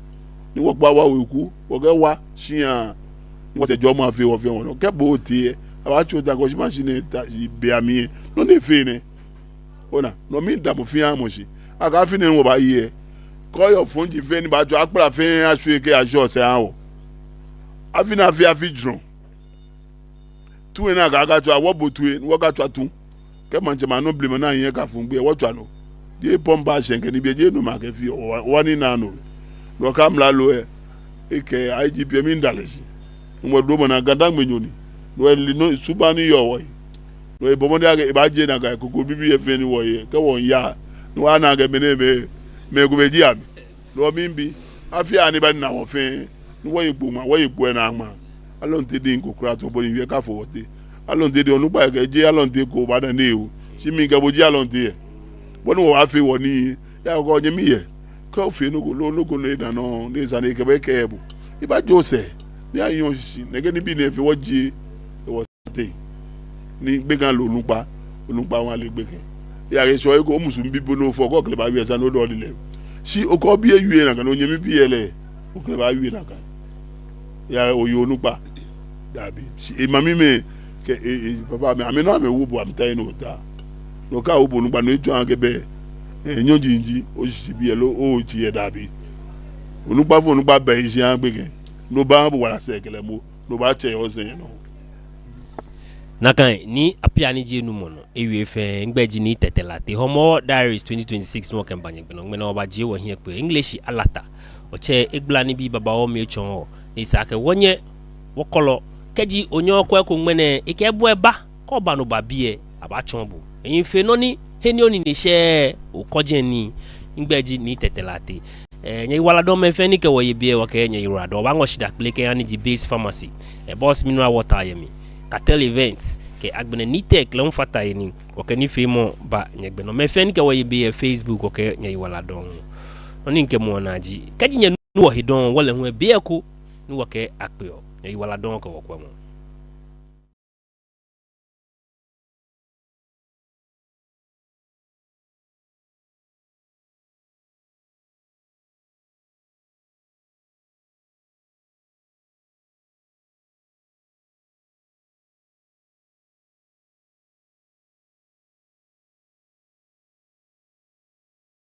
Ni wɔkpa wɔ weku, wɔkɛwa shia. Ni wɔsɛɛ jɔɔmɔ afee wɔ fɛɛ wɔnɔ. Kɛ bo otee lɛ, abaatsi ota kɔ shi mashi nɛɛ ta, shi be amli lɛ. Nɔ ni efee nɛ. Ona, no miida mɔ fɛɛ mɔ shi. Akɛ afi nɛɛ wɔbaaye lɛ, kɛ oyɔɔ fɔŋ ji fɛɛ ni baatsɔ akpla fɛɛ ashwie kɛya shɔ sɛɛ aha wɔ. Afi nɛɛ afee afi jurɔ. Tue ni akɛɛ akatswa, wɔbo tue, ni wɔkatswa tu. Kɛ maŋtsɛmɛi anɔ blema ni ahiɛ kafo ŋgbɛ, wɔtswa no. Jeee pɔmba shɛŋ kɛ nibii, jeee no makɛfeɔ, wɔ, wɔnina no. No kɛ amralo lɛ, ekɛ I G P miida lɛ shi. Ŋmɔ dromɔ naa Ga-Dangme nyɔɔŋ ni. No ele nɔ subaŋ ni yɔɔ wɔhe. No ebɔ mɔdɛŋ akɛ ebaaje nakai koko bibii lɛ fɛɛ ni wɔye. Kɛ wɔya. No wɔna akɛ mɛnɛmɛi, mɛi komɛi ji amɛ. No miibi. Afi aya ni ebanina wɔ fɛɛ. Ni wɔye kpo ŋma, wɔye kpo lɛ naa ŋma. Alɔnte diŋ ko kwraa tamɔ bɔ ni ewie kafo wɔteŋ. Alɔnte diŋ onukpa kɛɛ jeee alɔnte ko baana nɛɛ oo. Shi mikɛɛ bo ji alɔnte lɛ. Bɔ ni wɔbaafee wɔnii. Yakɔ onyɛmi lɛ. Kɛ ofee nɔ ko loo nɔ ko ni ena nɔ, ni esa ni ekɛ bo kɛɛ bo. Ebaajo sɛɛ, ni anyɔ shishi, nɛkɛ nibii nɛɛ fɛɛ wɔjie, wɔsɛɛ teŋ. Ni gbekɛ lɛ onukpa, onukpa hu ale gbekɛ. Eya kɛ shɔ eko, omusuŋ bi bo ni ofɔ, kɛ okɛ lɛ baawie sane, odɔ lilɛ. Shi okɛ obi ewie nakai, ni onyɛmi bi lɛ lɛ, okɛ lɛ baawie nakai. Eya oye onukpa. Dabi. Shi emamimɛi kɛ e, e, papamɛi, amɛ nɔŋŋ amɛwo bo, amɛta he ni ota. No kɛ awo bo onukpa, no etsɔɔ akɛ bɛ, e, nyɔji ji, oshishi bi lɛ loo, otsi lɛ dabi. Onukpa fɛɛ onukpa bɛ eshi aha gbekɛ. No baaha bo wala sɛɛ kɛ lɛ momo, no baatsɛ yɛ osɛɛ nɔ. Nakai ni Appiah ni ji enumɔ nɔ, ewie fɛɛ, migbɛi ji Nii Tetteh Lartey, Hɔmɔwɔ Diaries twenty twenty-six ni wɔkɛmiiba nyɛgbɛ nɔ, ŋmɛnɛ wɔbaajie wɔhiɛ kpo, Ŋleshi Alata. Wɔtsɛ egbala nibii babaoo mli etsɔɔ wɔ, ni esa akɛ wɔnyɛ wɔkɔlɔ. Kɛji onyɛ okwɛ eko ŋmɛnɛ, ekɛ bo eba, kɛ oba ni obabi lɛ, abaatsɔɔ bo. Ehi fe nɔ ni, he ni onine shɛɛɛ, okɔjɛ nii, migbɛi ji Nii Tetteh Lartey. Ɛɛ, nyɛyiwaladɔŋŋ mɛi fɛɛ ni kɛ wɔ yɛ biɛ, wɔkɛɛ nyɛyiwaladɔŋŋ, wɔbaaŋɔ shidaa kpele kɛha ni ji Base Pharmacy, ɛɛ, Boss Mineral Water yɛ mli, Cartel Event, kɛ agbɛnɛ Nitec lɛ hu fata he ni wɔkɛ nifeemɔ ba nyɛgbɛ nɔ. Mɛi fɛɛ ni kɛ wɔ yɛ biɛ yɛ Facebook, wɔkɛɛ nyɛyiwaladɔŋŋ. Nɔ ni mikɛɔ mɔ naa ji, kɛji nyɛnu wɔhe dɔŋŋ, wɔlɛ hu ebiɛ ko ni wɔkɛ akpeɔ. Nyɛyiwaladɔŋŋ kɛ wɔkwɛmɔ.